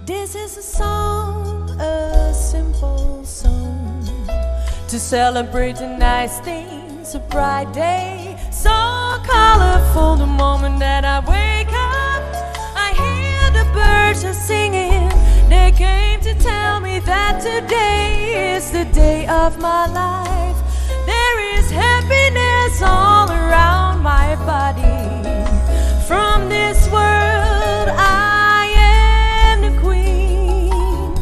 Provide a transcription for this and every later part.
This is a song, a simple song To celebrate the nice things, a bright day So colorful the moment that I wake up I hear the birds are singing They came to tell me that today is the day of my life There is happiness all around my body From this world I am the queen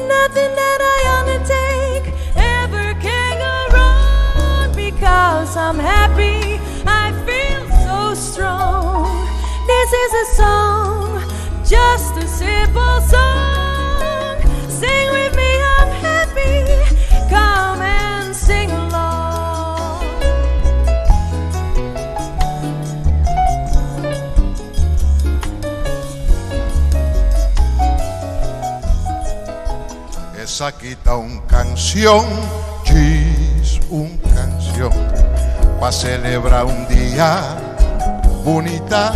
Nothing that I undertake ever can go wrong Because I'm happy, I feel so strong This is a song, just a simple song Sing with me, I'm happy, come and sing along Esaki ta un canción, djis un canción, pa celebra un dia bunita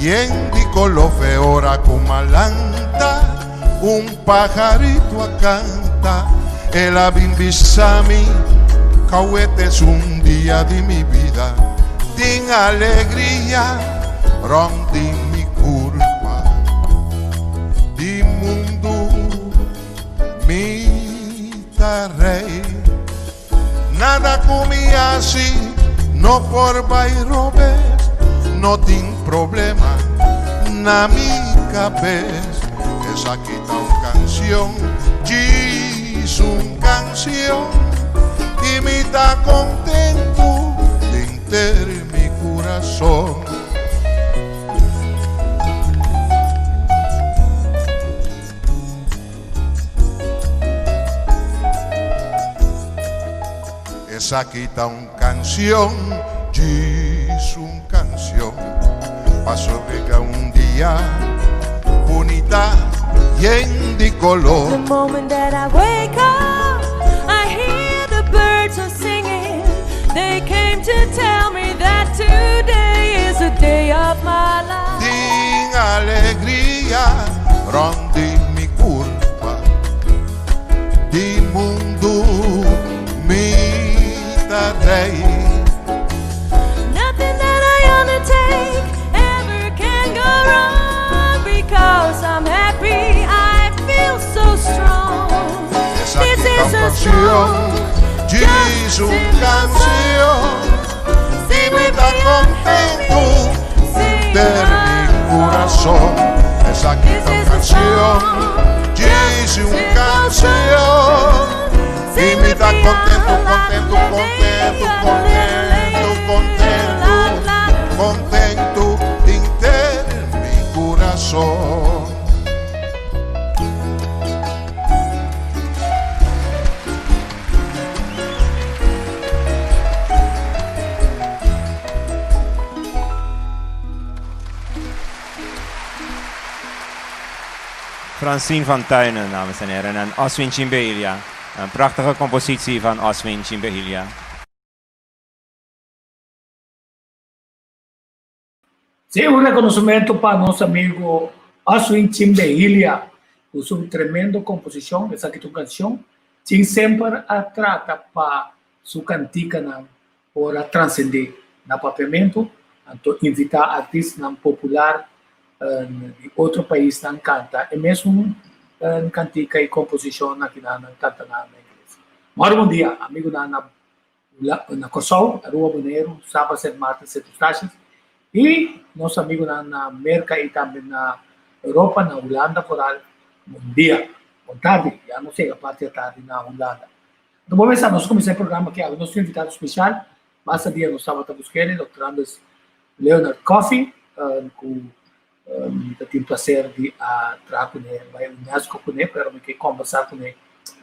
yen di color fe ora cu malanta un pajarito a canta el a bin bisa mi cawete es un dia di mi bida tin alegria rond di mi curpa di mundu mi ta rey nada cu mi haci no por bay robes no tin problema na mi cabes esaki ta un cancion djis un cancion y mi ta contento denter mi curason. Esaki ta un canción, djis un canción, pa sobrega un dia bunita yen di color. The moment that I wake up, I hear the birds are singing. They came to tell me that today is the day of my life. Tin alegria rond di mi curpa, di mundu mi ta rey. Nothing that I undertake ever can go wrong because I'm happy, I feel so strong. Esaki This ta is un a canción, song, djis just a un simple canción, song. y Sing mi with ta me, I'm contento happy. Sing denter mi corazón. along. Esaki This ta un is a canción, song, djis just a un simple canción, song. y Sing mi with ta me, contento, la contento, la contento, la contento, contento, la la la. contento denter mi corazón. Francine van Tuinen, dames en heren, en Oswin Chimbelia. Een prachtige compositie van Oswin Chimbelia. Sí, un reconocimiento pa nos amigo Oswin Chimbehilia ku su tremendo komposishon, esaki ta un kanshon. Chin semper a trata pa su kantikanan por a transendé na papiamentu, anto invitá artistanan popular di otro paisnan kanta e mesun kantika i komposishon akinan nan kanta na ingles. Mòrdu bon dia, amigunan na na Kòrsou, Aruba, Boneiru, Saba, Sint Maarten, Sint Eustatius i nos amigunan na Merka i tambe na Europa, na Hulanda foral, bon dia, bon tardi, ya nos yega parti atardi na Hulanda. Anto bo mester nos kuminsá e programa aki awe, nos tin invitado spesial, basta dia nos tabata busk'e, Dòkter Andres Leonard Coffie, ku mi ta tin plaser di a traha kuné, bai UNESCO kuné, pero mi ke kombersá kuné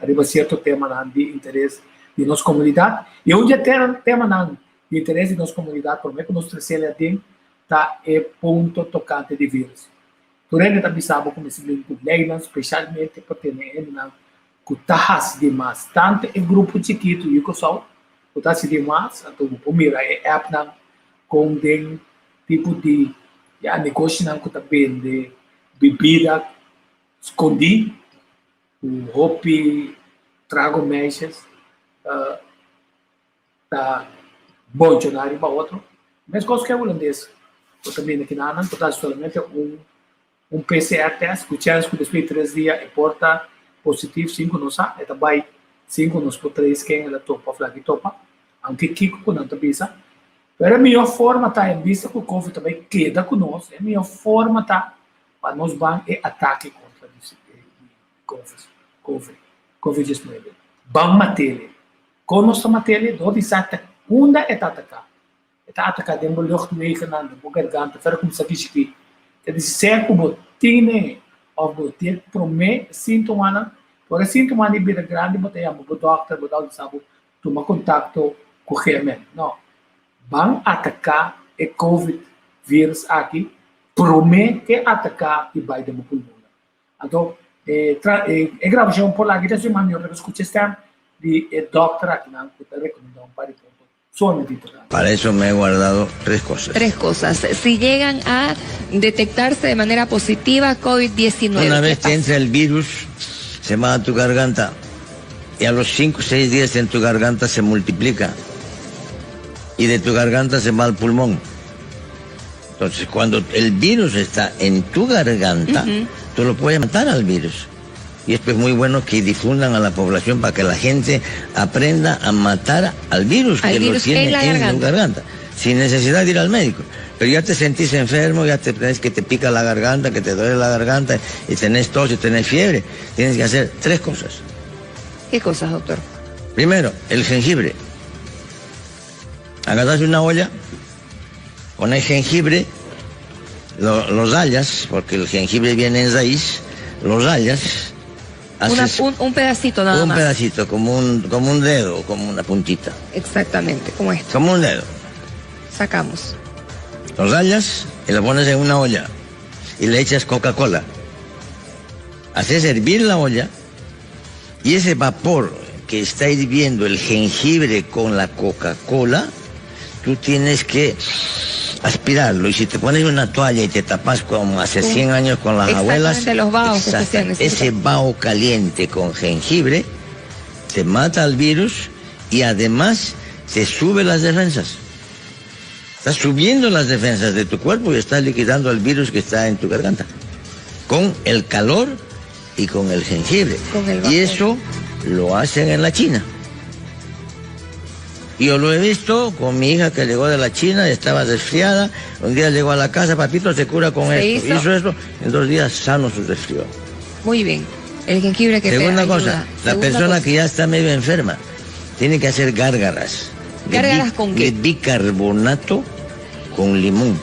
ariba sierto temanan di interes di nos komunidat. I un di e temanan di interes di nos komunidat promé ku nos tresel aden ta e punto tokante di virus. Tur hende ta bisa bo ku mester bin ku leinan speshalmente pa tene hendenan ku ta hasi di mas. Tantu e grupo chikitu yu Kòrsou ku ta hasi di mas, anto bo por mira e appnan kon den tipo di ya negoshinan ku ta bende bibida. Skondí ku hopi trago meisjes ta bonchoná riba otro. Meskos ku e hulandes ku ta bini kinanan ku ta hasi solamente un un PCR test ku chèns ku despues di tres dia e por ta positief sin ku nos sa. E ta bai sin ku nos por trace ken el a topa òf laki topa, aunke kiko ku nan ta bisa. Pero e mihó forma ta en bista ku covid ta bai keda ku nos, e mihó forma ta pa nos ban e atake kontra di covid, covid 19. Ban mat'ele. Kon nos ta mat'ele? Dor di sa ta unda e ta ataká. E ta ataká den bo luchtwegennan, den bo garganta, fera kuminsá kishikí. Ta di ser ku bo tine òf bo tin promé síntomanan, ora e síntomanan di bira grandi bo ta yama bo dòkter, bo dòkter sa bo tuma kontakto ku GMN. No. Ban ataká e covid virus aki promé ke ataká i bai den bo pulmonnan. Anto e tra e e grabashon por laga ta suma mihó pero skucha e stèm di e dòkter akinan ku ta rekomendá un par di punto sumamente importante. Para eso me he guardado tres cosas. Tres cosas. Si llegan a detectarse de manera positiva covid 19, Una ¿qué vez que pasa? entra el virus, se va a tu garganta y a los cinco o seis días en tu garganta se multiplica y de tu garganta se va al pulmón. Entonces, cuando el virus está en tu garganta, tú lo puedes matar al virus. Y esto es muy bueno que difundan a la población para que la gente aprenda a matar al virus Al que virus lo tiene en la en garganta. su garganta, sin necesidad de ir al médico. Pero ya te sentís enfermo, ya te tenés que te pica la garganta, que te duele la garganta, y tenés tos y tenés fiebre. Tienes que hacer tres cosas. ¿Qué cosas, doctor? Primero, el jengibre. Agarras una olla, pones jengibre, lo, los rayas, porque el jengibre viene en raíz, los rayas. Una- Haces un, un pedacito nada un más. pedacito, como un, como un dedo, como una puntita. Exactamente, como esto. Como un dedo. Sacamos. Los rayas y lo pones en una olla y le echas Coca-Cola. Haces hervir la olla y ese vapor que está hirviendo el jengibre con la Coca-Cola, tú tienes que aspirarlo. Y si te pones una toalla y te tapas como hace 100 años con las abuelas, Exactamente, los vaos que se exacto, hacían, es ese cierto. vaho caliente con jengibre te mata al virus y además te sube las defensas. Estás subiendo las defensas de tu cuerpo y estás liquidando al virus que está en tu garganta. Con el calor y con el jengibre. Con el vapor. y eso lo hacen en la China. Yo lo he visto con mi hija que llegó de la China, estaba resfriada. Un día llegó a la casa, papito se cura con Se esto. hizo. Hizo esto, en dos días sano su resfrío. Muy bien. El jengibre que te Segunda ayuda. cosa, la Segunda persona cosa. que ya está medio enferma tiene que hacer gárgaras. De ¿Gárgaras bi- con qué? De bicarbonato con limón.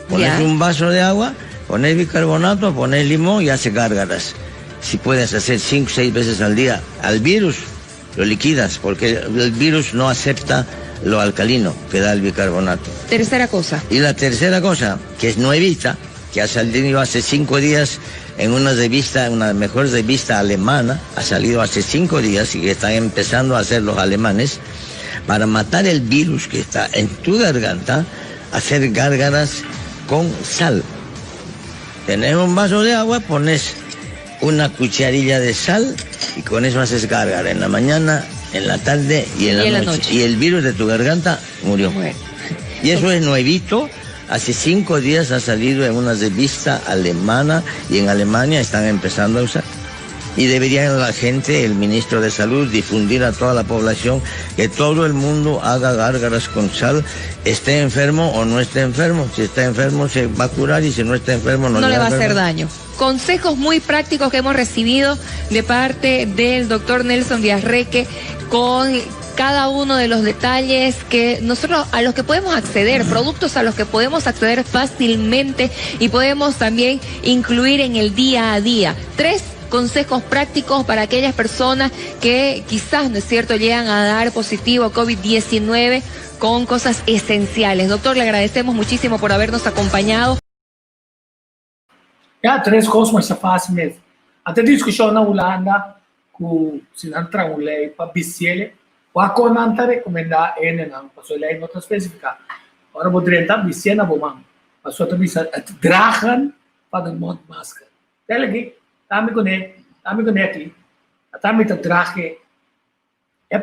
Pones Ya. un vaso de agua, pones bicarbonato, pones limón y hace gárgaras. Si puedes hacer cinco o seis veces al día al virus, lo liquidas, porque el virus no acepta lo alcalino que da el bicarbonato. Tercera cosa. Y la tercera cosa, que es nuevita, que ha salido hace cinco días en una revista, una mejor revista alemana, ha salido hace cinco días y que están empezando a hacer los alemanes, para matar el virus que está en tu garganta, hacer gárgaras con sal. Tenés un vaso de agua, pones una cucharilla de sal y con eso haces gárgara en la mañana, en la tarde y en la, Y en la noche. noche. Y el virus de tu garganta murió. Bueno. Y eso es nuevito. Hace cinco días ha salido en una revista alemana y en Alemania están empezando a usar. Y deberían la gente, el ministro de Salud, difundir a toda la población que todo el mundo haga gárgaras con sal, esté enfermo o no esté enfermo. Si está enfermo se va a curar y si no está enfermo no, no le va a hacer enfermar. daño. Consejos muy prácticos que hemos recibido de parte del doctor Nelson Díaz Reque con cada uno de los detalles que nosotros a los que podemos acceder, productos a los que podemos acceder fácilmente y podemos también incluir en el día a día. Tres consejos prácticos para aquellas personas que quizás, ¿no es cierto?, llegan a dar positivo COVID-19 con cosas esenciales. Doctor, le agradecemos muchísimo por habernos acompañado. Ja, tres kos masha fásil mes. Ante diskushon na Hulanda ku si nan traha un lei pa bisiele, wak kon nan ta rekomendá hendenan, pasobra e lei no ta spesifiká. Ora bo drenta, bisié na bo man. Pasobra ta bisa het dragen van een mondmasker. Tel aki, ta mi kuné, ta mi kuné aki, ata mi ta draag e.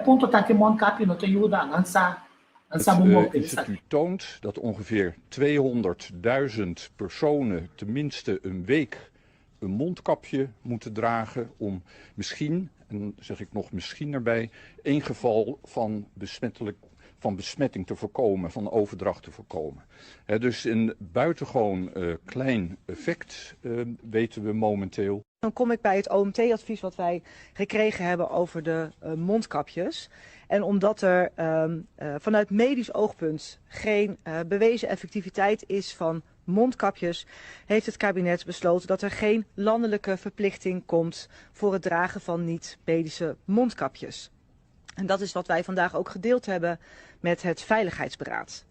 Punto ta ku mondkapje no ta yuda, nan sa, nan sa Het bo mo instituut toont dat ongeveer 200.000 personen tenminste een week een mondkapje moeten dragen om misschien, en dan zeg ik nog misschien erbij, één geval van, besmettelijk, van besmetting te voorkomen, van overdracht te voorkomen. He, dus een buitengewoon klein effect weten we momenteel. Dan kom ik bij het OMT-advies wat wij gekregen hebben over de mondkapjes. En omdat er vanuit medisch oogpunt geen bewezen effectiviteit is van mondkapjes, heeft het kabinet besloten dat er geen landelijke verplichting komt voor het dragen van niet-medische mondkapjes. En dat is wat wij vandaag ook gedeeld hebben met het Veiligheidsberaad.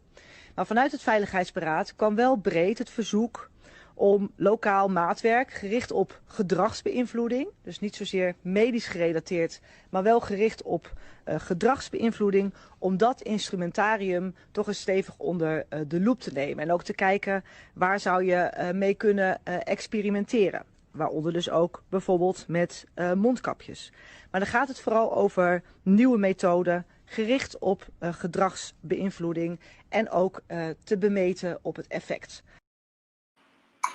Maar vanuit het Veiligheidsberaad kwam wel breed het verzoek om lokaal maatwerk gericht op gedragsbeïnvloeding, dus niet zozeer medisch gerelateerd, maar wel gericht op gedragsbeïnvloeding, om dat instrumentarium toch eens stevig onder de loep te nemen. En ook te kijken waar zou je mee kunnen experimenteren. Waaronder dus ook bijvoorbeeld met mondkapjes. Maar dan gaat het vooral over nieuwe methoden gericht op gedragsbeïnvloeding en ook te bemeten op het effect.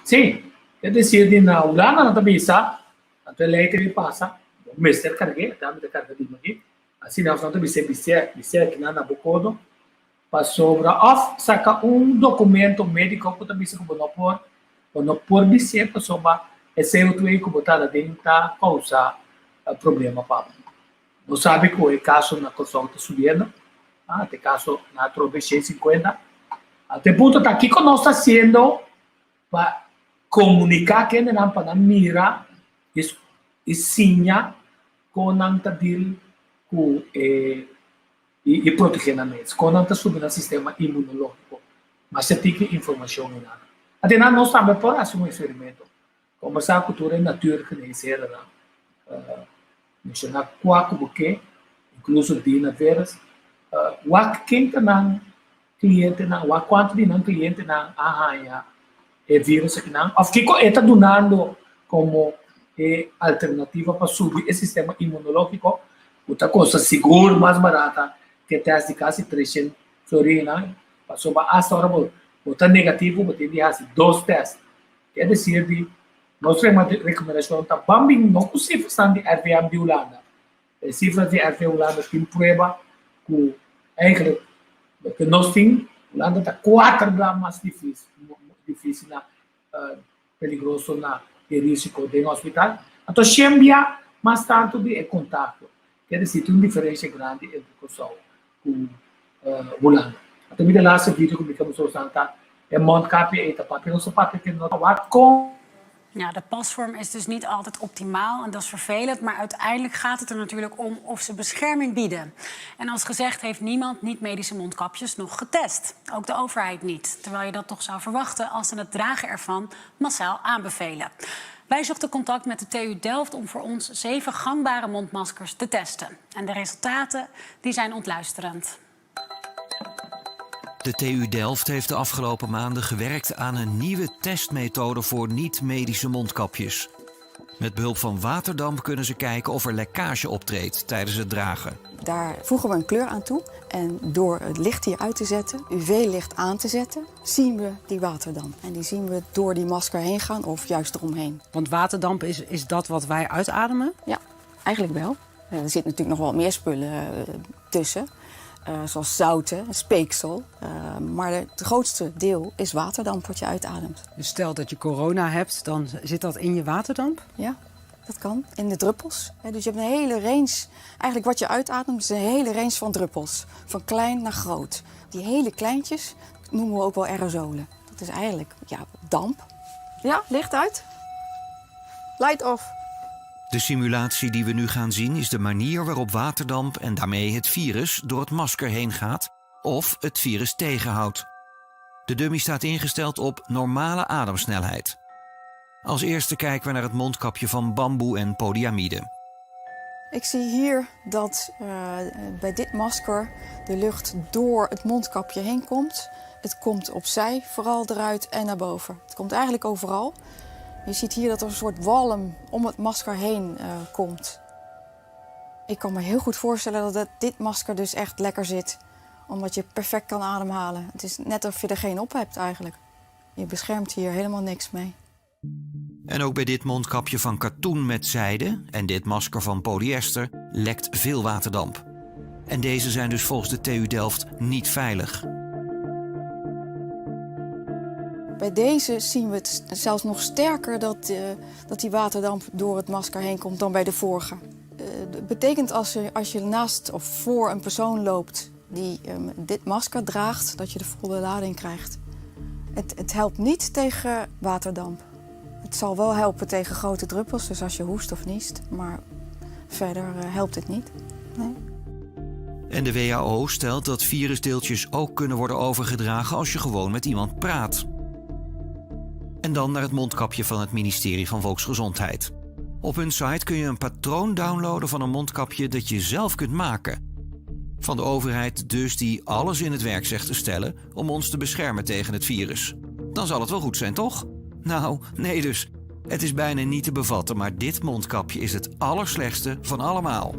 Sí, es decir, di na Hulanda nan ta bisa, anto e lei tin pasa, bo mester karg'é, ta mi ta karga di aki, asina nan ta bisa bis'é, bis'é akinan na bo kodo, pasobra òf saka un dokumento médiko ku ta bisa ku bo no por, bo no por bis'é pasobra e CO2 ku bo ta aden ta kousa problema pa bo. Bo sabi ku e kaso na Kòrsou ta subiendo, ah, te kaso na atrobe 150. Te punto ta kiko nos ta hasiendo pa komuniká kendenan pa nan mira i siña kon nan ta deal ku e i protegé nan mes, kon nan ta subi nan sistema inmunológiko. Masha tiki informashon einan. Atenan nos tambe por hasi un eksperimento. Kombersá ku tur e natuurgeneesherennan, menshoná kua ku bo ke, inkluso Dina Veres. Wak ken ta nan klientenan, wak kuantu di nan klientenan a haña e virus akinan, òf kiko e ta dunando komo e alternativa pa subi e sistema inmunológiko, ku ta kosta sigur mas barata ke tèst di kasi 300 florinnan, pasobra asta ora bo ta negativo bo tin di hasi dos tèst. Ke desir di nos rekomendashon ta ban bin no ku sifrasnan di RIVM di Hulanda. E sifras di RIVM Hulanda tin prueba ku eigenlijk loke nos tin, Hulanda ta kuater bla mas difisil na peligroso na e risiko den hospital. Anto shen bia mas tantu di e kontakto. Ke desir tin un diferensha grandi entre Kòrsou ku Hulanda. Anto mi de laatste video ku mi ke mustra boso ta e mondkapje ei ta papia nos ta papia ke no ta wak kon. Ja, de pasvorm is dus niet altijd optimaal en dat is vervelend. Maar uiteindelijk gaat het er natuurlijk om of ze bescherming bieden. En als gezegd heeft niemand niet-medische mondkapjes nog getest. Ook de overheid niet. Terwijl je dat toch zou verwachten als ze het dragen ervan massaal aanbevelen. Wij zochten contact met de TU Delft om voor ons 7 gangbare mondmaskers te testen. En de resultaten die zijn ontluisterend. De TU Delft heeft de afgelopen maanden gewerkt aan een nieuwe testmethode voor niet-medische mondkapjes. Met behulp van waterdamp kunnen ze kijken of er lekkage optreedt tijdens het dragen. Daar voegen we een kleur aan toe en door het licht hier uit te zetten, UV-licht aan te zetten, zien we die waterdamp. En die zien we door die masker heen gaan of juist eromheen. Want waterdamp is dat wat wij uitademen? Ja, eigenlijk wel. Er zit natuurlijk nog wat meer spullen tussen. Zoals zouten, speeksel. Maar het grootste deel is waterdamp wat je uitademt. Dus stel dat je corona hebt, dan zit dat in je waterdamp? Ja, dat kan. In de druppels. Dus je hebt een hele range. Eigenlijk wat je uitademt is een hele range van druppels. Van klein naar groot. Die hele kleintjes noemen we ook wel aerosolen. Dat is eigenlijk, ja, damp. Ja, licht uit. Light off. De simulatie die we nu gaan zien is de manier waarop waterdamp en daarmee het virus door het masker heen gaat of het virus tegenhoudt. De dummy staat ingesteld op normale ademsnelheid. Als eerste kijken we naar het mondkapje van bamboe en polyamide. Ik zie hier dat bij dit masker de lucht door het mondkapje heen komt. Het komt opzij, vooral eruit en naar boven. Het komt eigenlijk overal. Je ziet hier dat er een soort walm om het masker heen komt. Ik kan me heel goed voorstellen dat dit masker dus echt lekker zit. Omdat je perfect kan ademhalen. Het is net of je er geen op hebt eigenlijk. Je beschermt hier helemaal niks mee. En ook bij dit mondkapje van katoen met zijde en dit masker van polyester lekt veel waterdamp. En deze zijn dus volgens de TU Delft niet veilig. Bij deze zien we het zelfs nog sterker dat die waterdamp door het masker heen komt dan bij de vorige. Dat betekent als je naast of voor een persoon loopt die dit masker draagt, dat je de volle lading krijgt. Het helpt niet tegen waterdamp. Het zal wel helpen tegen grote druppels, dus als je hoest of niest, maar verder helpt het niet. Nee. En de WHO stelt dat virusdeeltjes ook kunnen worden overgedragen als je gewoon met iemand praat. En dan naar het mondkapje van het ministerie van Volksgezondheid. Op hun site kun je een patroon downloaden van een mondkapje dat je zelf kunt maken. Van de overheid dus die alles in het werk zegt te stellen om ons te beschermen tegen het virus. Dan zal het wel goed zijn, toch? Nou, nee dus. Het is bijna niet te bevatten, maar dit mondkapje is het allerslechtste van allemaal.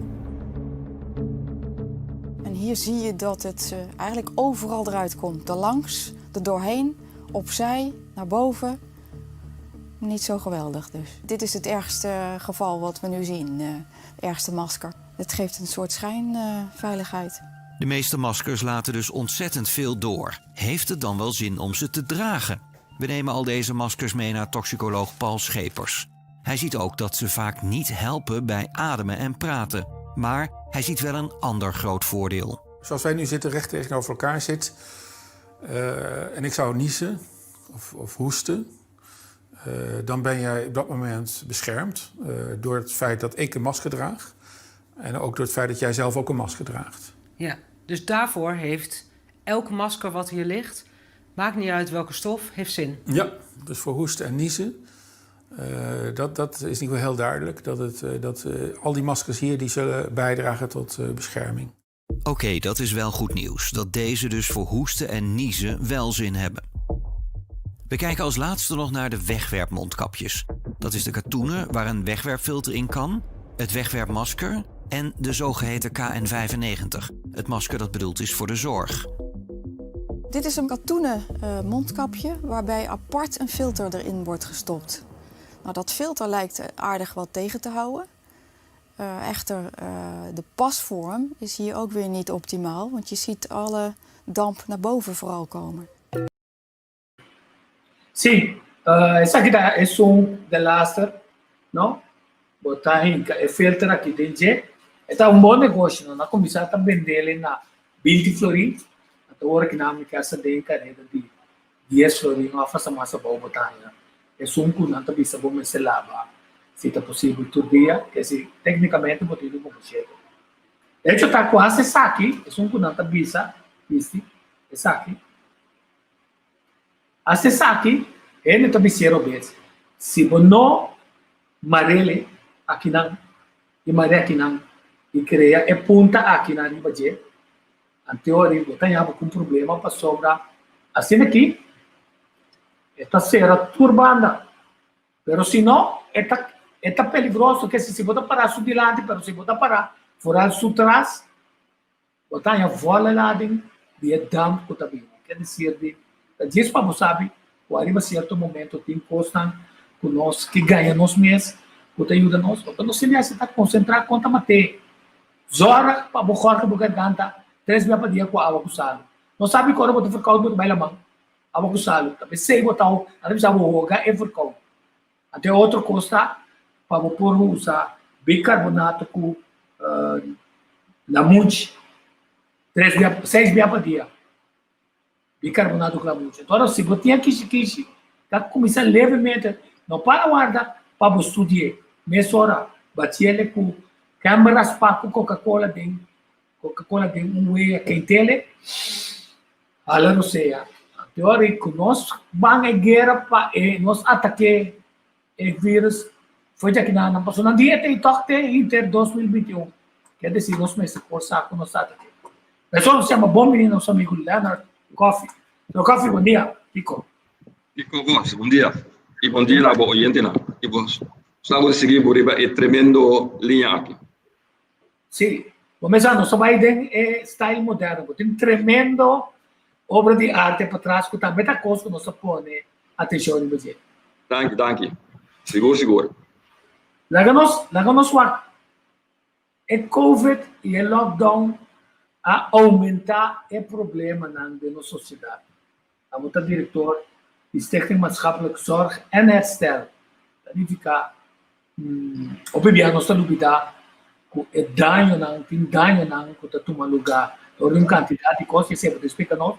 En hier zie je dat het eigenlijk overal eruit komt. Erlangs, er doorheen, opzij, naar boven. Niet zo geweldig dus. Dit is het ergste geval wat we nu zien. Het ergste masker. Het geeft een soort schijnveiligheid. De meeste maskers laten dus ontzettend veel door. Heeft het dan wel zin om ze te dragen? We nemen al deze maskers mee naar toxicoloog Paul Schepers. Hij ziet ook dat ze vaak niet helpen bij ademen en praten. Maar hij ziet wel een ander groot voordeel. Zoals wij nu zitten, recht tegenover elkaar zit, en ik zou niezen of hoesten, dan ben jij op dat moment beschermd door het feit dat ik een masker draag. En ook door het feit dat jij zelf ook een masker draagt. Ja, dus daarvoor heeft elk masker wat hier ligt, maakt niet uit welke stof, heeft zin. Ja, dus voor hoesten en niezen, dat is in ieder geval heel duidelijk. Dat al die maskers hier die zullen bijdragen tot bescherming. Oké, dat is wel goed nieuws. Dat deze dus voor hoesten en niezen wel zin hebben. We kijken als laatste nog naar de wegwerpmondkapjes. Dat is de katoenen waar een wegwerpfilter in kan, het wegwerpmasker en de zogeheten KN95. Het masker dat bedoeld is voor de zorg. Dit is een katoenen mondkapje waarbij apart een filter erin wordt gestopt. Dat filter lijkt aardig wat tegen te houden. Echter, de pasvorm is hier ook weer niet optimaal, want je ziet alle damp naar boven vooral komen. Sí, esaki ta esun de laster, no? Bo ta hinka e filter aki den dje. E ta un bon negoshi, no? Nan a kuminsá ta bendele na 20 florin. Anto ora ku nan mi kasa den kareda di 10 florin òf hasta mas abou bo ta haña. Esun ku nan ta bisa bo mester laba, si ta posibel tur dia, ke si téknikamente bo tin di kumpra shete. De hecho ta ku hasta esaki, esun ku nan ta bisa, bisti, esaki. Hasta esaki, hende ta bis'é robes. Si bo no marele akinan i mare akinan i krea e punta akinan riba dje, anteori bo ta yaba ku un problema pasobra asina aki e ta sera tur banda. Pero si no, e ta peligroso, ke si bo ta para su dilanti, pero si bo ta para foral su tras, bo ta haña vola lading di e damp ku ta bini. Ke desir di ta djis pa bo sabi ku ariba sierto momento tin kosnan ku nos ke gaña nos mes ku ta yuda nos. Ota nos tin di hasi ta konsentrá kon ta mat'é. Zòrg pa bo gòrga bo garganta tres bia pa dia ku awa ku salu. No sabi ku ora bo ta verkoud bo ta bai laman awa ku salu. Ta p'esei bo ta nan ta bisa bo hoga e verkoud. Anto e otro kos ta pa bo por usa bicarbonato ku lamunchi tres bia, seis bia pa dia. Bicarbonato ku lamunchi. Anto ora si bo tin a kishi kishi ta kuminsá levemente, no para warda pa bo studi'é. Mesora bati'el ku kèmber raspá ku Coca-Cola den Coca-Cola den un wea kent'el, hala rosea. Anto ora ku nos ban e guera pa e nos ataké e virus foi djaki nan nan pasobra nan di e tei tòg te hinter 2021. Ker desir nos mester por sa ku nos ta ataké. Eso nos yama bon bini nos amigu Leonard Coffie. Señor Coffie, bon dia. Kiko? Kiko Vos, bon dia. I bon dia na bo oyentenan. I bo sa bo ta sigui bo riba e tremendo liña aki. Sí, bo mesa nos ta bai den e style moderno. Bo tin tremendo obra di arte patras ku tambe ta kos ku nos ta pone atenshon riba dje. Danki, danki. Sigur, sigur. Laga nos, laga nos wak. E Covid i e lockdown a oumentá e problemanan den nos sosiedat. Abo ta direktor di Stichting Maatschappelijk Zorg en Herstel. Ta nifiká hopi bia nos ta lubidá ku e dañonan, tin dañonan ku ta tuma lugá dor di un kantidat di kos i esei bo ta splika nos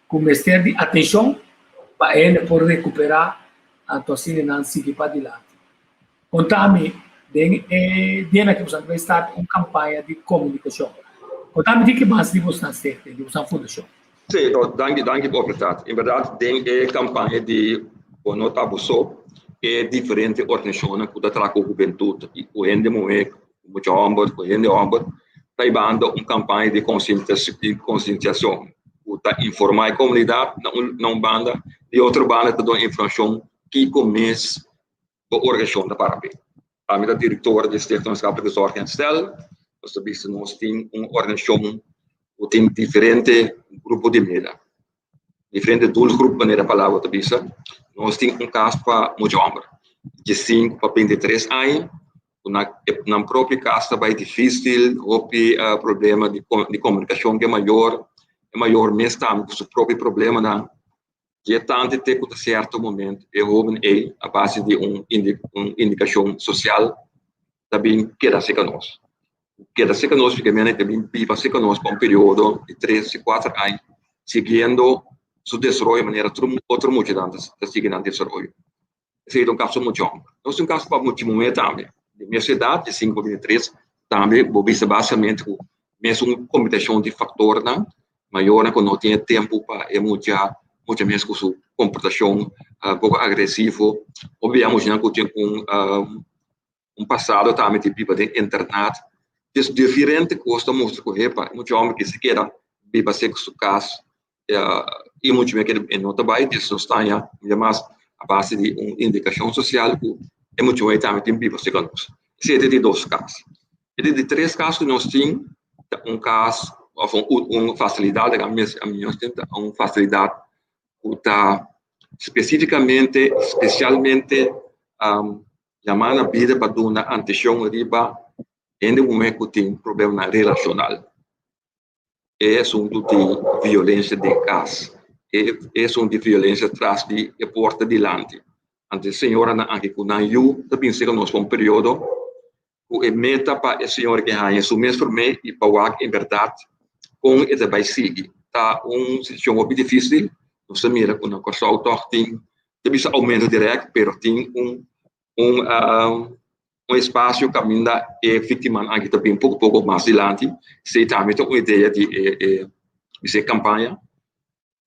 ku mester di atenshon pa hende por rekuperá anto asina nan sigui padilanti. Konta mi, den e dianan aki boso bai start un kampaña di komunikashon. Konta mi di ki mas di bosnan stichting, di bosnan fundashon. Sí, no, danki, danki pa oportunidat. En bèrdat, den e kampaña di Bo No Ta Bo So, e diferente organisashonnan ku ta traha ku hubentut i ku hende muhé, ku mucha hòmber, ku hende hòmber, ta hibando un kampaña di konsientisashon ku ta informá e komunidat na un na un banda, di otro banda ta duna informashon kiko mes bo organisashon ta para p'e. Ami ta direktor di Stichting Maatschappelijke Zorg en Herstel. Nos ta bisa nos tin un organisashon ku tin diferente grupo di meta, diferente doelgroep manera palabra ta bisa. Nos tin un kas pa mucha hòmber di sinku pa bintitres aña ku nan nan propio kas ta bai difísil, hopi problema di komunikashon ku e mayor, e mayor mes tambe ku su propio problemanan. Dje tante te ku ta sierto momento e hoben ei a base di un un indikashon sosial ta bin keda serka nos. Keda serka nos porque mene ta bin biba serka nos pa un periodo di tres si kuater aña siguiendo su desaroyo manera tur otro muchanan ta sigui nan desaroyo. Esei ta un kaso mucha hòmber. Nos tin un kaso pa mucha muhé tambe. Di mes edat, di sinku pa bintitres, tambe bo bisa basikamente ku mesun kombinashon di faktornan, mayornan ku no tin e tempu pa e mucha, mucha mes ku su komportashon poko agresivo, hopi bia muchanan ku tin un un pasado tambe di biba den internat. Dus diferente kos ta mustra ku hepa, e mucha hòmber ki si keda biba serka su kas i mucha mester e no ta bai, dus nos ta haña un mas a base di un indikashon sosial ku e mucha muhé tambe tin biba serka nos. Esei ta di dos kas. E di tres kas ku nos tin ta un kas òf un fasilidat un fasilidat ku ta spesífikamente, spesialmente yamá na bida pa duna atenshon riba hende muhé ku tin problemanan relashonal. E asuntu di violensia den kas, e asuntu di violensia tras di e porta dilanti. Anto e señoranan aki ku nan yu ta bin serka nos pa un periodo ku e meta pa e señora ke haña su mes promé i pa wak en bèrdat kon e ta bai sigui. Ta un situashon hopi difísil, nos ta mira ku na Kòrsou tòg tin, ta bisa oumento dirèkt, pero tin un un un espasio kaminda e víktimanan aki ta bin poko poko mas dilanti. Esei tambe ta un idea di e e di e kampaña.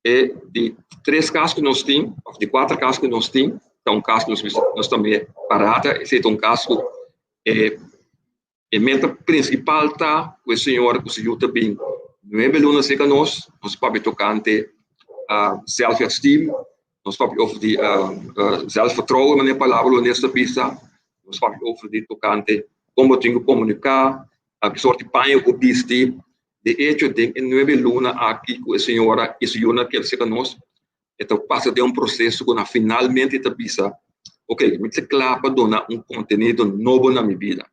E di tres kas ku nos tin, òf di kuater kas ku nos tin, ta un kas ku nos mester nos tambe parata, esei ta un kas ku e e meta prinsipal ta ku e señora ku su yu ta bin nuebe luna serka nos, nos papia tokante self-esteem, nos papia over di zelfvertrouwen, manera palabra hulandes ta bisa, nos papia over di tokante kon bo tin ku komuniká, ki sort di paña ku bisti. De echo, den e nuebe luna aki ku e señora i su yunan keda serka nos, e ta pasa den un proseso ku na finalmente ta bisa, ok, mi ta kla pa duna un kontenido nobo na mi bida.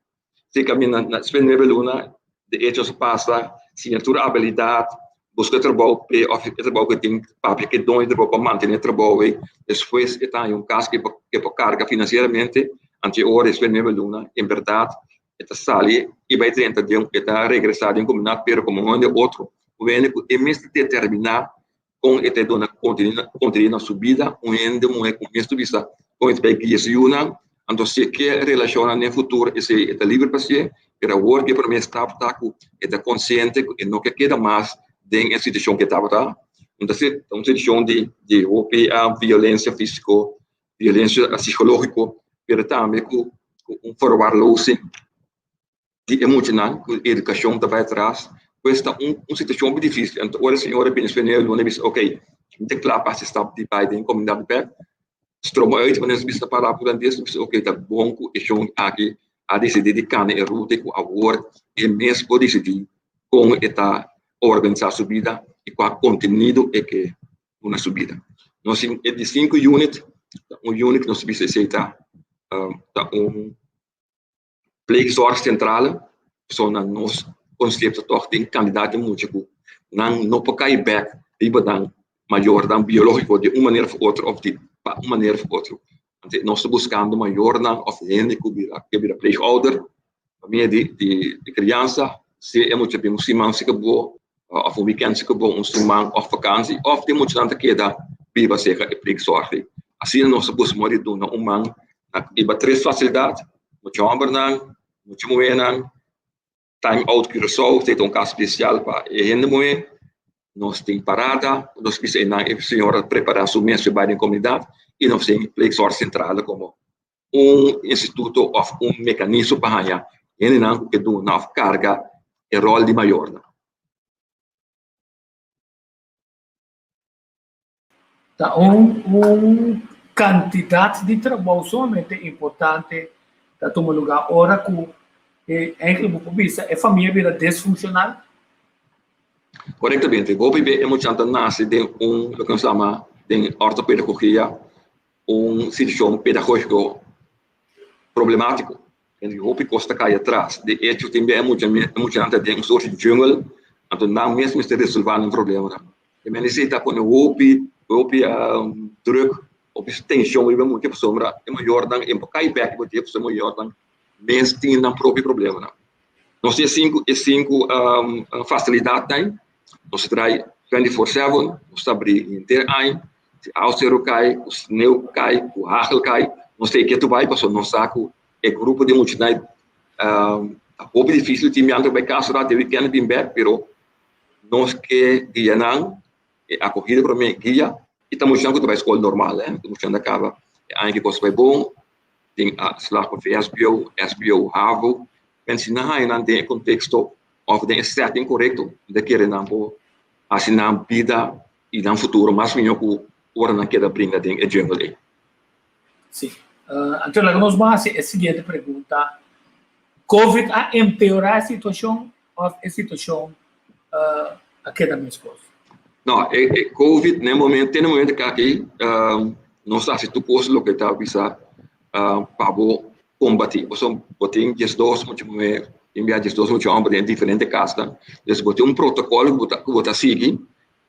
Si kaminda na despues di nuebe luna, de echo nos a pasa siña tur abilidat, buska trabou p'e òf e trabou ku e tin papia ku e doño di trabou pa mantené e trabou ei. Despues e ta haña un kas ku e por karga finansieramente, anto e ora despues di nuebe luna, en bèrdat e ta sali i bai drenta den, e ta regresá den komunidat pero komo un hende otro, un hende ku e mes ta determiná kon e ta duna kontenido na su bida, un hende muhé ku mes ta bisa kon e ta bai guia su yunan, anto si e ke relashonnan den futuro esei e ta liber pa hasié, pero awor ku e promé stap ta ku e ta konsiente ku e no ke keda mas den e situashon ku e tabata, entonces ta un situashon di hopi violensia físiko, violensia psikológiko, pero tambe ku un verwaarlozing di e muchanan ku edukashon ta bai atras, pues ta un un situashon hopi difísil. Anto ora e señora bini su enero luna e bisa ok, mi ta kla pa hasi stap di bai den komunidat bèk. Stroma uit, wanneer nos bisa para hulandes, nos bisa oké, ta bon ku e shon aki a disidí di kana e ruta ku awor e mes por disidí kon e ta organisá su bida i kua kontenido e ke duna su bida. Nos tin e di sinku unit, ta un unit ku nos bisa esei ta ta un pleegzorgcentrale, pasobra na nos konsepto tòg tin kandidat di mucha ku nan no por kai bèk riba nan mayornan biológiko di un manera òf otro òf di pa un manera òf otro. Anto nos ta buskando mayornan òf hende ku bira ke bira pleegouder pa medio di di di kriansa, si e mucha bin un siman si kabo òf un wikènt si kabo, un siman òf vakansi òf tin muchanan ta keda biba serka e pleegzorg. Asina nos ta buska moda di duna un man na riba tres fasilidat, mucha hòmbernan, mucha muhénan, Time Out Curaçao, esei ta un kas spesial pa e hende muhé. Nos tin parada, nos bisa einan e señora prepará su mes pa bai den komunidat i nos tin pleegzorgcentrale komo un instituto òf un mekanismo pa haña hendenan ku ke duna òf karga e ròl di mayornan. Ta un un kantidat di trabou sumamente importante ta tuma lugá ora ku e eigenlijk bo por bisa e famia bira desfunshonal. Korektamente. Hopi be e muchanan ta nase den un loke nos yama den ortopedagogia un situashon pedagógiko problemátiko. En hopi kos ta kai atras. De echo, tin bia e mucha e muchanan ta den un soort di jungle, anto nan mes mester resolvá nan problemanan. E men esei ta pone hopi, hopi druk, hopi tenshon riba e mucha pasobra e mayornan e por kai bèk riba dje pasobra e mayornan mes tin nan propio problemanan. Nos tin e sinku e sinku fasilidatnan, nos ta traha 24/7, nos ta abri henter aña. Si awaseru kai, ku sneu kai, ku hagel kai, nos ta e ketu bai pasobra nos sa ku e grupo di muchanan ta hopi dificil tin biaha bai cas ora den weekend bin bek pero nos ke guia nan e acogida prome guia y ta muchanan cu ta bai scol normal eh ta muchanan ta caba e aña ki cos bai bon tin a slag pa vsbo, sbo, havo men si nan haya nan den e contexto of den e setting corecto mi ta kere nan por haci nan bida y nan futuro mas miho cu ora nan keda bringa den e jungle ey. Sí. Anto laga nos bo hasi e siguiente pregunta. Covid a empeorá e situashon òf e situashon a keda meskos? No, e, e Covid na e momento, te na e momento ku aki, nos ta hasi tur kos loke ta bisa pa bo kombatí. Pasobra bo tin diesdos mucha muhé, tin bia diesdos mucha hòmber den diferente kasnan. Entonces bo tin un protokòl ku bo ta, ku bo ta sigui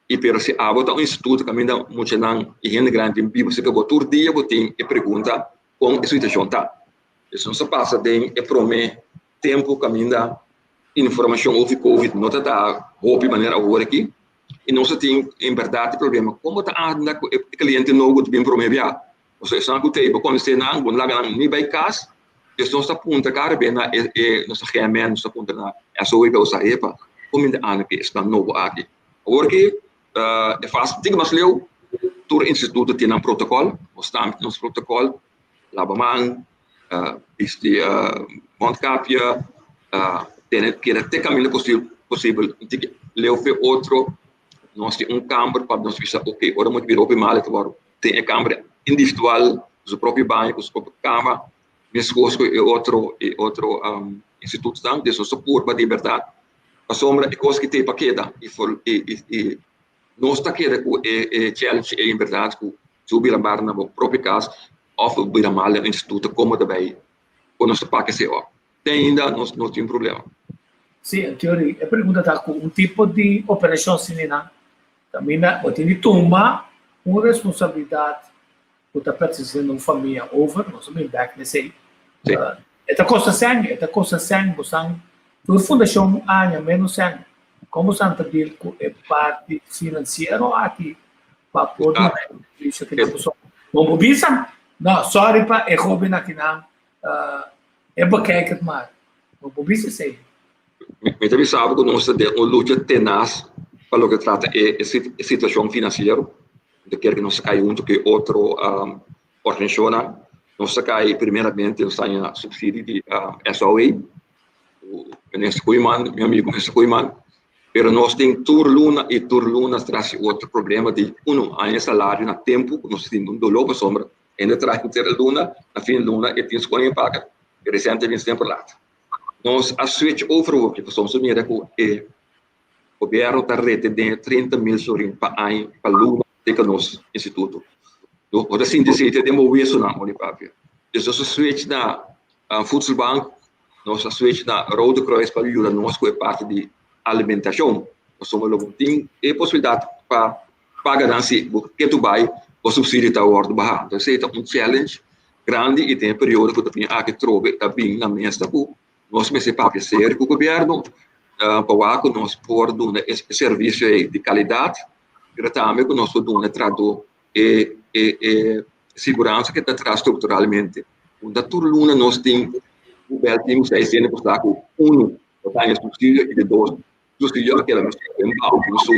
I pero si abo ta un instituto kaminda muchanan i hende grandi tin biba serka bo, tur dia bo tin e pregunta kon e situashon ta. Esei nos a pasa den e promé tempu kaminda informashon over covid no ta ta hopi manera awor aki i nos a tin en bèrdat e problema kon bo ta anda ku e kliente nobo ku ta bin promé bia. Pasobra esnan ku ta ei bo konosé nan, bo no laga nan ni bai kas, dus nos ta puntra kada bes na e nos ta GMN, nos ta puntra na SOE pa usa epa kon mi ta anda ku esnan nobo aki. Awor ki e fase un tiki mas leu, tur instituto tin nan protokòl, nos tambe tin nos protokòl, laba man, bisti mondkapje, tene keda te kaminda posibel un tiki leu fe otro, nos tin un kamber pa nos bisa ok ora bo bira hopi mal e ta wòrdu den e kamber individual ku su propio baño ku su propio kama, meskos ku e otro e otro institutonan, dus nos ta purba di bèrdat Pasobra e kos ki t'ei pa keda i for i i i nos ta keda ku e e challenge ei en bèrdat ku si bo bira bar na bo propio kas òf bo bira mal den un instituto komo ta bai ku nos ta paka esei òf. Te ainda nos no tin problema. Sí, Antiori, e pregunta ta ku un tipo di operashon asina kaminda bo tin di tuma un responsabilidat ku ta pertenesé na un famia over, nos a bin bèk na esei. E ta kosta sèn, e ta kosta sèn, bosan tur fundashon aña ménos sèn. Kon bosan ta deal ku e parti finansiero aki pa por duna e servisio ki nan boso? Bo por bisa, no, sorry pa e hóben akinan, e bekijk het maar. Bo por bisa esei. Mi ta bisa bo ku nos ta den un lucha tenas pa loke trata e situashon finansiero. Mi ta kere ku nos ta kai huntu ku e otro organisashonnan. Nos ta kai primeramente nos ta haña supsidio di SOA, Minister Koeiman, mi amigo Minister Koeiman. Pero nos tin tur luna i tur luna tras di otro problema di uno haña salario na tempu ku nos tin un doló pasobra. Hende traha henter e luna, na fin di luna e tin skon paga, e resente bin semper lat. Nos a switch over hopi pasobra nos a mira ku e gobièrnu ta rete den 30,000 florin pa aña, pa luna teka nos instituto. Bo ta sinti esei den bo wesonan, hopi papia. Dus nos a switch na Voedselbank, nos a switch na Rode Kruis pa yuda nos ku e parti di alimentashon. Pasobra lo bo tin e posibilidat pa paga nan si bo ke tu bai, bo subsidio ta wòrdu bahá. Entonces esei ta un challenge grandi i den e periodo ku ta bini aki trobe ta bin na mesa ku nos mester papia serio ku gobièrnu pa wak ku nos por duna e servisio ei di kalidat, pero tambe ku nos por duna e trabou e e e siguransa ke ta traha strukturalmente. Unda tur luna nos tin un bel tin seis hende ku sta ku unu ta haña subsidio i di dos subsidio a keda mester den bou ku su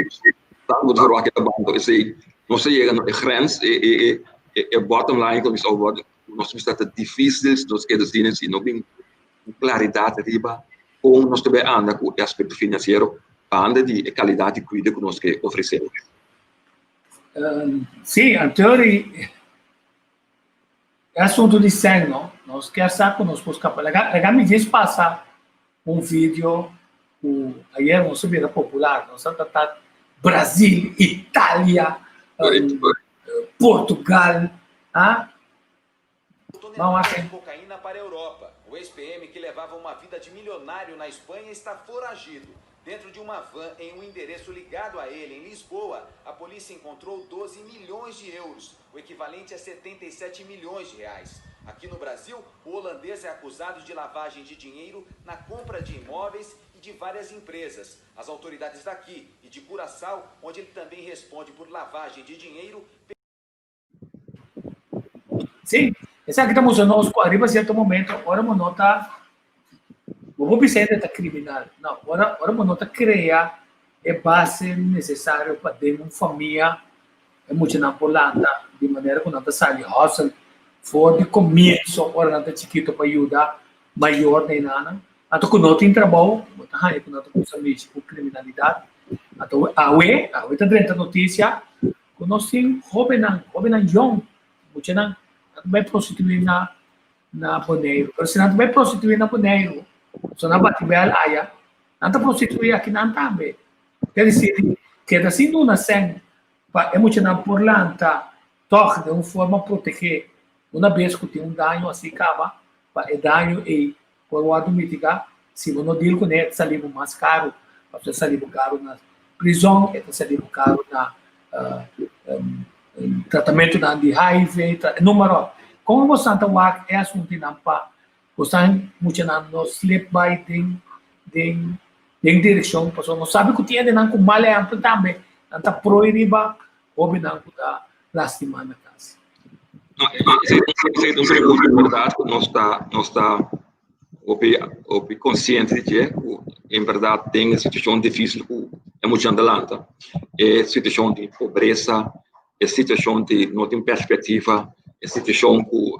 tantu ta verwagt keda bou esei nos a yega na e grens e e e e bottom line ku bisa awor nos bisa ta difisil si nos keda asina si no bin un klaridat riba kon nos ta bai anda ku e aspekto finansiero banda di e kalidat di kuido ku nos ke ofresé. Sí, anterior e asunto di sèn, no? Nos kier sa ku nos por skapa. Laga, laga mi djis pasa un video ku ayer nos a bira popular. Nos a trata Brasil, Italia, Portugal, ah? Vamos toneladas de cocaína para a Europa. O ex-PM que levava uma vida de milionário na Espanha está foragido. Dentro de uma van em um endereço ligado a ele, em Lisboa, a polícia encontrou 12 milhões de euros, o equivalente a 77 milhões de reais. Aqui no Brasil, o holandês é acusado de lavagem de dinheiro na compra de imóveis e de várias empresas. As autoridades daqui e de Curaçao, onde ele também responde por lavagem de dinheiro, Sí, esaki ta mustra nos ku ariba sierto momento ora bo no ta bo por bisa hende ta kriminal. No, ora ora bo no ta krea e base nesesario pa den un famia e muchanan por lanta di manera ku nan ta sali hustle for di komienso ora nan ta chikito pa yuda mayor den nan. Anto ku no tin trabou bo ta haña ku nan ta kuminsá mishi ku kriminalidat. Anto awe awe ta drenta notisia Ku nos tin hóbennan, hóbennan yòn, muchanan nan ta bai prostituí na na Boneiru. Pero si nan ta bai prostituí na Boneiru, so nan bati bèl aya, nan ta prostituí akinan tambe. Ke disir, keda sin duna sèn pa e muchanan por lanta tòg den un forma protegé una bes ku tin un daño así kaba, pa e daño ei por wòrdu mitigá. Si bo no deal kuné, e ta sali bo mas karu. Pasobra e ta sali bo karu na prizòn, e ta sali bo karu na tratamentunan di HIV, numa ròt. Kon bosan ta wak e asuntunan pa bosan muchanan no slip bai den den den direkshon? Pasobra nos sabi ku tin hendenan ku mal ehèmpel tambe, nan ta proi riba hóbennan ku ta lastimá na kas. No, esei ta un pregunta en berdad ku nos ta nos ta hopi hopi konsiente di dje ku en berdad den e situashon difisil ku e muchanan ta lanta, e situashon di pobresa, e situashon di no tin perspektiva, e situashon ku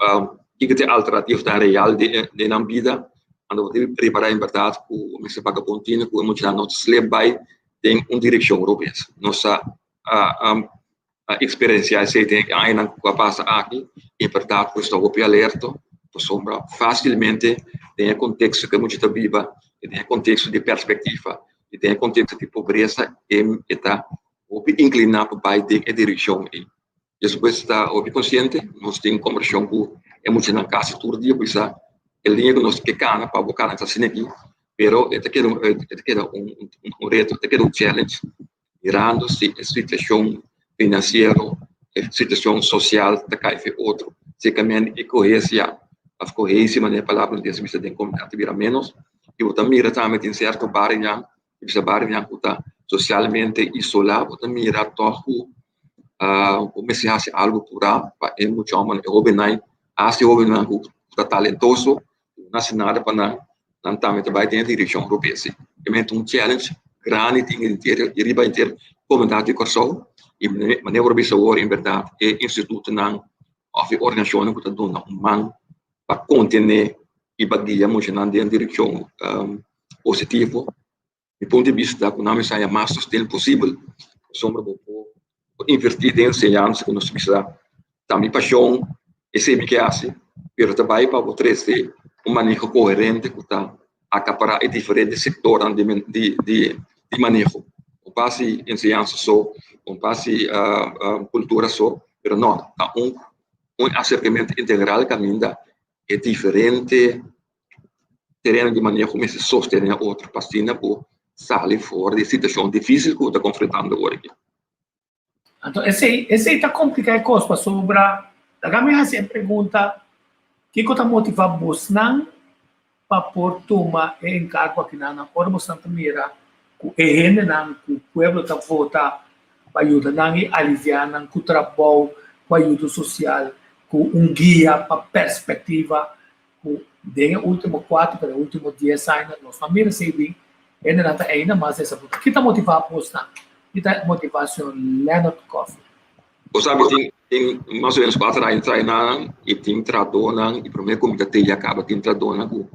kiko ta e alternativa tan real den nan bida, anto bo tin prepará en berdad ku mester paga bon tinu ku e muchanan no ta slip bai den un direkshon robes. Nos a a eksperensiá esei den e añanan ku a pasa aki, e bèrdat ku nos ta hopi alerto pasobra fásilmente den e konteksto ku e mucha ta biba i den e konteksto di perspektiva i den e konteksto di pobresa e ta hopi inkliná pa bai den e direkshon ei. Despues ta hopi konsiente, nos tin kombersashon ku e muchanan kasi tur dia bisa e liña ku nos ke kana pa bo kana ta asina aki, pero e ta keda e ta keda un reto, e ta keda un challenge mirando si e situacion financiero, e situacion social ta cay fe otro. Ciertamente e cohesia of cohesie manera e palabra nos bisa den comunidad ta bira menos y bo ta mira tambe tin cierto barionan, bisa barionan cu ta socialmente isola, bo ta mira toch cu bo mester haci algo pura pa e mucha hombernan, e hobennan, hasta e hobennan cu ta talentoso No hasi nada pa nan, nan tambe ta bai den e direkshon robes. E mester un challenge grandi tin henter i riba henter komunidat di Kòrsou i manera bo a bisa awor en bèrdat e institutonan òf e organisashonnan ku ta duna un man pa kontené i pa guia muchanan den direkshon positivo. Mi punto di bista ku nan mester haña mas sosten posibel pasobra bo por invertí den enseñansa ku nos bisa ta mi pashon. Esei mi ke hasi, pero ta bai pa bo trese un maneho koherente ku ta akapará e diferente sektornan di di di maneho. No pa hasi enseñansa so, no pa hasi kultura so, pero no, ta un un aserkamentu integral kaminda e diferente tereno di maneho mester sostené otro pa asina bo sali for di e situashon difísil ku bo ta konfrontando awor aki. Anto esei, esei ta kompliká e kos pasobra laga mi hasi e pregunta, kiko ta motivá bosnan pa por tuma e enkargo akinan ora bosnan ta mira ku e hendenan ku pueblo ta vota pa yuda nan i aliviá nan ku trabou, ku ayudo sosial, ku un guia pa perspektiva ku den e último kuater pero e último dies aña nos no a mira esei bin, hendenan ta ainda mas desapuntá. Ki ta motivá bosnan? Ki ta motivá señor Leonard Coffie? Bo sabi tin tin mas o menos kuater aña trae nan i tin trahadónan i promé ku mi ta teya kaba tin trahadónan ku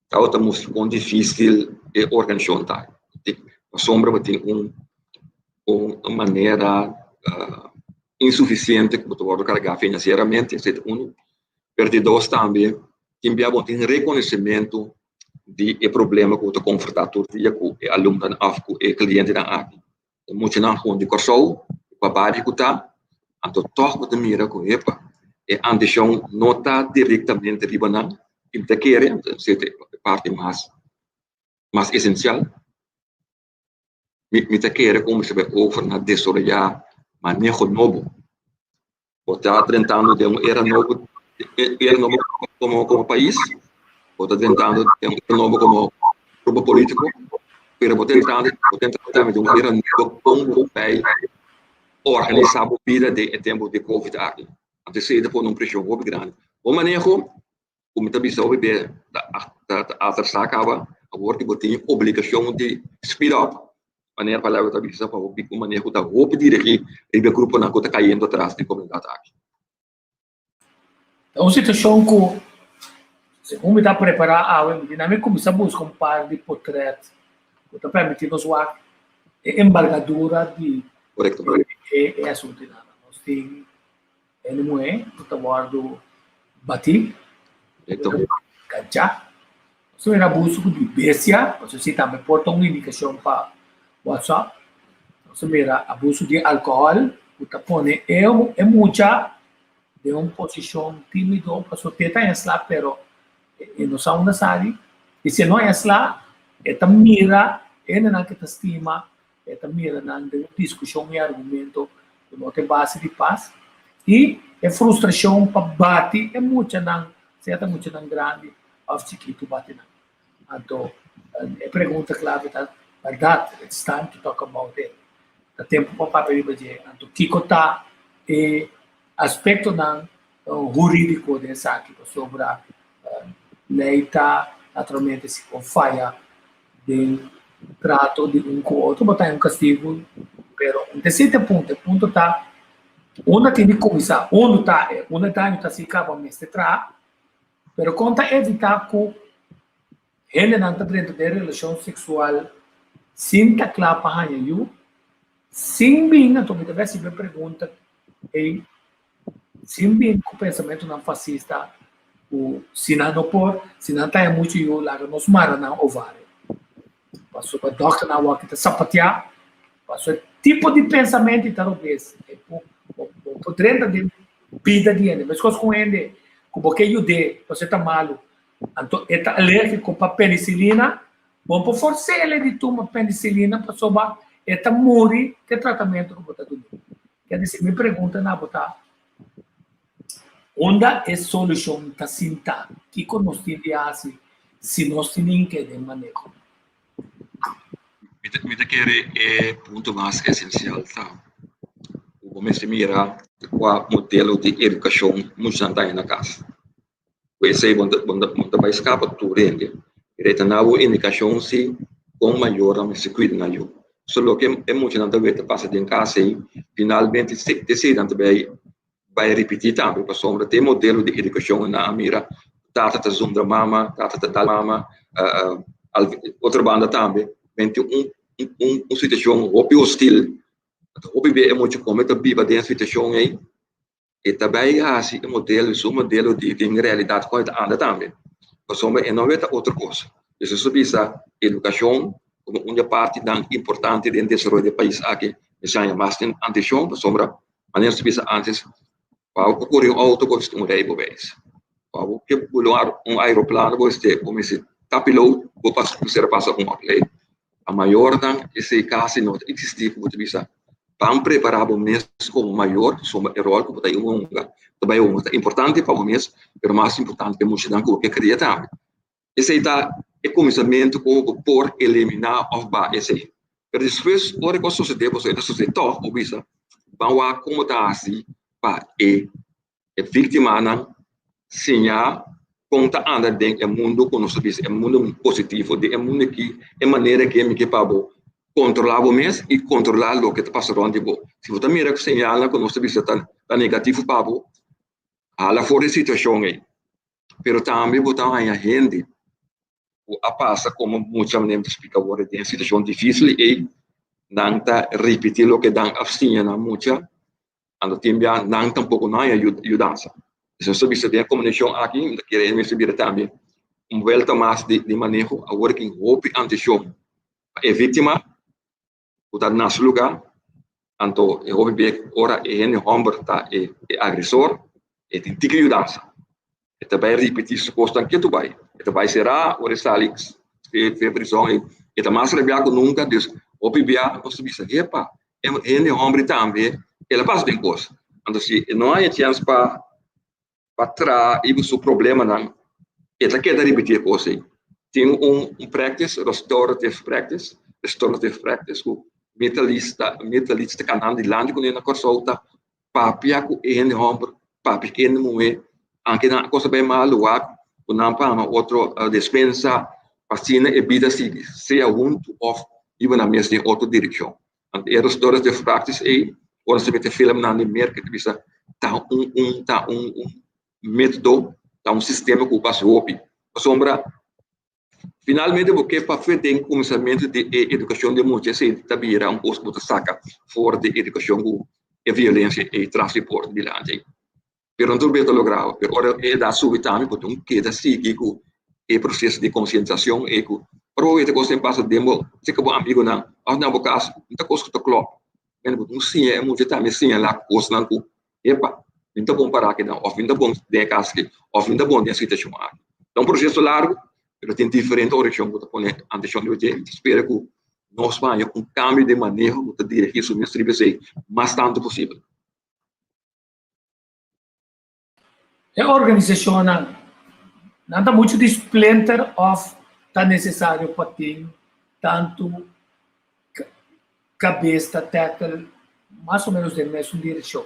tabata mustra kon difísil e organisashon ta. Pasobra bo tin un un manera insufisiente ku bo ta wòrdu kargá finansieramente, esei ta unu. Pero di dos tambe tin bia bo tin rekonosementu di e problema ku bo ta konfrontá tur dia ku e alumnonan òf ku e klientenan aki. E muchanan gewoon di Kòrsou, pa bario ku ta, anto tòg bo ta mira ku hepa e ambishon no ta direktamente riba nan i bo ta kere, esei ta e parti mas mas esensial. Mi mi ta kere ku mester bai over na desaroyá maneho nobo. Bo ta drentando den un era nobo, era nobo komo komo pais, bo ta drentando den un era nobo komo grupo polítiko, pero bo ta entrando bo ta entrando tambe den un era nobo kon bo bai organisá bo bida den e tempu di covid aki. Anto esei ta pone un preshon hopi grandi. Bo maneho ku mi ta bisa hopi be ta ta atrasá kaba, awor ku bo tin obligashon di speed up. Manera palabra ta bisa pa hopi un manera ku ta hopi dirigí riba e gruponan ku ta kayendo atras den komunidat aki. Ta un situashon ku segun mi ta prepará awe mi di nan mi kuminsá buska un par di potrèt ku ta permití nos wak e embargadura di e asuntunan. Nos tin hende muhé ku ta wòrdu batí, kachá. Nos mira abuso di bestia, pasobra esei tambe por ta un indikashon pa WhatsApp. Nos mira abuso di alkohòl ku ta pone e mucha den un posishon tímido pasobra te ta esla pero e no sa unda sali. I si e no esla e ta mira hendenan ku e ta stima, e ta mira nan den un diskushon i argumento ku no tin base di pas. I e frustrashon pa bati e muchanan, sea ta muchanan grandi òf chikitu bati nan. Anto e pregunta klave ta, bèrdat it's time to talk about it, ta tempu pa papia riba dje. Anto kiko ta e aspektonan hurídiko den esaki? Pasobra lei ta naturalmente si bo faya den trato di un ku otro bo ta haña un kastigu, pero un ta esei ta e punto, e punto ta unda tin di kuminsá, unda ta e, unda e daño ta hasi kaba mester traha. Pero kon ta evitá ku hendenan ta drenta den relashon seksual sin ta kla pa haña yu? Sin bin, anto mi ta bai hasi mi pregunta ei, sin bin ku pensamentunan fasista ku si nan no por, si nan ta haña muchu yu laga nos mara nan ovario. Pasobra dòkternan awor aki ta sapatiá, pasobra e tipo di pensamentu ei ta robes. E bo por drenta den bida di hende. Meskos ku un hende ku bo ke yud'é pasobra e ta malu, anto e ta alérgiko pa penisilina, bo por fors'é di tuma penisilina pasobra e ta muri ku e tratamentu ku bo ta dun'é. Ker disi, mi pregunta na bo ta, Unda e solushon ta sintá? Kiko nos tin di hasi si nos tin inke den maneho? Mi ta kere e punto mas esensial ta ku bo mester mira kua modelo di edukashon muchanan ta haña na kas. Ku esei bo ta bai skapa tur hende. Reta na bo indikashon si kon mayornan mester kuida nan yu. So loke e muchanan ta wet ta pasa den kas ei, finalmente esei nan ta bai bai ripití tambe pasobra te modelo di edukashon nan a mira tata ta zundra mama, tata ta dal mama, otro banda tambe men tin un un situashon hopi hostil, hopi bia e mucha kome ta biba den e situashon ei. E ta bai hasi e modelo, su modelo di den realidat kon e ta anda tambe. Pasobra e no weta otro kos. Dus nos ta bisa edukashon komo un di e partinan importante den desaroyo di e pais aki mester haña mas atenshon pasobra manera nos ta bisa antes pa bo por kore un outo bo mester un reibewijs. Pa bo ke bula un aeroplano bo mester bo mester ta piloot bo mester a pasa un opleiding. Pa mayornan esei kasi no ta eksistí ku bo ta bisa ban prepará bo mes komo mayor pasobra e ròl ku bo ta hunga ta bai hunga ta importante pa bo mes pero mas importante pa e muchanan ku bo ke kria tambe. Esei ta e kuminsamentu ku bo por eliminá òf baha esei. Pero despues ora ku a sosodé pasobra e ta sosodé tòg bo bisa ban wak kon bo ta hasi pa e E víktimanan siña kon ta anda den e mundu ku nos ta bisa e mundu positivo. Den e mundu aki e manera ke mi ke pa bo kontrolá bo mes i kontrolá loke ta pasa rònt di bo. Si bo ta mira ku señalnan ku nos ta bisa ta negativo pa bo, hala for di e situashon ei. Pero tambe bo ta haña hende ku a pasa komo mucha manera mi ta splika awor den situashon difísil ei, nan ta ripití loke nan a siña nan mucha, anto tin bia nan tampoko no haña yudansa. Esei nos ta bisa den e komunikashon aki, mi ta kere e mester bira tambe un buelta mas di maneho, awor tin hopi antishon pa e víktima ku ta na su lugá, anto e hopi bek ora e hende hòmber ta e agresor, e tin tiki yudansa. E ta bai ripití su kosnan ketu bai. E ta bai será, ora e sali fe prizòn e ta mas rabiá ku nunka. Dus hopi bia nos ta bisa, Hepa, e hende hòmber tambe el a pasa den kos. Anto si e no haña chèns pa pa traha riba su problemanan, e ta keda ripití e kos ei. Tin un practice, restorative practice, restorative practice ku mi ta lista, mi ta lista kanando dilanti kuné na Kòrsou ta papia ku e hende hòmber, papia ku e hende muhé, anke nan kos a bai malu wak ku nan pa hama otro despensa pa asina e bida sigui, sea huntu òf riba nan mes den otro direkshon. Anto e restorative practice ei, ora nos ta mete filmnan di Merca ta bisa ta un un ta un un metodo, ta un sistema ku basa hopi. Pasobra finalmente bo ke papia den kuminsamentu di e edukashon di mucha esei ta bira un kos ku bo ta saka for di edukashon ku e violensia ei tras di porta dilanti ei. Pero no tur bes ta logra, pero ora e edat subi tambe bo tin keda sigui ku e proseso di konsientisashon ei ku ora bo weta kos tin pasa den bo seka bo amigunan òf na bo kas no ta kos ku ta klòp men bo tin siña e mucha tambe siña la kosnan ku epa mi no ta bon para akinan òf mi no ta bon den e kas aki òf mi no ta bon den e situashon aki. Ta un proseso largu pero tin diferente orashon ku ta pone anteshon riba dje i ta spera ku nos por haña un kambio den maneho ku ta dirigí su mes riba esei mas tantu posibel. E organisashonnan nan ta muchu di splinter òf ta nesesario pa tin tantu kabes ta tackle mas o menos den mesun direkshon?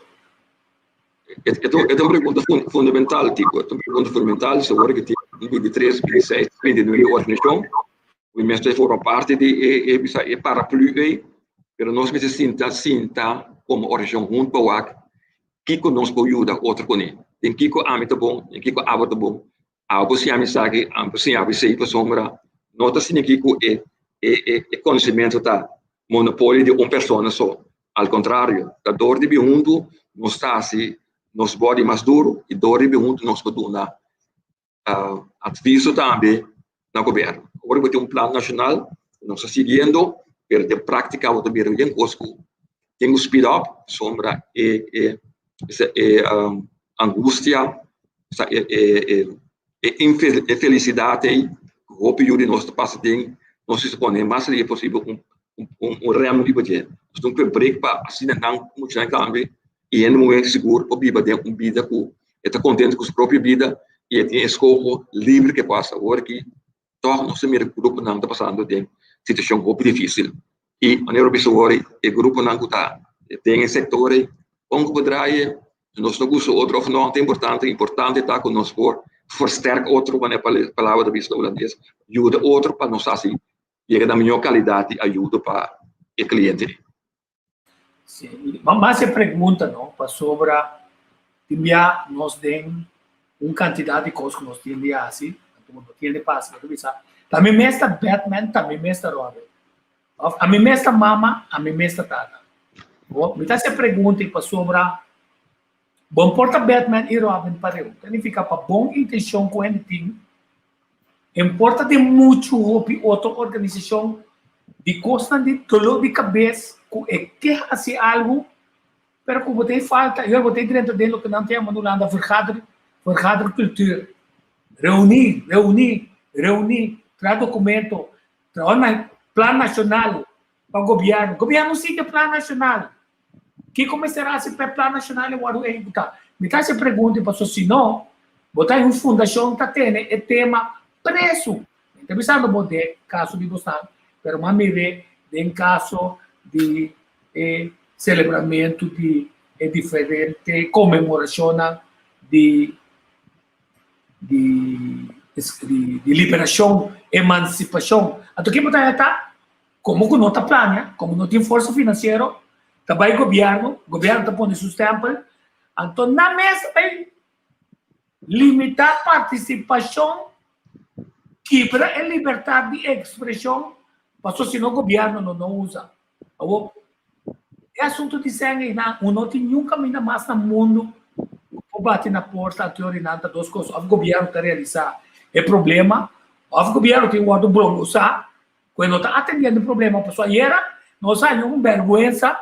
E ta un pregunta fundamental, Tico. E ta un pregunta fundamental. So ora ku tin 23, 26, 29 organisashon, mi mester forma parti di e e bisa e paraplu ei, pero nos mester sinta sinta komo organisashon huntu pa wak kiko nos por yuda otro kuné. Den kiko ami ta bon, den kiko abo ta bon. Abo por siña mi esaki, ami por siña abo esei, pasobra no ta siña ku e e e konosementu ta monopolio di un persona so. Al kontrario, ta dor di bin huntu nos ta hasi nos body mas duru i dor di bin huntu nos por duna adviso tambe na gobierno. Ora bo tin un plan nacional, nos ta siguiendo, pero den práctica bo ta mira bien cos cu tin cu speed up, sombra e e e angustia, e e e infelicidad ey cu hopi yu di nos ta pasa den, nos mester pone mas lihe posibel un un rem riba dje. Nos tin cu break pa asina nan muchanan tambe i hende muhé sigur por biba den un bida ku e ta kontento ku su propio bida i e tin eskoho libre ke pasa. Awor aki tòg nos ta mira ku gruponan ta pasando den situashon hopi difísil i manera bo bisa awor e gruponan ku ta den e sektor ei kon ku por draai nos no gusta otro òf no ta importante, importante ta ku nos por versterk otro manera palabra ta bisa na hulandes yuda otro pa nos hasi yega na mihó kalidat di ayudo pa e kliente. Sí, mas e pregunta no, pasobra tin bia nos den un cantidad di cos cu nos tin di haci, anto no tin di pasa, bo ta bisa, ta mi mes ta Batman, ta mi mes ta Robin, of a mi mes ta mama, a mi mes ta tata. Bo, mi ta haci e pregunta pasobra. Bo por ta Batman i Robin pareu. Ta nifiká pa bon intenshon ku hende tin, en por ta den muchu hopi otro organisashon di kosnan di doló di kabes ku e ke hasi algu, pero ku bo ta e falta, i ora bo ta e drenta den loke nan ta yama na Hulanda vergader, vergadercultuur. Reuní, reuní, reuní, traha dokumento, traha plan nashonal pa gobièrnu. Gobièrnu sigui e plan nashonal. Kiko mester hasi pa e plan nashonal e wòrdu ehekutá? Mi ta hasi e pregunta pasobra si no, bo ta un fundashon ta tene e tema presu. Mi ta bisando bo den kaso di bosnan, pero mi a mir'é den kaso di e selebramentu di e diferente konmemorashonnan di di di liberashon, emansipashon. Anto ke bo ta haya ta? Komo ku no ta plania, komo no tin forsa finansiero, ta bai gobièrnu, gobièrnu ta pone su stèmpel, anto nan mes ta bai limitá partisipashon, kibra e libertat di ekspreshon, pasobra si no gobièrnu no no usa. Awor, e asuntu di sèn einan, un no tin niun kaminda mas na mundu ku por bati na porta anto yori nan ta dos kos, òf gobièrnu ta realisá e problema, òf gobièrnu tin wòrdu brongosá ku e no ta atendiendo e problema. Pasobra ayera nos a haña un bèrgwensa,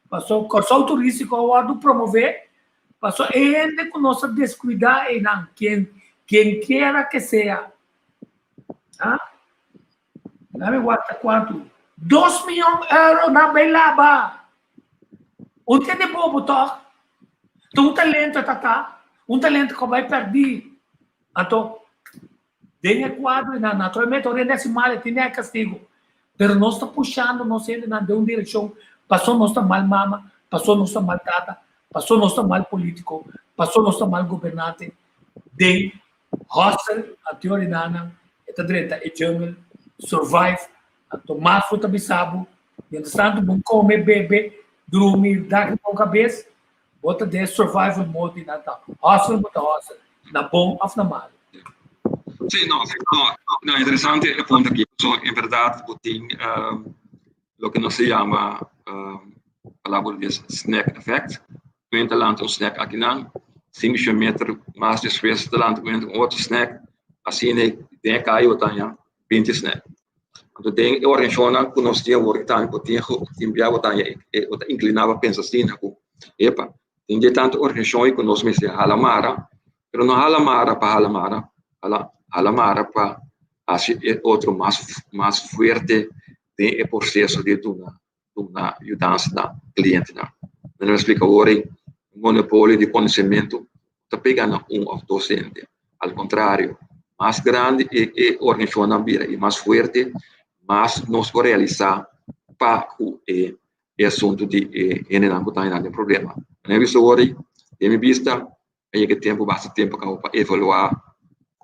pasobra Kòrsou Turístiko a wòrdu promové, pasobra e hende ku nos a deskuidá einan, kien kien kiera ke sea, ah, Dame wak ta kuantu. Dos miyon euro nan bay laba. Un tende bobo tòg? Ta un talento ta ta, un talento ku a bay pèrdí. Anto, den e kuadro nan, naturalmente ora hende hasi mal e tin e kastigu. Pero nos ta pushando nos hendenan den un direkshon paso nos ta mal mama, paso nos ta mal tata, paso nos ta mal polítiko, paso nos ta mal gobernante den Hustle anto orinanan e ta drenta e jungle, survive, anto mas bo ta bisa bo, mientras tanto bo come, bebe, drumi, da ki bo cabes, bo ta den survival mode di nan ta hustle bo ta hustle, na bon of na malo. Sí, no, no, no, interesante e punto aki, so en berdad bo tin loke nos ta yama palabra hulandes snack effect, Kuenta lanta un snack akinan, 500 meter mas despues ta lanta kuenta un otro snack, asina den e kaya bo ta haña 20 snack. Anto den e organisashonnan ku nos tin awor tambe bo tin tin bia bo ta haña bo ta inkliná pa pensa asina ku epa tin di tantu organisashon ku nos mester hala mara, pero no hala mara pa hala mara, hala hala mara pa hasi e otro mas mas fuerte den e proseso di duna duna yudansa na klientenan. Mi a splika awor ei, monopolio di konosementu ta pega na un òf dos hende. Al kontrario, mas grandi e e organisashonnan bira i mas fuerte, mas nos por realisá pa ku e e asuntu di e hendenan ku ta haña den problema. Mi a bisa awor ei, den mi bista, a yega tempu, basta tempu kaba pa evaluá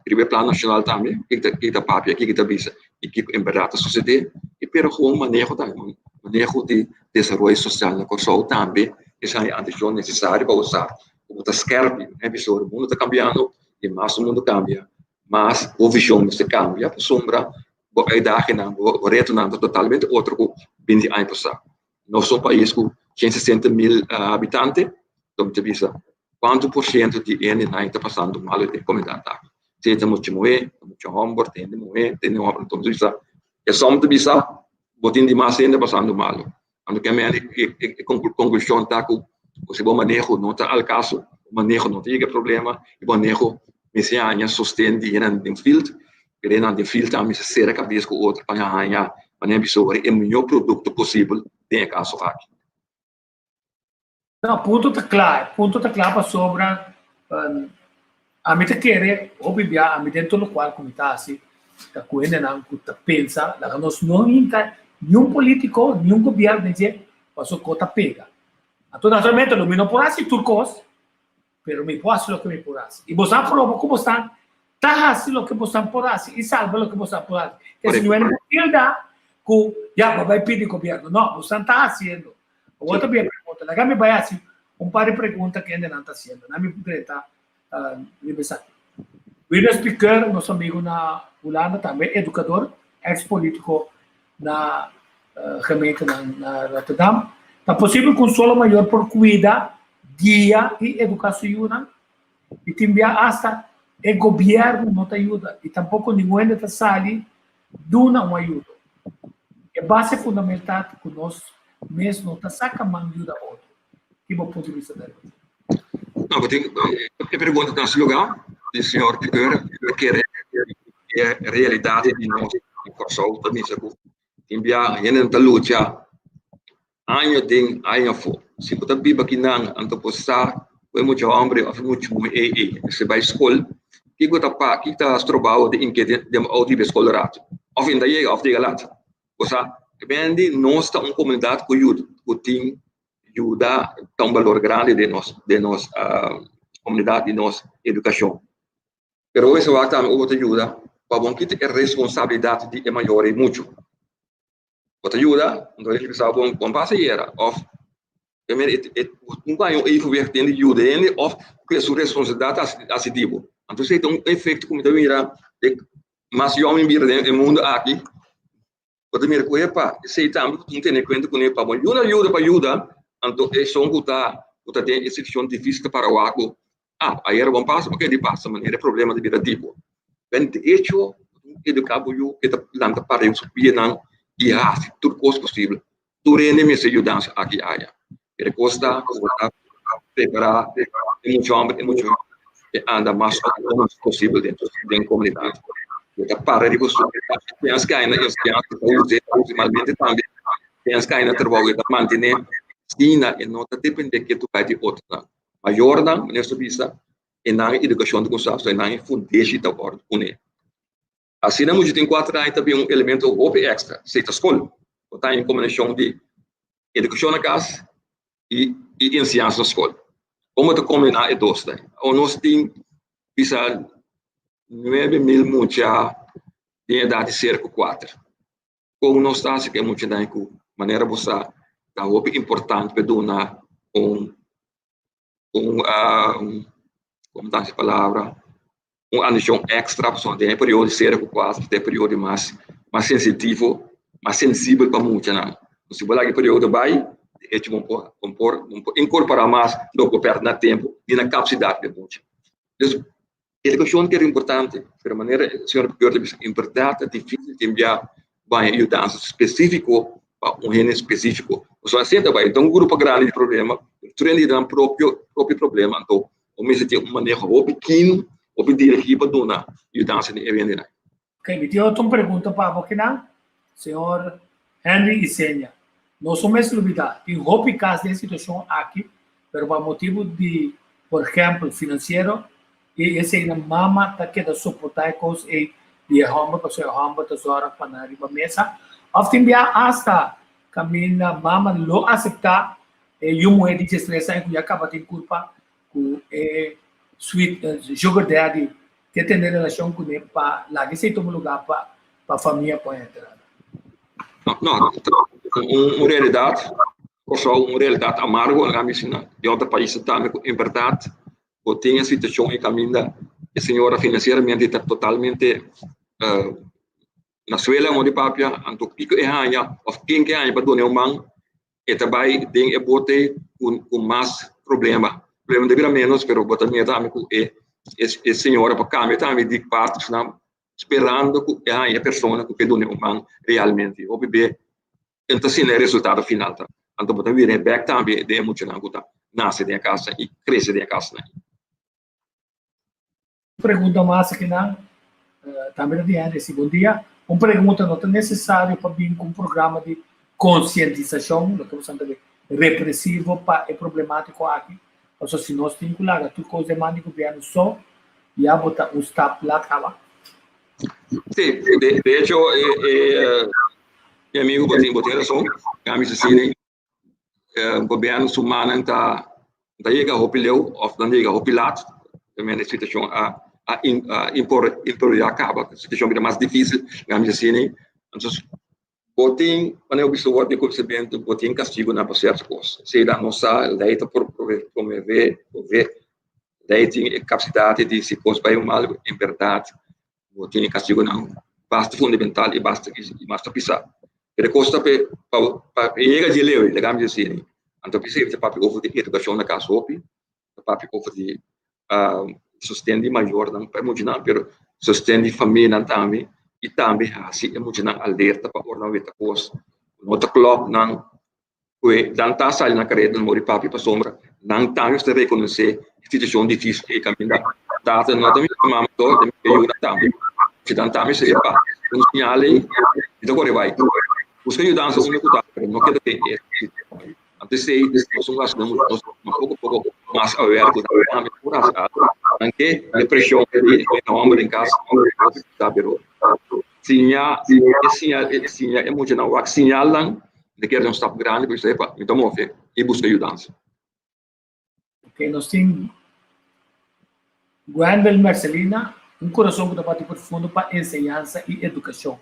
riba e plan nashonal tambe kiko ta kiko ta papia, kiko ta bisa i kiko en bèrdat ta susedé i pero gewoon maneho tambe, maneho di desaroyo sosial na Kòrsou tambe esei e atenshon nesesario pa bo sa ku bo ta skèrpi, e pasobra mundu ta kambiando i mas mundu kambia mas bo vishon mester kambia pasobra bo uitdagingan, bo retonan ta totalmente otro ku binti aña pasá. Nos ta un pais ku 160 mil habitante, lo mi ta bisa kuantu por siento di hendenan ta pasando malu den komunidat aki. Sea ta mucha muhé, ta mucha hòmber, ta hende muhé, ta hende hòmber. Entonces bisa, e sòm ta bisa bo tin di mas hende pasando malu. Anto ke mende e konklushon ta ku si bo maneho no ta al kaso, bo maneho no ta yega e problema, i bo maneho mester haña sosten di hendenan den field, pero hendenan den field tambe mester sera kabes ku otro pa haña manera bisa ora e mihó produkto posibel den e kaso aki. No, punto ta kla, e punto ta kla pasobra ami ta kere hopi bia ami den tur lokual ku mi ta hasi ta ku hendenan ku ta pensa laga nos no hinka niun politiko, niun gobièrnu den dje pasobra ko ta pega. Anto naturalmente lo mi no por hasi tur kos, pero mi por hasi loke mi por hasi. I boso a proba ku boso ta hasi loke boso por hasi i salba loke boso por hasi. Ke si no por tilda ku ya bo bai pidi gobièrnu. No, boso ta hasiendo. Awor ta bin e pregunta. Laga mi bai hasi un par di pregunta ku hendenan ta hasiendo. Na mi drenta riba esaki. William Spiker, nos amigu na Hulanda, tambe edukador, eks polítiko na gemeentenan na Rotterdam. Ta posibel ku un solo mayor por kuida? guia i eduká su yunan i tin bia asta e gobièrnu no ta yuda i tampoko ningun hende ta sali duna un ayudo. E base fundamental ta ku nos mes no ta saka man yuda otro. Ki bo punto di bista ta riba esei? No, bo tin e pregunta ta na su lugá di señor Keur. Mi kere e realidat di nos na Kòrsou ta bisa ku tin bia hende ta lucha aña den aña afó. Si bo ta biba akinan anto bo sa ku e mucha hòmber òf e mucha muhé ei ei mester bai skol, kiko ta pa kiko ta strobao di inke den bo outo riba e skol rato òf e no ta yega òf ta yega lat. Bo sa, bendi nos ta un komunidat ku yuda ku tin yuda ta un balor grandi den nos den nos komunidat di nos edukashon. Pero hopi wak tambe ora bo ta yuda pa bo no kita e responsabilidat di e mayor ei muchu. Bo ta yuda, anto e bisa bo bon pasa yera of un haña un evenwicht den di yuda hende of ku su responsabilidat hasi di bo. Anto esei ta un efekto ku mi ta mira den mas yòn mi bira den e mundu aki, bo ta mira ku epa esei tambe bo tin tene kuenta kuné pa bo yuda yuda pa yuda, anto esun ku ta ku ta den e situashon difisil ta para wak ku ah ayera bon pasa bo keda di pasa manera e problema ta bira di bo. Ben de hecho eduká bo yu e ta lanta para riba su pianan i hasi tur kos posibel. Tur hende mester yudansa aki aya. Pero e kos ta ku bo ta prepará e mucha hòmber i mucha muhé e anda mas posibel den komunidat. Bo ta para riba su piensa kai na enseñansa ta usa optimalmente tambe. Piensa kai na trabou e ta mantené asina e no ta dependé ke tur bai di otronan. Mayornan, manera su bisa, e nan edukashon ta kuminsá, so e nan e fundeshi ta wòrdu pone. Asina mucha tin kuater aña ta bin un elemento hopi èkstra, esei ta skol. Bo ta haña un kombinashon di edukashon na kas i i enseñansa na skol. Kon bo ta kombiná e dos ta? Awor nos tin bisa 9000 mucha den edat di serka kuater. Kon nos ta hasi ku e muchanan ku manera bo sa ta hopi importante pa duna un un como ta e palabra un atencion extra pasobra den e periodo di sera cu cuatro ta e periodo mas mas sensitivo mas sensibel pa muchanan si bo laga e periodo bay de hecho bo por bo por bo por incorpora mas loke bo perde na tempo di na capacidad di e mucha dus educacion ta keda importante pero manera señor George a bisa en berdad ta dificil tin bia baña yudansa spesífiko pa un hende spesífiko. Pasobra asina ta bai, ta un grupo grandi di problema, tur hende tin nan propio propio problema, anto bo mester tin un maneho hopi kin, hopi dirigí pa duna yudansa den e hendenan. Ok, mi tin otro un pregunta pa bo kinan, señor Henry Isenia. Nos no mester lubida, tin hopi kas den e situashon aki, pero pa motibu di, por ehèmpel, finansiero, I eseinan mama ta keda soportá e kos ei di e hòmber pasobra e hòmber ta zòrg pa nan riba mesa. Òf tin bia asta kaminda mama lo aseptá e yu muhé di diestres aña ku ya kaba tin kulpa ku e sweet sugar daddy ke tene relashon kuné pa laga esei tuma lugá pa pa famia por entrada. No, no, un realidat, Kòrsou un realidat amargo, laga mi bisa, di otro paisnan tambe ku en bèrdat bo tin e situacion e caminda e señora financieramente ta totalmente na suela como di papia, anto kico e haña of ken ke haña pa duna e un man e ta bay den e bote cu mas problema. Problema ta bira menos pero bo ta mira tambe cu e e señora por cambia tambe di partenan sperando cu e haña e persona cu ke duna e un man realmente. Hopi be e ta asina e resultado final ta. Anto bo ta wira e bek tambe den e muchanan ku ta nase den e kasnan i krese den e kasnan. Un pregunta mas akinan, tambe ta di Henry si bon dia. Un pregunta, no ta nesesario pa bin ku un programa di konsientisashon, loke bo sa ta represivo pa e problemátiko aki? Pasobra si nos tin ku laga tur kos den man di gobièrnu so, ya bo ta un stap lat kaba. Sí, de, de hecho, eh, eh, mi amigo, bo tin, bo tin razón. Cambio se cine, eh, gobierno su manan ta, ta llega hopi leu of dan llega hopi laat. También de situación a, a, in, a impor, improvisar caba. Situación bira más difícil, cambio se cine. Entonces, bo tin, wanneer bo bisa word di conocimiento, bo tin castigo na pa cierto cos. Si dan no sa, ley ta por promover, promover Lei tin e kapasidat di si kos bai mal, en bèrdat bo tin e kastigunan basta fundamental i basta i basta pisá. Pero e kos ta pa pa yega dje leu, laga mi disi. Anto p'esei ta papia over di edukashon na kas hopi, ta papia over di sosten di mayornan pa e muchanan, pero sosten di famianan tambe i tambe hasi e muchanan alerta pa ora nan weta kos no ta klòp nan ku e nan ta sali na kareda nan mori papia pasobra nan tambe mester rekonosé e situashon difísil ei kaminda tata no ta mira mama so e ta mira e yunan tambe si nan tambe se epa un señal ei mi ta kore bai buska yudansa unda ku ta pero no keda den e situashon. Anto esei nos un hasi nos poko poko mas aware ku nan tambe por hasi algu. Nan ke depreshon di e hòmber den kas ta pero siña e siña e siña e muchanan wak siñalnan de kere un stap grandi pa bisa epa mi ta move i buska yudansa. Ok, nos tin Gwendel Mercelina, un kurason ku ta bati profundo pa enseñansa i edukashon.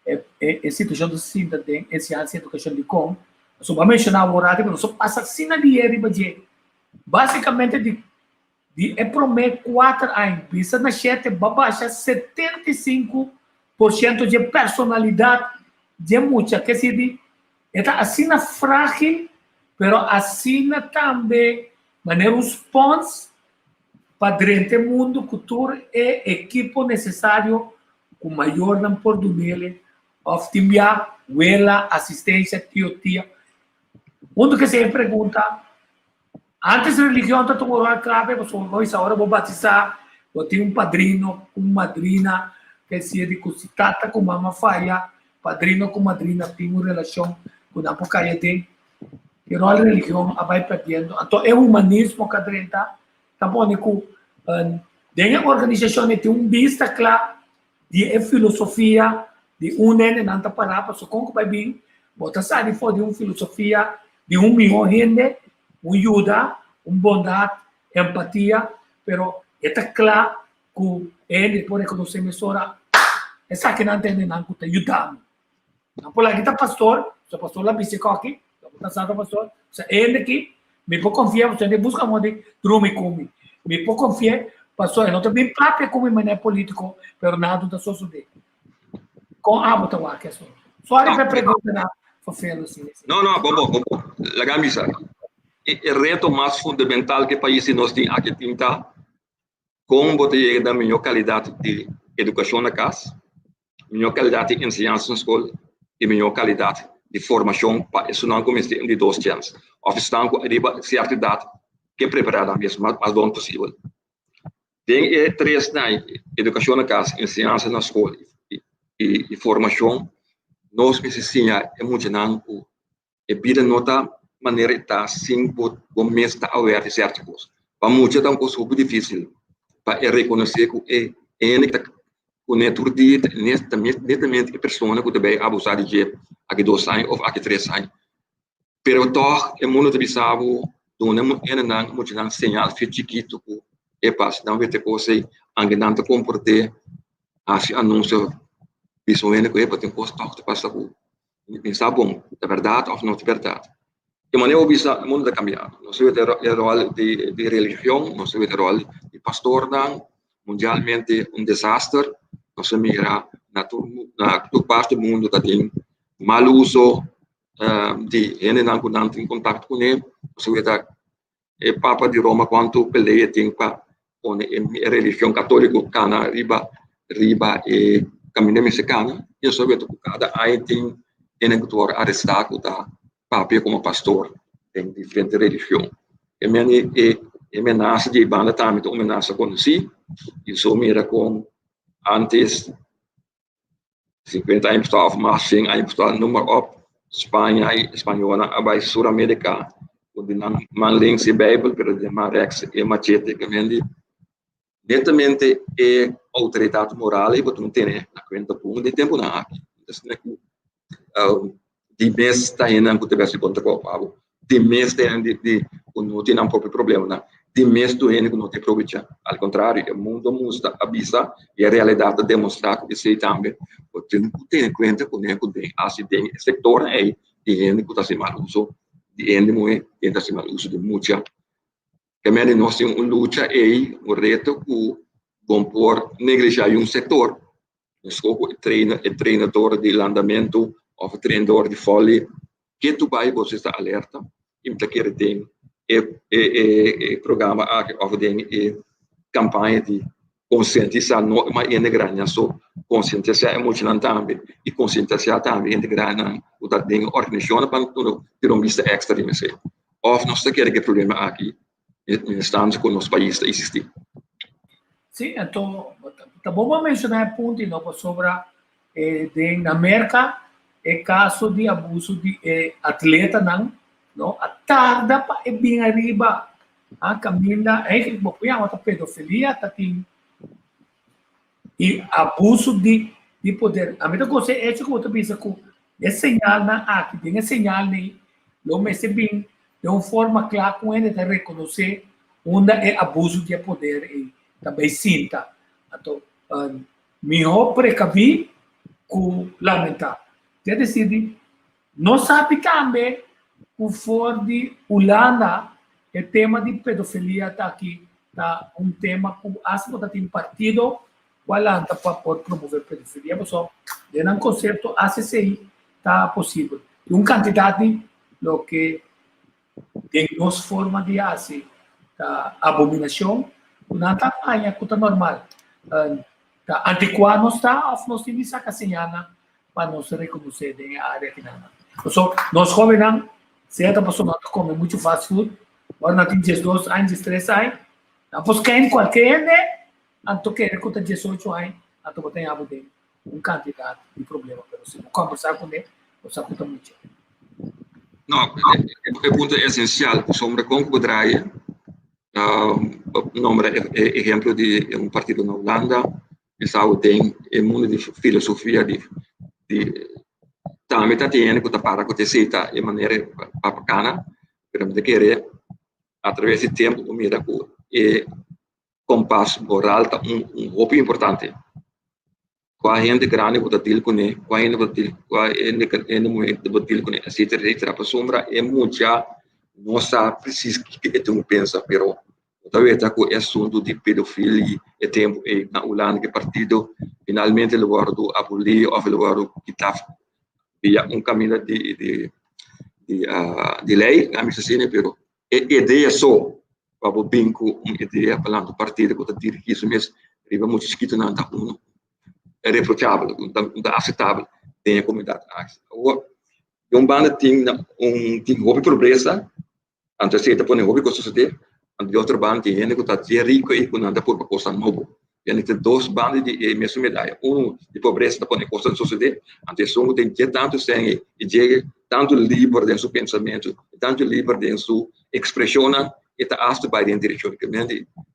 E, e, e situashon ta sinta den enseñansa i edukashon dikon? Pasobra bo a menshoná awor rati, pero nos a pasa asina di e riba dje. Básikamente di di e promé kuater aña bisa na shete bo a basha 75% dje personalidat dje mucha. Ke sirbi E ta asina frágil, pero asina tambe manera un spons pa drenta e mundu ku tur e ekipo nesesario ku mayornan por dun'el òf tin bia wela, asistensia, tio, tia. Huntu ku esei e pregunta, antes religion ta tuma un ròl klabe pasobra bo bisa ora bo batisá bo tin un padrino ku un madrina ke sier di ku si tata ku mama faya Padrino ku madrina tin un relashon ku nan por kai aden. E ròl religion a bai perdiendo. Anto e humanismo ku a drenta ta pone ku den e organisashon e tin un bista kla di e filosofia di un hende nan ta pará pasobra kon ku bai bin bo ta sali for di un filosofia di un mihó hende, un yuda, un bondat, empatia, pero e ta kla ku e hende por rekonosé mesora esakinan ta hendenan ku ta yuda mi. Nan por laga ta pastor, so pastor la bisa koki, lo por ta sa ta pastor, so e hende aki mi por konfia pasobra hende buska moda di drumi ku mi. Mi por konfia pasobra e no ta bin papia ku mi manera politiko, pero nada no ta sosodé. Kon abo ta wak eso? Sorry pa e preguntanan ferfelu asina. No, no, bo bo, bo bo. Laga mi bisa. E reto mas fundamental ku e pais di nos tin aki tin ta Kon bo ta yega na mihó kalidat di edukashon na kas, mihó kalidat di enseñansa na skol i mihó kalidat di formashon pa esunnan ku mester un di dos chèns òf esnan ku riba sierto edat ke prepará nan mes mas bon posibel. Den e tresnan, edukashon na kas, enseñansa na skol i formashon, nos mester siña e muchanan ku E bida no ta manera e ta sin bo bo mes ta aware di sierto kos. Pa mucha ta un kos hopi difisil pa e rekonosé ku e hende ku ta kuné tur dia ta netamente e persona ku ta bai abusá di dje aki dos aña òf aki tres aña. Pero tòg e mundu ta bisa bo duna hendenan muchanan señal fe chikitu ku epa si nan wete kos ei anke nan ta komport'é hasi anunsio bisa un hende ku epa tin kos tòg ta pasa ku Mi pensa bon, ta bèrdat òf no ta bèrdat? E manera bo bisa, e mundu ta kambiando. Nos ta wet e ròl di religion, nos ta wet e ròl di pastornan, mundialmente un desaster. Nos a mira na tur na tur parti di mundu ta tin mal uso di hendenan ku nan tin kontakto kuné. Nos a weta e Papa di Roma kuantu pelea tin pa pone e religion katoliko kana riba riba e kaminda mester kana i nos a weta ku kada aña tin hende ku ta wòrdu arestá ku ta papia komo pastor den diferente religion. E meni e e menasa di e banda tambe ta un menasa konosí i so mira kon antes 50 aña pasá òf mas 100 aña pasá noem maar op Spaña i spañolnan a bai Sur Amerika ku di nan man links e beibel pero di man rèks e machete ke men di netamente e outoridat moral ei bo ta tene na kuenta bon den tempunan aki asina ku di mes ta hendenan ku ta bèsti kontra ku abo di mes ta hende di ku no tin nan propio problemanan, di mes tur hende ku no tin probecha. Al kontrario, e mundo musta a bisa i e realidat ta demostrá ku esei tambe bo tin ku tene kuenta kuné ku den hasi den e sektornan ei di hende ku ta hasi mal uso di hende muhé, hende ta hasi mal uso di mucha. Te mende nos tin un lucha ei, un reto ku bon por neglishá un sektor. Meskos ku e trainador di landamentu òf e trainador di vòlei, ke tu bai bo ta alerta. I mi ta kere den e e e e programa aki òf den e kampaña di konsientisá no mas hende grandi so, konsientisá e muchanan tambe i konsientisá tambe hende grandinan ku ta den e organisashonnan pa tira un bista èkstra riba esei. Òf nos ta kere ku e problema aki e instansia ku nos pais ta eksistí. Sí, anto ta bon bo menshoná e punto i no pasobra den na Merka e kaso di abuso di e atletanan no a tarda pa e bin ariba a kaminda eigenlijk bo por yama ta pedofilia ta tin i abuso di di poder. Ami ta gosa e echo ku bo ta bisa ku e señalnan aki den e señalnan ei lo mester bin den un forma kla ku hende ta rekonosé unda e abuso di e poder ei ta bai sinta. Anto mihó prekabí ku lamentá. Te desidi nos sabi tambe ku for di Hulanda e tema di pedofilia ta aki ta un tema ku asta bo ta tin partido ku a lanta pa por promove pedofilia pasobra den nan konsepto asta esei ta posibel. Tin un kantidat di loke den nos forma di hasi ta abominashon ku nan ta haña ku ta normal. Ta antikuá nos ta òf nos tin di saka señalnan pa nos rekonosé den e área kinan. Pasobra nos hóbennan sea ta pasobra nan ta kome muchu fast food, ora nan tin diesdos aña, diestres aña, nan por skein kualke hende, anto kere ku ta diesocho aña, anto bo ta haña bo den un kantidat di problema. Pero si bo kòmbersá kuné, bo sa ku ta mucha. No, e punto esensial, pasobra kon ku bo draia, nombra e ehemplo di un partido na Hulanda, Esau den e mundu di filosofia di di tambe ta tin hende ku ta para ku ta esei ta e manera pa kana, pero mi ta kere atraves di tempu bo mira ku e kompas moral ta un un hopi importante. Kua hende grandi bo ta deal kuné, kua hende bo ta deal kua hende hende muhé bo ta deal kuné, etsetera etsetera. Pasobra e mucha no sa presis kiko e tin ku pensa, pero Bo ta weta ku e asuntu di pedofili e tempu ei na Hulanda ku e partido finalmente lo wòrdu abolí òf lo wòrdu kitá via un kaminda di di di di lei, nan bisa asina, pero e idea so pa bo bin ku un idea pa lanta un partido ku ta dirigí su mes riba mucha chikitonan ta unu reprochabel, no ta aseptabel den e komunidat aki. Awor, di un banda tin un tin hopi pobresa. Anto esei ta pone hopi kos sosodé. Anto di otro banda tin hende ku ta bien riko i ku nan ta purba kosnan nobo. Yende ta dos banda di e mesun medaya. Unu di pobresa ta pone kosnan sosodé, anto esun ku tin dje tantu sèn ei i dje tantu liber den su pensamentu, tantu liber den su ekspreshonnan, e ta asta bai den direkshon di krimen.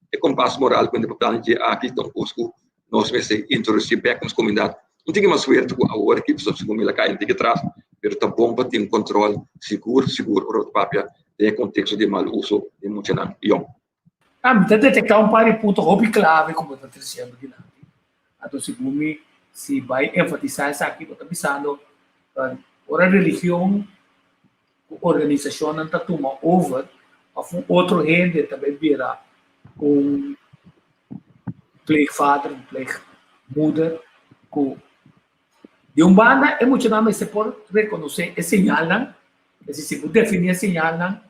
E kompas moral ku hende por planta dje aki ta un kos ku nos mester introdusí bèk nos komunidat. Un tiki mas fuerte ku awor aki, pasobra segun mi la kai un tiki atras, pero ta bon pa tin kontròl sigur sigur ora bo ta papia den e konteksto di mal uso di muchanan yòn. Ah, mi ta detektá un par di punto hopi klave ku bo ta tresiendo dilanti. Anto segun mi, si bai enfatisá esaki, bo ta bisando ora religion ku organisashonnan ta tuma over òf un otro hende ta bai bira un pleegvader, un pleegmoeder ku di un banda e muchanan mester por rekonosé e señalnan, es decir, si bo definí e señalnan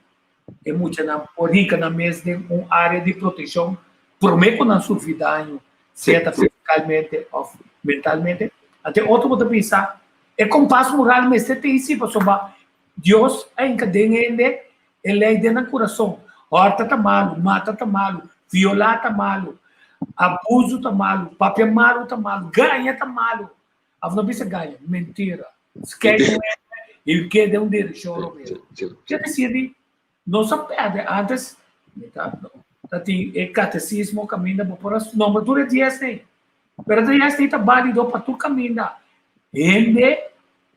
e muchanan por hinka nan mes den un área di protekshon promé ku nan sufri daño, sea ta fisikalmente òf mentalmente. Anto e otro bo ta bisa E kompas moral mester ta isi pasobra Dios a hinka den hende e lei den nan kurason. Hòrta ta malu, mata ta malu, violá ta malu, abusu ta malu, papia malu ta malu, gaña ta malu. Af no bisa gaña, mentira. Skei un hende i ke den un direkshon robes. Ke desir di nos a pèrdè antes ta tin e katesismo kaminda bo por a nombra tur e dies ei. Pero e dies ei ta bálido pa tur kaminda. Hende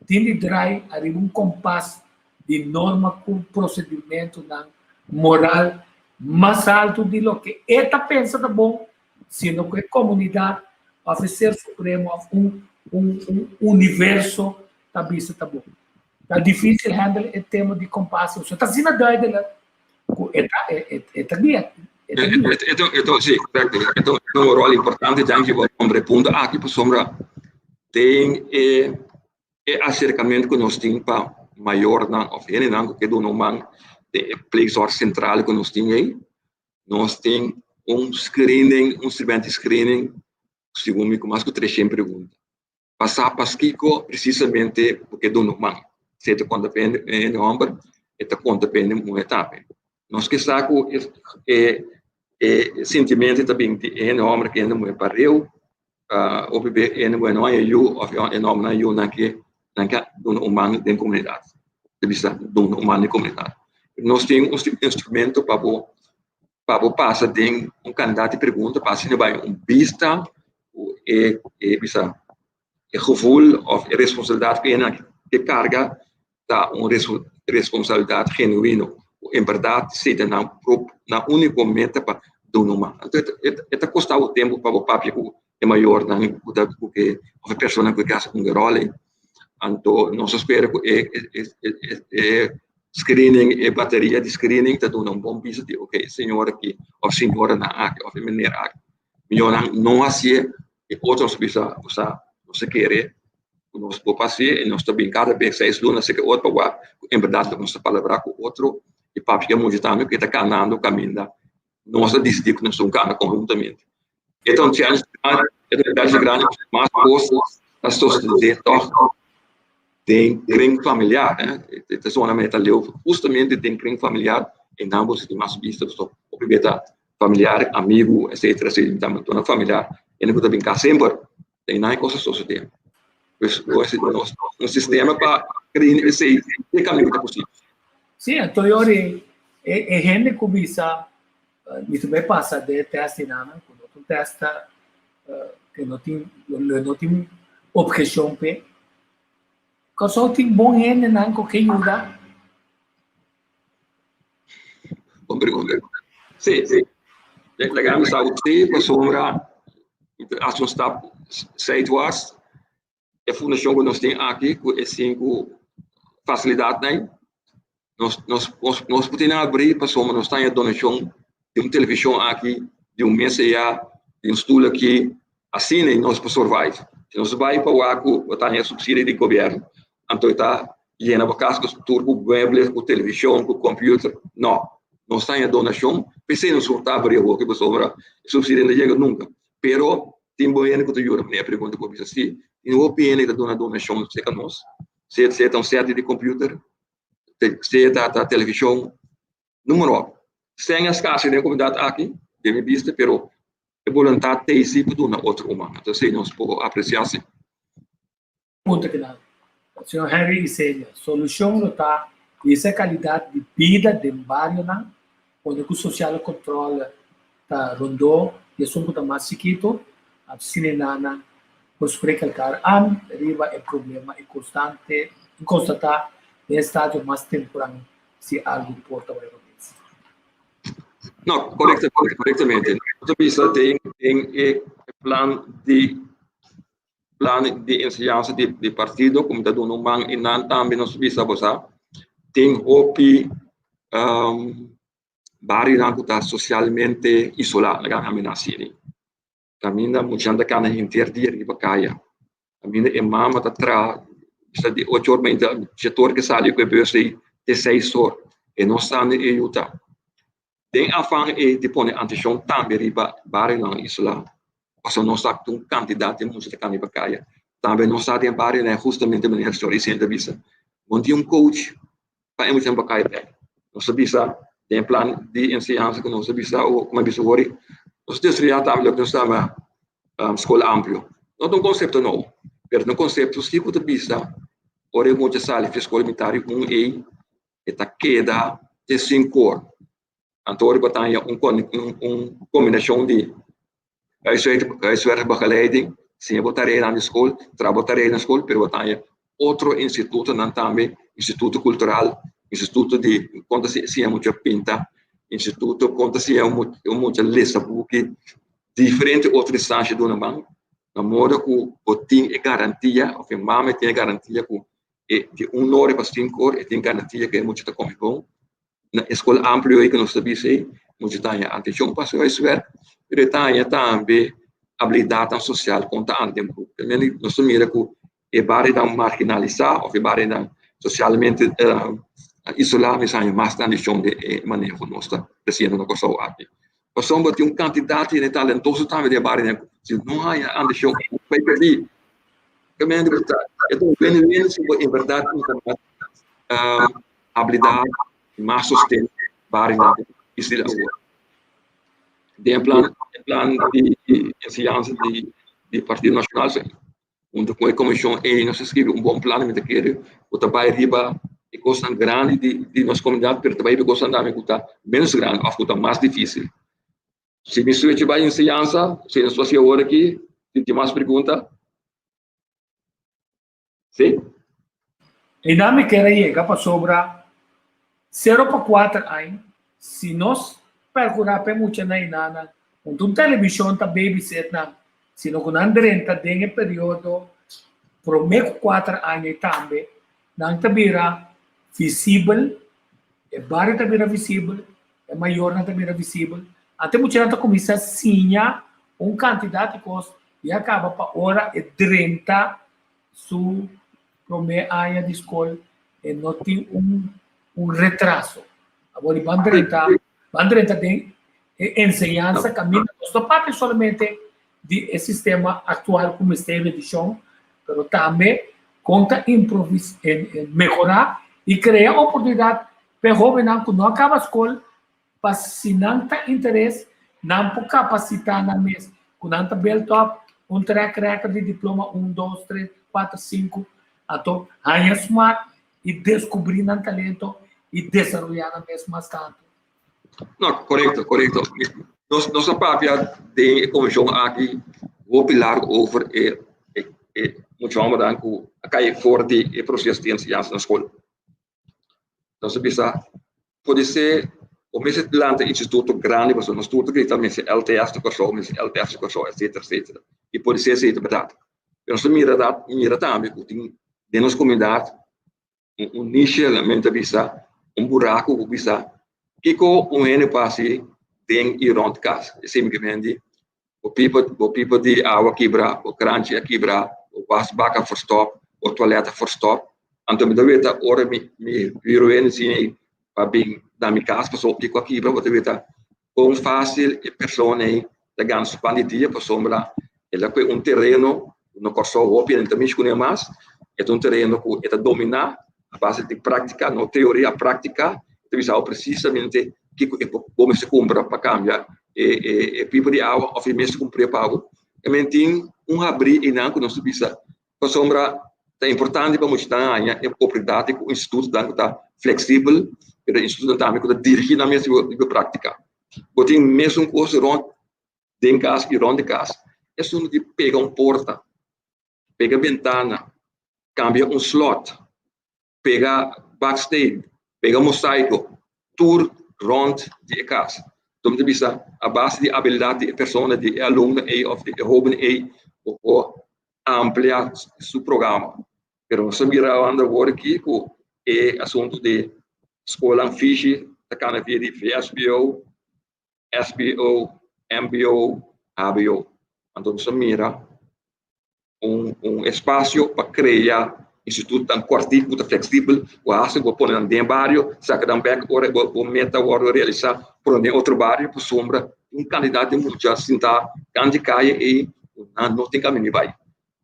tin di drai ariba un kompas di norma ku prosedimentunan moral mas altu di loke e ta pensa ta bon, siendo ku e komunidat òf e ser supremo òf un un un universo ta bisa ta bon. Ta difísil handle e tema di kompas, so ta asina duidelijk ku e ta e ta guia. E ta, sí, korekto. E ta un ròl importante, danki bo nombra e punto aki, pasobra den e e aserkamentu ku nos tin pa mayornan òf hendenan ku ke duna un man. Den e pleegzorgcentrale ku nos tin ei, nos tin un screening, un instrumento di screening, segun mi ku mas ku treshen pregunta. Pa sa paskiko presisamente bo ke duna un man. Si e ta konta pa hende hòmber, e ta konta pa hende muhé tambe. Nos ke sa ku e e sintimentu ta bin di e hende hòmber ku e hende muhé pareu, hopi bes e hende muhé no haña yu òf e hende hòmber no haña yu, nan ke nan ke duna un man den komunidat, ta bisa duna un man den komunidat. Nos tin un instrumento pa bo pa bo pasa den un kantidat di pregunta pa asina bai un bista ku e e bisa e gevoel òf e responsabilidat ku e nan ke karga ta un responsabilidat genuino ku en bèrdat si ta nan prop nan úniko meta pa duna un man. Anto e ta kosta bo tempu pa bo papia ku e mayornan ku ta ku ke òf e personanan ku ke hasi un ròl ei. Anto nos a spera ku e e screening, e bateria di screening ta duna un bon bista di ok e señor aki òf señoranan aki òf e meneer aki mihó nan no hasié e otro nos bisa bo sa nos ta kere ku nos por hasié i nos ta bin kada bes seis luna seke otro pa wak ku en bèrdat loke nos ta palabrá ku otro i papia muchu tambe ku e ta kanando kaminda nos a disidí ku nos ta un kana konhuntamente. E ta un challenge grandi, e ta un challenge grandi mas kos ta sostendé tòg den kring familiar. E ta zona mester leu hustamente den kring familiar e nan bo sinti mas bista pasobra hopi bes ta familiar, amigu, etcetera, si ta un familiar hende ku ta bin kas semper den nan e kos a sosodé. Pues nos sistema pa krea esei e kaminda ta posibel. Sí, anto yori e hende ku bisa mi ta bai pasa den e tèst di nan, ku no ta un tèst ku no tin lo no tin obheshon p'e. Kòrsou tin bon hendenan ku ke yuda. Bon pregunta. Sí, sí. Laga mi sa sí, pasobra hasi un stap zijwaarts. E fundashon ku nos tin aki ku e sinku fasilidatnan, nos nos nos por tin abrí pasobra nos ta haña donashon di un televishon aki, di un mesa aya, di un stul aki, asina nos por survive. Si nos bai pa wak ku bo ta haña supsidio di gobièrnu, anto e ta yena bo kas ku tur ku muebles, ku televishon, ku computer. No, nos ta haña donashon, p'esei nos por ta abrí awor pasobra e supsidio no yega nunka. Pero tin bo hende ku ta yuda. Mi a pregunta ku bo bisa si tin hopi hende ku ta duna donashon serka nos, sea sea ta un sèt di computer, sea ta televishon, Número op. Sèn a skase den e komunidat aki, den mi bista, pero e boluntat ta ei si pa duna otro un man. Entonces esei nos por apresiá si. Punto final. Señor Henry Isenia, solucion lo ta hisa calidad di bida den barionan, pone cu sociale controle ta rondó di esun cu ta mas chikito, asina nan por spreek elkaar aan riba e problema y constante y constata den e stadio mas temporan si algu por ta bai robes. No, correctamente, correctamente. Nos ta bisa den den e plan di plan di enseñansa di di partido ku mi ta duna un man i nan tambe nos ta bisa bo sa tin hopi barionan ku ta sosialmente isolá, laga nan mira asina. Kaminda muchanan ta kana henter dia riba kaya. Kaminda e mama ta traha bisa di ocho or mainta shete or ke sali ku e bus ei te seis or. E no sa unda e yu ta. Den afan ei di pone atenshon tambe riba barionan isolá pasobra nos sa ku un kantidat di mucha ta kana riba kaya. Tambe nos sa den barionan hustamente manera señor Isenia ta bisa bo tin un coach pa e muchanan pa kai bek. Nos a bisa den e plan di enseñansa ku nos a bisa o kuma a bisa wori, nos a desaroyá tambe loke nos ta yama skol amplio. No ta un konsepto nobo, pero ta un konsepto si ku ta bisa ora e mucha sali for skol mitad di un ei e ta keda te sinku or. Anto ora bo ta haña un un kombinashon di huiswerkbegeleiding, siña bo tareanan di skol, traha bo tarea na skol, pero bo ta haña otro institutonan tambe, instituto kultural, instituto di kon ta siña mucha pinta, instituto kon ta siña mucha lesa buki, diferente otro instansha duna man, na moda ku bo tin e garantia òf e mama tin e garantia ku e di un ora pa sinku ora e tin garantia ku e mucha ta kome bon. Na e skol amplio ei ku nos ta bisa ei, mucha ta haña atenshon pa su huiswerk, pero e ta haña tambe abilidatnan sosial kon ta anda den grupo. Nos ta mira ku e barionan marginalisá òf e barionan sosialmente. Isolá mi sa haña mas tradishon den e manera ku nos ta hasiendo na Kòrsou aki. Pasobra tin un kantidat di hende talentoso tambe den e barionan ku si no haña ambishon bai pèrdí. Kamente ku ta e ta un win-win si bo en bèrdat enkontrá abilidat i mas sosten barionan ku ta awor. Den e plan e plan di enseñansa di Partido Nashonal Hunto ku e komishon ei nos a skribi un bon plan, mi ta kere ku ta bai riba e kosnan grandi di di nos komunidat, pero ta bai riba e kosnan tambe ku ta ménos grandi òf ku ta mas difísil. Si mi switch bai enseñansa, si nos hasi awor aki, si tin mas pregunta? Si? Einan mi kier a yega pasobra sero pa kuater aña si nos percura pa e muchanan einanan hunto un television ta babysit nan sino cu nan drenta den e periodo prome cu kuater aña y tambe nan ta bira visibel, e bario ta bira visibel, e mayornan ta bira visibel, anto e muchanan ta cuminsa siña un cantidad di cos y a caba pa ora e drenta su prome aña di skol e no tin un un retraso. Awor di ban drenta, ban drenta den e enseñansa kaminda nos no papia solamente di e sistema aktual ku mester revishon, pero tambe kon ta improvis mehorá i krea oportunidat pa e hóbennan ku no a kaba skol pa si nan ta interes nan por kapasitá nan mes ku nan ta build up un track record di diploma un, dos, tres, kuater, sinku, anto haña smak i deskubrí nan talento i desaroyá nan mes mas tantu. No, korekto, korekto. Nos nos a papia den e komishon aki hopi largu over e e e mucha hòmbernan ku a kai for di e proseso di enseñansa na skol. Nos a bisa, podisé bo mester lanta instituto grandi pasobra nos tur ta grita mester LTS na Kòrsou, mester LTS na Kòrsou, etsetera, etsetera. I podisé esei ta bèrdat. Pero nos ta mira dat, mira tambe ku tin den nos komunidat un un niche, men ta bisa, un buraku ku bisa kiko un hende por hasi den i rònt kas. Esei mi ke men di bo pipa, bo pipa di awa kibra, bo kranchi a kibra, bo wasbak a verstòp, bo tualèt a verstòp. Anto mi ta weta ora mi mi hür hende asina ei pa bin na mi kas pasobra kiko a kibra, bo ta weta kon fásil e persona ei ta gana su pan di dia pasobra el a kohe un tereno na Kòrsou hopi hende ta mishi kuné mas, e ta un tereno ku e ta dominá a base di práktika, no teoria, práktika, e ta bisa bo presisamente kiko e bo mester kumpra pa kambia e e e pipa di awa òf e mester kumpr'é pa bo. E men tin un habrí einan ku nos ta bisa pasobra ta importante pa muchanan haña e oportunidat ku institutonan ku ta fleksibel, pero institutonan tambe ku ta dirigí nan mes riba práktika. Bo tin mesun kos rònt den kas i rònt di kas, esun di pega un porta, pega bentana, kambia un slòt, pega baksteen, pega mosaiko, tur rònt di e kas. Enton mi ta bisa a base di abilidat di e persona, di e alumno ei òf di e hóben ei, bo por amplia su programa. Pero nos a mira awor aki ku e asuntu di skolnan fishi ta kana via di VSBO, SBO, mbo, hbo. Anto nos a mira un un espasio pa krea institutonan kòrtiku ku ta fleksibel, ku hasi bo pone nan den bario, saka nan bèk ora bo bo meta wòrdu realisá, pone den otro bario pasobra un kantidat di mucha sintá kant di kaya ei ku nan no tin kaminda di bai.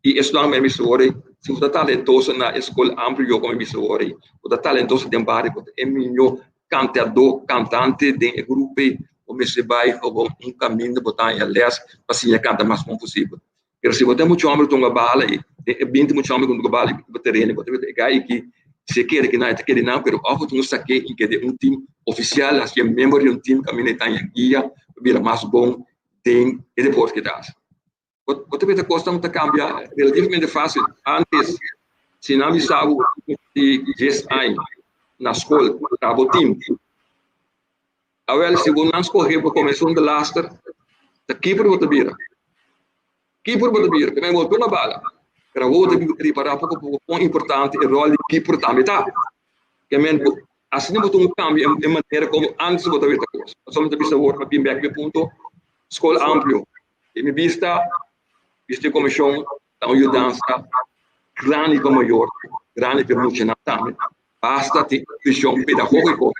I esnan mi a bisa ora ei, si bo ta talentoso na e skol amplio komo mi bisa ora ei, bo ta talentoso den bario, bo ta e mihó kantadó, kantante den e grupo ei, bo mester bai gewoon un kaminda bo ta haña lès pa siña kanta mas bon posibel. Pero si bo ta mucha hòmber ku tunga bala ei, den e binti mucha hòmber ku tunga bala ei riba tereno, bo ta bisa e gai aki, si e kere kinan e ta kere nan, pero òf bo ta un sak'é i keda un tim ofisial, hasié miembro di un tim kaminda e ta haña guia pa bira mas bon den e deporte ku e ta hasi. Bo ta mira kosnan ta kambia relativamente fásil. Antes, si nan bisa bo di dies aña na skol ta bo tim, awel si bo nan skohe bo komo esun de laster, ta kiper bo ta bira. Kiper bo ta bira, pasobra bo tuma bala. Pero awor bo ta ripará poko poko kon importante e ròl di kiper tambe ta. Ke men bo asina bo ta un kambio e manera komo antes bo ta weta kos. Pasobra mi ta bisa awor pa bin bèk na e punto, skol amplio. Di mi bista, bista di komishon ta un yudansa grandi pa mayor, grandi pa e muchanan tambe. Basta tin un vision pedagogico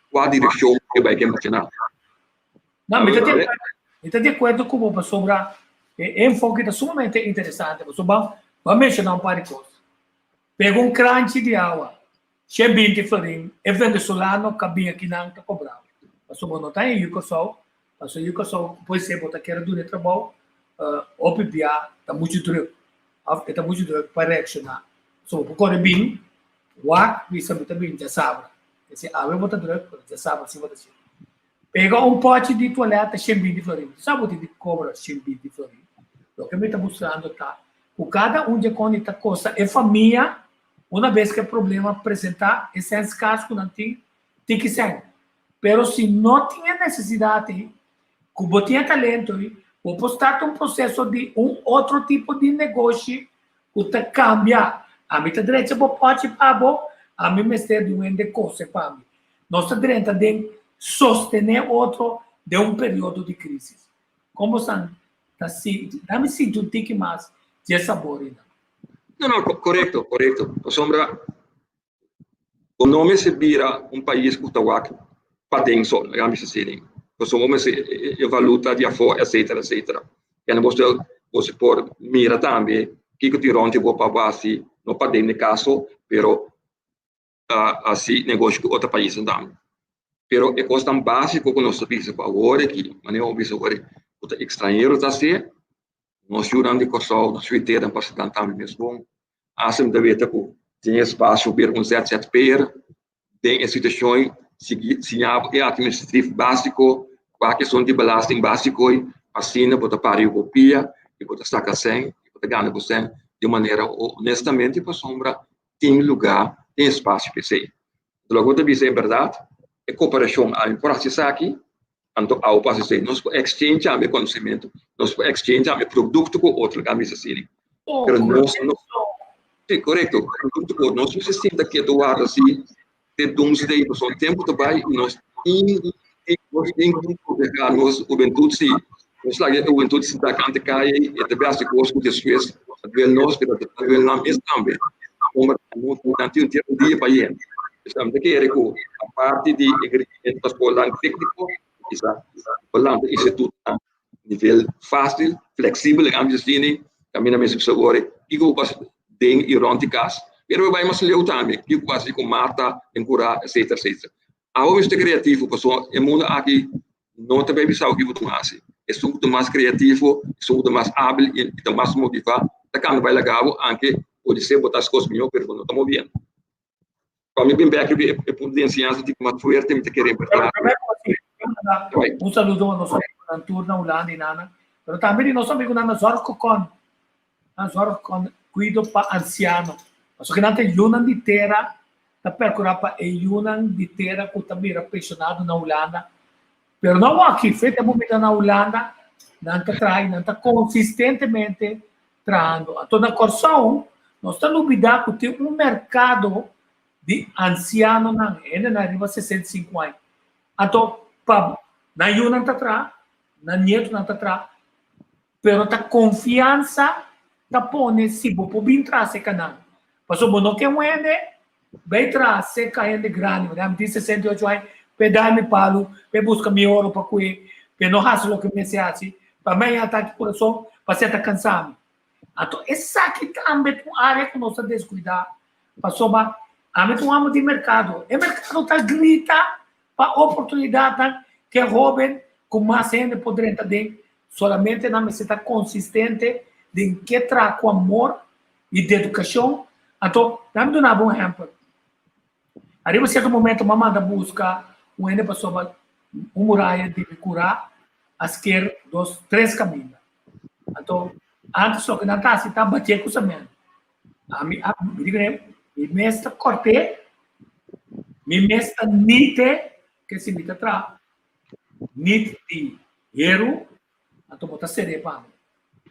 cua direccion e bay ke marcha. No, mi ta di, mi ta di acuerdo cu bo pasobra e enfoke ta sumamente interesante. Pasobra bo a menciona un par di cos. Pega un kranchi di awa, 120 florin, e venezolano ka bin akinan ta cobra. Pasobra bo no ta en Curaçao, pasobra Curaçao por ser bo ta kere duna e trabou, hopi bia ta mucho druk. Of e ta mucho druk pa reacciona. So bo por core bin, wak, bisa mi ta bin djasabra. Esei awe bo ta druk, pero djasabra si bo ta shit. Pega un pochi di toilet ta 120 florin. Bo sa bo tin di cobra 120 florin. Loke mi ta buscando ta cu cada un dje coni ta costa e famia una bes cu e problema presenta e sens cas cu nan tin, tin ki sen. Pero si no tin e necesidad ei, cu bo tin e talento ei, bo por start un proceso di un otro tipo di negoshi cu ta cambia. Ami ta drecha bo pochi pa bo, ami mester di un hende cose pa mi. Nos ta drenta den sostené otro den un periodo di crisis. Con bo san ta sinti? Dami sinti un tiki mas dje sabor einan. No, no, corecto, corecto. Pasobra bo no mester bira un pais cu ta wak paden so, laga mi bisa asina. Pasobra bo mester e valuta di afo, etcetera, etcetera. Kende bo bo por mira tambe kico tin rond di bo pa bo haci, no paden di caso, pero ta hasi negoshi ku otro paisnan tambe. Pero e kosnan básiko ku nos ta bisa ku awor aki, manera bo bisa awor ku ta ekstranhero ta hasié, nos yunan di Kòrsou, nos yu tera pa nan tambe mes bon. Hasta mi ta weta ku tin espasio pa un ZZP'er den e situashon sigui siña bo e atministratif básiko, kua ke son di belasting básiko ei, asina bo ta para riba bo pia i bo ta saka sèn, bo ta gana bo sèn di un manera honestamente pasobra tin lugá, tin espasio pa esei. Loke bo ta bisa en bèrdat, e koperashon ami por hasi esaki, anto abo por hasi esei. Nos por exchange tambe konosementu, nos por exchange tambe produkto ku otro, laga mi bisa asina. Pero nos no, si korekto, produkto ku otro. Nos mester sinta ketu warda si te doomsday, pasobra tempu ta bai i nos tin nos tin ku protegá nos hubentut si. Nos laga e hubentut sinta kante kaya i e ta bai hasi kos ku despues ta duel nos, pero ta duel nan mes tambe. Pasobra nan tin un dia pa yega. Pues mi ta kere ku aparte di e rekerimentu pa skolnan tékniko, kisa por lanta institutonan nivel fásil, fleksibel, e ambis asina, kaminda mester bisa ora kiko ku pasa den i rònt di kas, pero e bai mas leu tambe, kiko ku pasa ku mata, den kurá, etsetera, etsetera. Awe mester ta kreativo pasobra e mundu aki no ta bai bisa bo kiko bo ta hasi. Esun ku ta mas kreativo, esun ku ta mas ábil i ta mas motivá ta kambia bai laga bo, anke podisé bo ta hasi kos mihó pero bo no ta moviendo. Pa mi bin bek riba e punto di enseñansa tin mas fuerte mi ta kere berdad. Un saludo a nos amigunan tur na Hulanda y nana, pero tambe di nos amigunan na Zorgkokon, na Zorgkokon cuido pa anciano. Pasobra nan ta yunan di tera ta percura pa e yunan di tera cu ta bira pensionado na Hulanda. Pero no aki, fe tempo mi ta na Hulanda, nan ta traha y nan ta consistentemente trahando. Anto na Kòrsou nos ta lubidá ku tin un merkado di ansianonan, hendenan riba 65 aña. Anto pa nan yunan ta traha, nan nietonan ta traha, pero ta konfiansa ta pone si bo por bin traha serka nan. Pasobra bo no ke un hende bai traha serka hende grandi, mi tin 68 aña, p'e dal mi palu, p'e buska mi oro pa kue, p'e no hasi loke mester hasi, pa mi haña atake kurason, pas'e ta kansa mi. Anto esaki tambe ta un área ku nos ta deskuidá, pasobra ami ta un amo di merkado. E merkado ta grita pa oportunidatnan ku e hóben ku mas hende por drenta den, solamente nan mester ta konsistente den ke traha ku amor i dedikashon. Anto, laga mi duna bo un ehèmpel. Ariba sierto momento mi a manda buska un hende pasobra un muraya di mi kurá a sker dos, tres kaminda. Anto, antes loke nan ta hasi ta batié ku semen. Ami a, mi di kuné, mi mes ta kòrt'é, mi mes ta nit'é, ke si mi ta traha nit di heru, anto bo ta ser'é pa mi.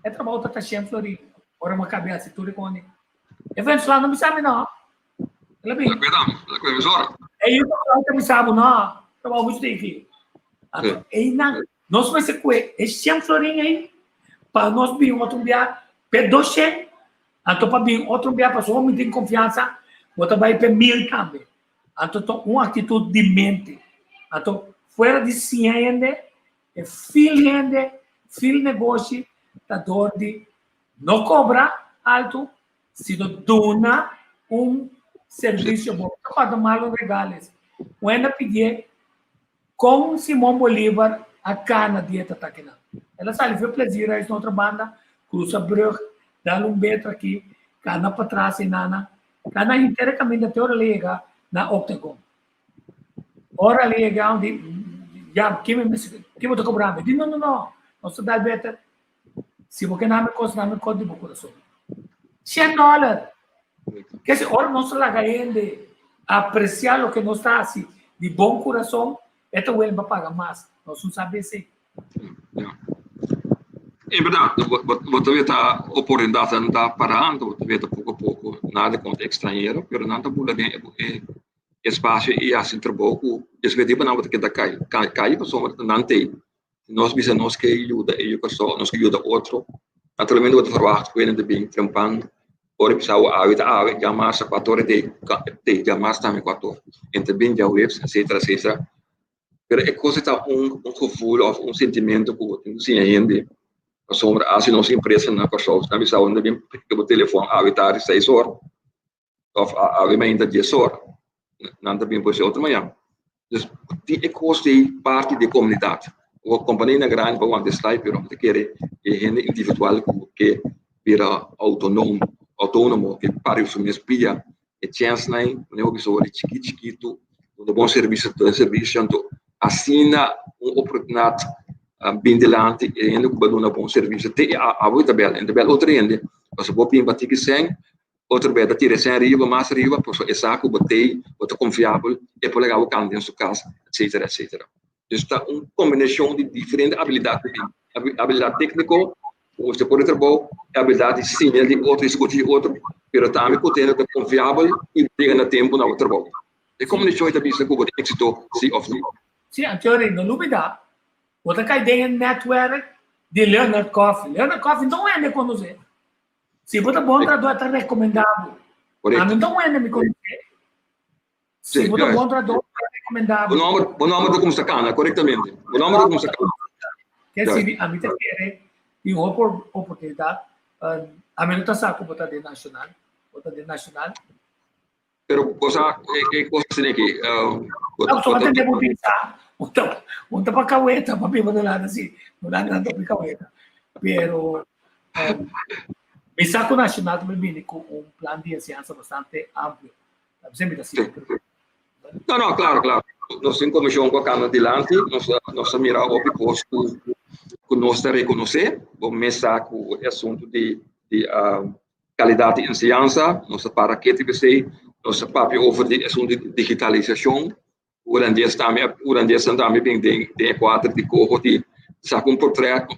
E trabou ta ta shen florin. Ora mi a kabia hasi tur e koni. E venezolano no bisa mi no. El a bin. E yu ta bisa bo no. Trabou muchu difícil. Anto einan nos mester kue e shen florin ei pa nos bin otro bia p'e 200. Anto pa bin otro bia pasobra mi tin konfiansa bo ta bai p'e 1000 tambe. Anto ta un aktitut di mente. Anto fuera di siña hende, e fil hende, fil negoshi ta dor di no kobra altu, sino duna un servisio bon. Ta falta malos regales. Un hende a pidié kon Simon Bolívar a kana di e tatakenan. El a sali fe Plezierhuis na otro banda, krusa brug, dal un beter aki, kana patras einana, Kana henter e kaminda te ora el a yega na Octagon. Ora el a yega un di, ya, ke mi mester, ke bo ta kobra mi? Di, no, no, no, nos ta dal beter. Si bo ke nami kos, nami kos di bo kurason. Shen dòler! Ke si ora nos ta laga hende apresiá loke nos ta hasi di bon kurason, e ta welen pa paga mas. Nos no sabi esei. En berdad, bo ta weta oportunidadnan ta parando, bo ta weta poko a poko nada kontra ekstranhero, pero nan ta bula den e espasio i hasi trabou ku despues di nan bo ta keda kai, kai pasobra nan t'ei. Si nos bisa nos ke yuda e yu Kòrsou, nos ke yuda otro, naturalmente bo ta ferwagt ku hende ta bin trempan ora bisa awe awe ta awe, djamarsa kuator e t'ei, djamars tambe kuator, e ta bin djaweps, etsetera, etsetera. Pero e cosa ta un un gevoel of un sentimento ku bo tin ku siña hende. Pasobra asi nos empresa na Kòrsou ta bisa bo bin pika bo telefòn awe tardi seis or òf awe mainta dies or, nan ta bin por esei otro mañan. Dus tin e kos ei parti di e komunidat. Bo kompanianan grandi por wanta e slai pero mi ta kere e hende individual ku ke bira outonom outónomo ke para su mes pia e chènsnan ei, manera bo bisa ora chikí chikitu, duna bon servisio, duna servisio, anto asina un oportunidat bin dilanti e hende ku bo a duna bon servisio te abo ta bèl, e ta bèl otro hende, pasobra bo bin pa tiki sèn, otro bèl ta tira e sèn riba, mas riba, pasobra e sa ku bo t'ei, bo ta konfiabel, e por laga bo kanta den su kas, etsetera, etsetera. Dus ta un kombinashon di diferente abilidat, abilidat tékniko, ku mester por e trabou, e abilidat di siña di otro i skucha di otro, pero tambe ku tene ta konfiabel i yega na tempu na bo trabou. E kombinashon ei ta bisa ku bo tin éksito si òf no. Sí, anterior no lubida, bo ta kai den e netwerk di Leonard Coffee. Leonard Coffee no hende konosé. Si bo ta bon trahador, e ta rekomendá bo. Ami no ta un hende mi konosé. Si bo ta bon trahador, ta recomendá bo. Bo nomber, bo nomber ta kumsa kana, korektamente. Bo nomber ta kumsa kana. Ke si ami ta kere tin hopi oportunidat. Ami no ta sa ku bo ta den Nacional. Bo ta den Nacional. Pero bo sa e kos asina aki. No, so tende bo bisa. Un ta pa kaweta, pa biba no landa si. No landa ta pa kaweta. Pero mi sa ku Nacional ta bini ku un plan di enseñansa bastante amplio. No, no, claro, claro. Nos tin comisión cu a cana dilanti, nos a, nos a mira hopi cos cu, cu nos ta reconoce. Bo mes sa cu e asunto di, di uh, calidad di enseñansa, nos a para ketu p'esey, nos a papia over di asunto di digitalisacion. Hulandes tambe, hulandesnan tambe bin den, den e cuadro di coho di saca un portret,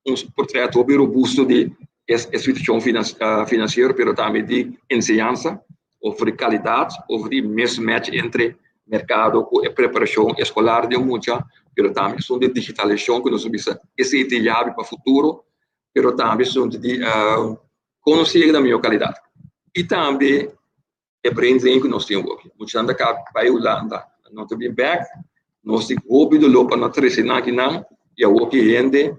un portret hopi robusto di e, e situacion finan, uh, financiero, pero tambe di enseñansa. Over di kalidat, over di mismatch entre merkado ku e preparashon eskolar di e mucha, pero tambe esun di digitalisashon ku nos a bisa esei ta e yabi pa futuro, pero tambe esun di kon nos yega na mihó kalidat. I tambe e brain drain ku nos tin awor. Muchanan ta kaba bai Hulanda, nan no ta bin bèk, nos tin hopi doló pa no trese nan akinan i awor ki hende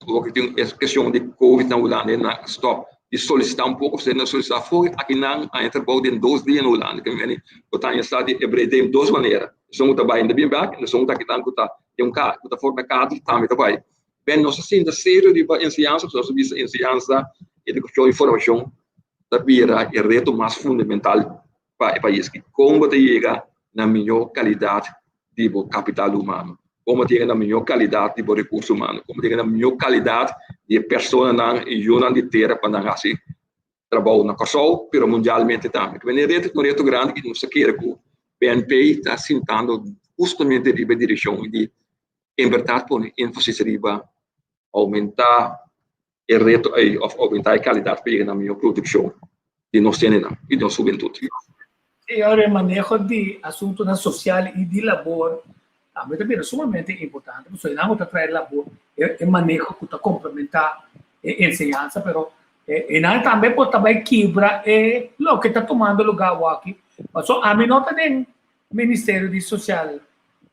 Awor ku tin e kestion di covid na Hulanda e nan a stòp di solisitá un poko, pasobra nan solisitá for aki nan haña trabou den dos dia na Hulanda. Ke meni bo ta haña sa di e brei den dos manera. Esun ku ta bai ta bin bèk en esun ku ta akinan ku ta den un ka ku ta forma kader tambe ta bai. Ben nos a sinta serio riba enseñansa pasobra nos a bisa enseñansa, edukashon i formashon ta bira e reto mas fundamental pa e pais. Kon bo ta yega na mihó kalidat di bo kapital humano? Kon bo ta yega na mihó kalidat di bo rekurso humano? Kon bo ta yega na mihó kalidat di e personanan i yunan di tera pa nan hasi trabou na Kòrsou, pero mundialmente tambe? Ku e reto ta un reto grandi i nos ta kere ku PNP ta sintando hustamente riba e direkshon di en bèrdat pone énfasis riba oumentá e reto ei òf oumentá e kalidat pa yega na mihó produkshon di nos hendenan i nos hubentut. Sí, ora e maneho di asuntunan sosial i di labor tambe ta bira sumamente importante, pasobra nan ku ta trae labor, e maneho ku ta komplementá e enseñansa, pero e nan tambe por ta bai kibra e loke ta tumando lugá awor aki. Pasobra ami no ta den. Ministerio di Social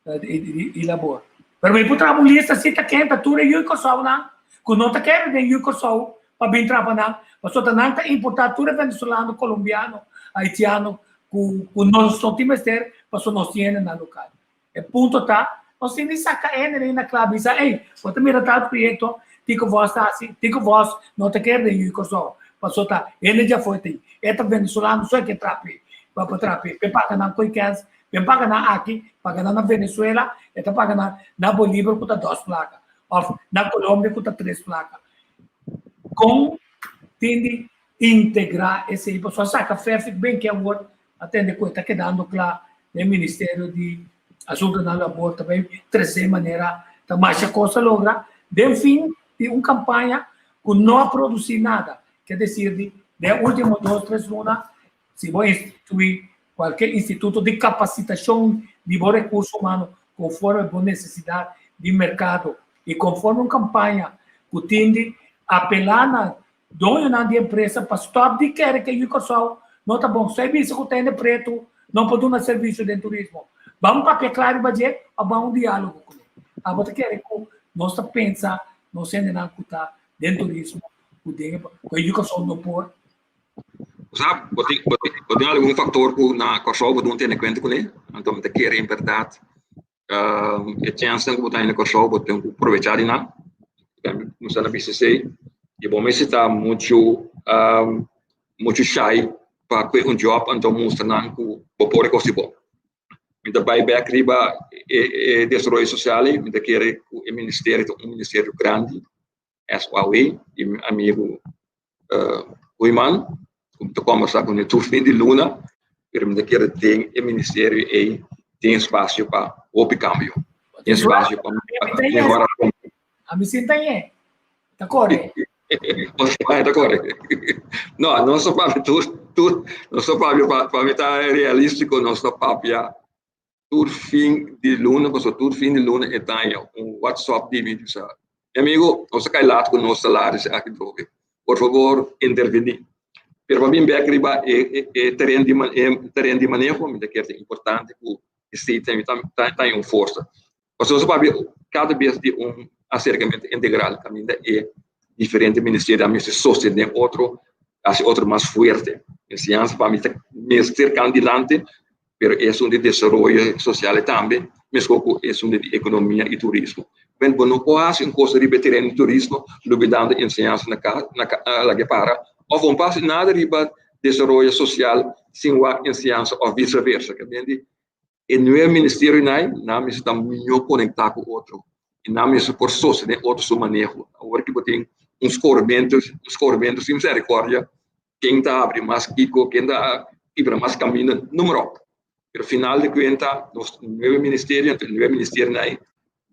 i Labor. Pero mi por traha un lista si ta ken ta tur e yu Kòrsounan ku no ta kere den yu Kòrsou pa bin trapa nan, pasobra nan ta importá tur e venezolano, kolombiano, haitiano ku ku nos no tin mester pasobra nos tin hendenan lokal. E punto ta, nos tin di saka hende na kla bisa, ey, bo ta mira tal proyekto, tiko vos ta hasi, tiko vos no ta kere den yu Kòrsou, pasobra ta hende djafo'i ta ei. E ta venezolano so e ke trapi, pa pa trapi, p'e paga nan koe kèns, p'e paga nan aki, paga nan na Venezuela, e ta paga nan na Bolívar ku ta dos plaka, òf na Colombia ku ta tres plaka. Kon tin di integrá esei? Pasobra saka Fefik ben ke awor a tende ku e ta kedando kla den Ministerio di Asuntunan Labor ta bai trese manera ta masha kos a logra den fin di un kampaña ku no a produsí nada. Ke desir di den último dos tres luna si bo instituí kualke instituto di kapasitashon di bo rekurso humano konforme bo nesesidat di merkado i konforme un kampaña ku tin di apelá na doñonan di empresa pa stòp di kere ke yu Kòrsou no ta bon. Soi bisa ku ta hende pretu no por duna servisio den turismo. Ban papia kla riba dje òf ban un diálogo kuné. Abo ta kere ku nos ta pensa nos hendenan ku ta den turismo ku den e ku e yu Kòrsou no por. Sa, bo tin, bo tin, bo tin algun faktor ku na Kòrsou bo dun tene kuenta kuné, anto mi ta kere en bèrdat e chènsnan ku bo ta na Kòrsou bo tin ku probechá di nan. Kuminsá na bisa esei i bo mester ta muchu muchu shai pa kue un jòb anto mustra nan ku bo por e kos di bo. Mi ta bai bèk riba e desaroyo sosial ei, mi ta kere ku e ministerio ta un ministerio grandi. SOAW di mi amigu Koeiman, ku mi ta kòmbersá kuné tur fin di luna, pero mi ta kere den e ministerio ei tin espasio pa hopi kambio, tin espasio pa mehorashon. Ami sinta ñe, ta kore. Ta kore. No, nos ta papia tur, tur, nos ta papia pa mi ta realístiko, nos ta papia tur fin di luna, pasobra tur fin di luna e ta haña un WhatsApp di mi, bisa, Mi amigo, nos a kai lat ku nos salaris aki droge. Por favor, intervení. Pero pa bin bek riba e e teren di e teren di maneho, mi ta kere ta importante ku esei tambe ta ta un forsa. Pasobra nos a papia kada bes di un aserkamentu integral kaminda e diferente ministerio a mester sostené otro, hasi otro mas fuerte. Enseñansa pa mi ta mester kan dilanti, pero e asuntu di desaroyo sosial tambe, meskos ku e asuntu di ekonomia i turismo. Men bo no por hasi un kos riba e tereno di turismo lubidando enseñansa na ka na laga e para, òf bo no por hasi nada riba desaroyo sosial sin wak enseñansa òf vise versa. Ke men di e nuevo ministerionan nan mester ta mihó konektá ku otro i nan mester por sostené otro su maneho. Awor ki bo tin un skormentu un skormentu sin miserikordia ken ta habri mas kiko, ken ta kibra mas kaminda, numero. Pero final de kuenta, nos nuebe ministerio, anto e nuebe ministerionan ei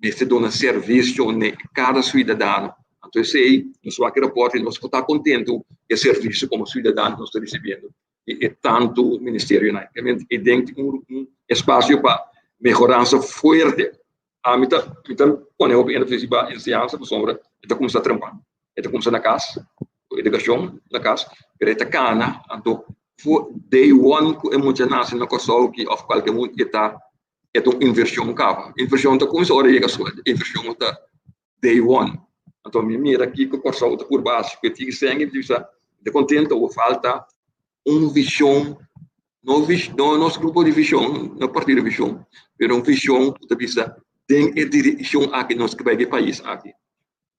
mester duna servisio na kada suidadano. Anto esei nos wak e rapòrt i nos por ta kontentu ku e servisio komo suidadano nos ta risibiendo di e tantu ministerionan ei. I den tin un espasio pa mehoransa fuerte. Ami ta mi ta pone hopi énfasis riba enseñansa pasobra e ta kuminsá trempan. E ta kuminsá na kas, ku edukashon na kas, pero e ta kana, anto for day one ku e mucha nase na Kòrsou aki òf kualke mucha e ta e ta un invershon kaba. Invershon ta kuminsá ora e yega skol, invershon ta day one. Anto mi mira kiko Kòrsou ta purba hasi ku e tiki sèn i mi ta bisa mi ta kontento, awor falta un vishon, no vish, no nos grupo di vishon, no partido vishon, pero un vishon ku ta bisa den e direkshon aki nos ke bai ku e pais aki.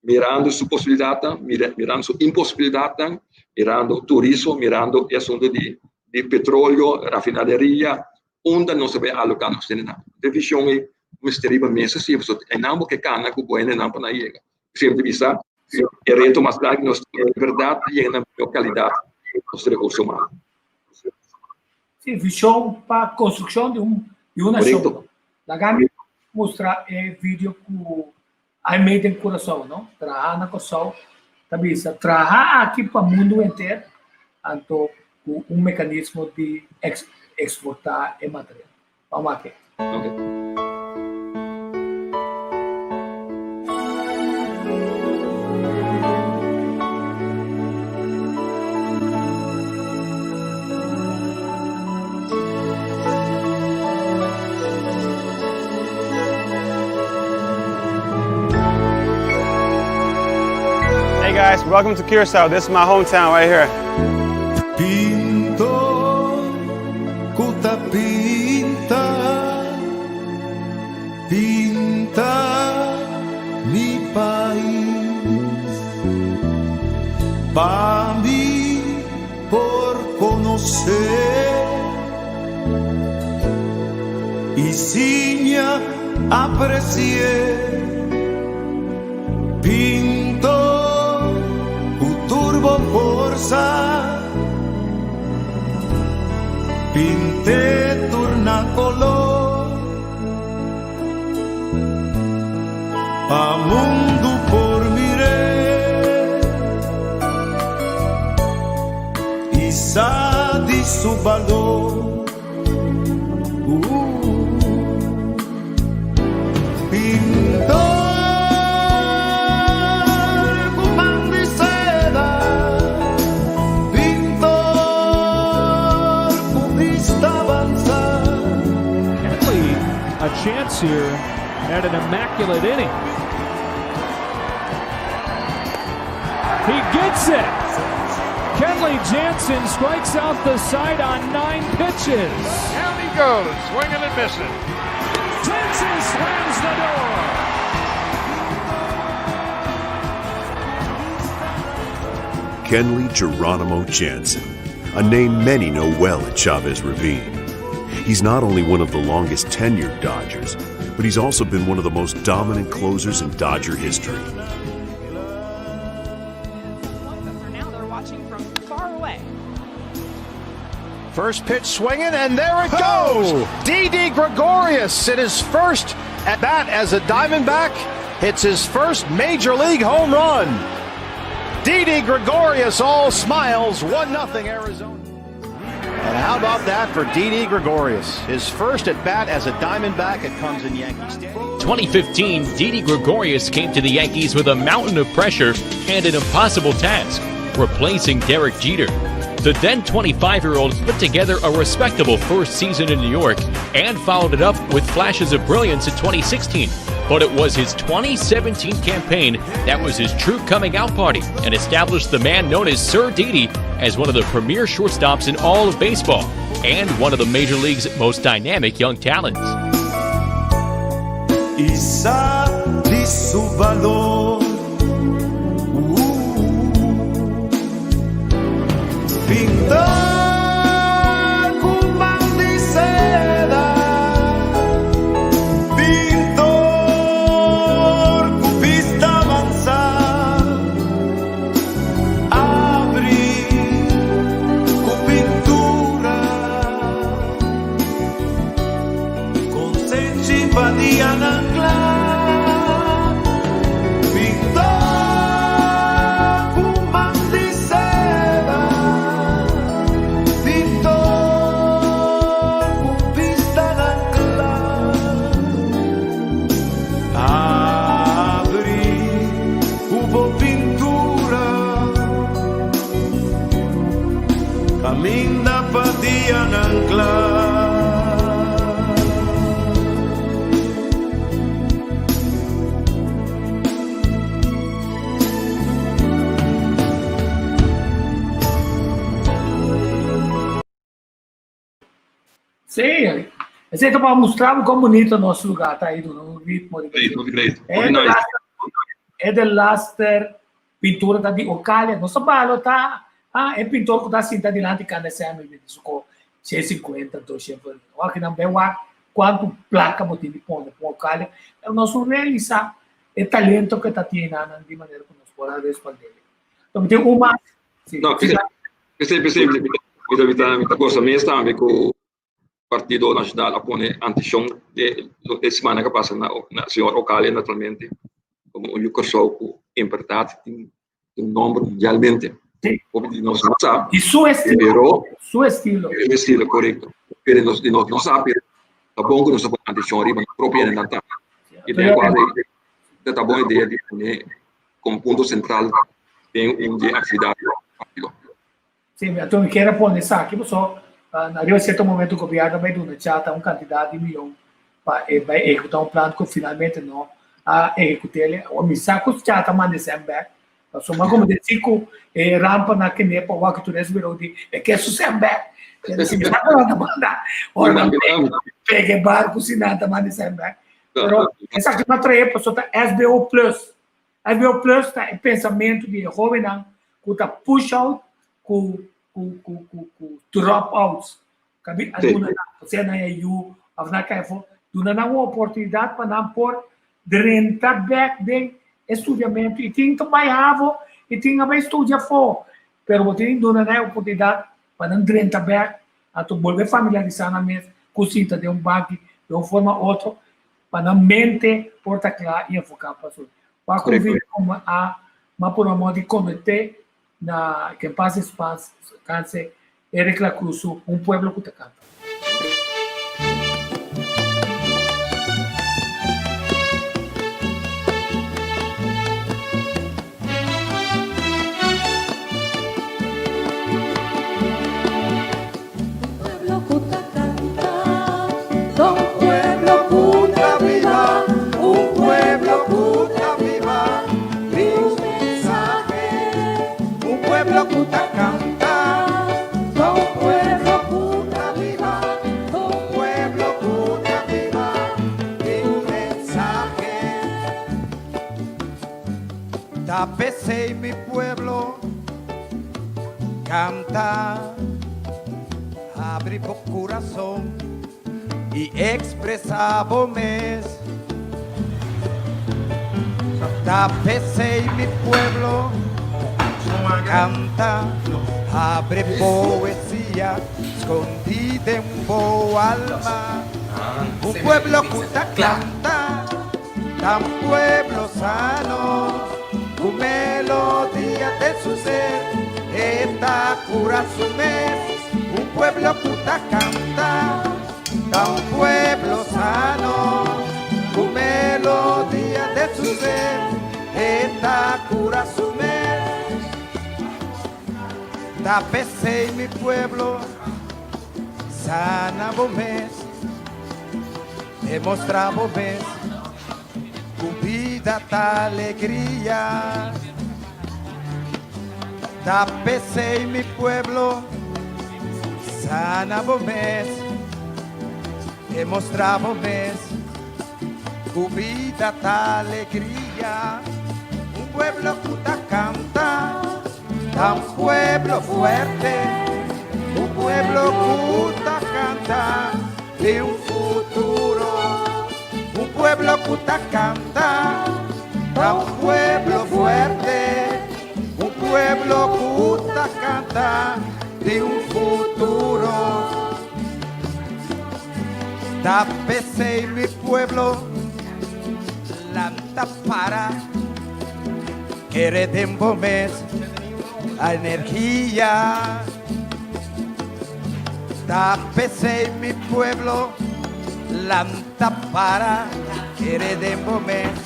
Mirando su posibilidatnan, mirando su imposibilidatnan, mirando turismo, mirando e asuntu di di petroleo, rafinaderia, unda nos ta bai aloká nos hendenan. E vishon ei mester riba mesa si, pasobra einan bo ke kana ku bo hendenan pa nan yega. Siempre bisa, e reto mas grandi nos tin e berdad ta yega na mihor calidad nos recurso humano. Sí, vision pa construccion di un di un nacion. Correcto. Laga mi mustra e video cu I made in Curaçao, no? Traha na Curaçao ta bisa traha aki pa mundo henter, anto cu un mecanismo di ex exporta e material. Vamos aki. Okay. guys, welcome to Curaçao. This is my hometown right here. Pintor ku ta pinta, pinta mi pais. Pa mi por konosé i siña apresi'é. Pintor ku tur bo forsa, pint'é tur na kolor, pa mundu por mir'é i sa di su balor. Kenley a chance here at an immaculate inning. He gets it. Kenley Jansen strikes out the side on nine pitches. Down he goes, swinging and missing. Jansen slams the door. Kenley Geronimo Jansen, a name many know well at Chavez Ravine. He's not only one of the longest tenured Dodgers, but he's also been one of the most dominant closers in Dodger history. But for now, they're watching from far away. First pitch swinging, and there it goes. Didi Gregorius in his first at bat as a Diamondback hits his first major league home run. Didi Gregorius all smiles, 1 0 Arizona. And how about that for Didi Gregorius? His first at bat as a Diamondback, it comes in Yankee Stadium. 2015, Didi Gregorius came to the Yankees with a mountain of pressure and an impossible task, replacing Derek Jeter. The then 25 year old put together a respectable first season in New York and followed it up with flashes of brilliance in 2016. But it was his 2017 campaign that was his true coming out party and established the man known as Sir Didi as one of the premier shortstops in all of baseball and one of the major league's most dynamic young talents. I sa di su balor. Pintor ku man di seda, pintor ku bista avansá, abri ku pintura, konsenshi pa dianan kla. Pintor ku man di seda, pintor ku bistanan kla, abri ku bo pintura, kaminda pa dianan kla. Sí, esei ta pa mustra bo kon bunito nos lugar ta ei duna un ritmo riba Great, hopi great. E Hopi de nice. laster, e de laster pintura ta di Ocalia. Nos ta balo ta ah, e pintor ku ta sinta dilanti kanda semi di su ko 150, 200. Ora ki nan bai wak kuantu plaka bo tin di pone pa Ocalia. Pero nos no realisa e talento ku e ta tin einan di manera ku nos por a respald'é. Enton mi tin un mas. Sí, No, p'esei, p'esei, p'esei mi ta, mi ta, mi ta gosa mes tambe ku Partido Nacional a pone antishon de e semana ku a pasa na na señor Ocalia naturalmente komo un yu Kòrsou ku en bèrdat tin un nòmber mundialmente. Hopi di nos no sa. I su estilo. Pero Su estilo. Su estilo, korekto. Pero nos di nos no sa, pero ta bon ku nos a pone antishon riba nos propio hendenan tambe. I den kual ta ta bon idea di pone komo punto sentral den un di e aktividat di partido. Sí, mi anto mi kier a pone esaki paso na riba cierto momento gobierno a bay duna chata un cantidad di miyon pa e bay ehecuta un plan cu finalmente no a ehecutele. Awor mi sa cu chata manda esem bek. Pasobra mi a komende si ku e rampa na kende pa wak tur es biro di e ke su sèn bèk. Pero si mi sa ku nan ta manda ora nan pega e barku si nan ta manda e sèn bèk. Pero esaki no a trae pasobra ta SBO plus. SBO plus ta e pensamentu di e hóbennan ku ta push out ku ku ku ku ku drop outs. Kabi a duna nan, sea nan e yu òf nan kai afó, duna nan un oportunidat pa nan por drenta bèk den e studiamentu. I tin ta bai havo i tin a bai studia afó, pero bo tin di duna nan e oportunidat pa nan drenta bèk, anto bolbe familiarisá nan mes ku sinta den un banki den un forma òf otro, pa nan mente por ta kla i enfoká pa su. Wak un video ku a m'a pone modo di konekt'é na Que en paz descanse Eric La Cruz su Un Pueblo Ku Ta Kanta. Un pueblo ku ta kanta, ta un pueblo ku ta biba, un pueblo ku ta biba di un mensahe. Un pueblo ku ta kanta, ta un pueblo ku ta biba, un pueblo ku ta biba di un mensahe. Ta p'esei mi pueblo canta, abri bo curason y expresa bo mes. Ta p'esei mi pueblo canta, abre poesia scondi den bo alma. Un pueblo cu ta canta. Ta un pueblo sano, ku melodia den su ser, e ta kura su mes. Un pueblo ku ta kanta, ta un pueblo sano, ku melodia den su ser, e ta kura su mes. Ta p'esei mi pueblo, sana bo mes. Demostra bo mes ku bida ta alegria. Ta p'esei mi pueblo, sana bo mes. Demostra bo mes ku bida ta alegria. Un pueblo ku ta kanta, ta un pueblo fuerte. Un pueblo ku ta kanta. Di un futuro, un pueblo ku ta kanta, ta un pueblo fuerte, un pueblo ku ta kanta di un futuro. Ta p'esei mi pueblo lanta para, kere den bo mes energia. Ta p'esei mi pueblo lanta para kere den bo mes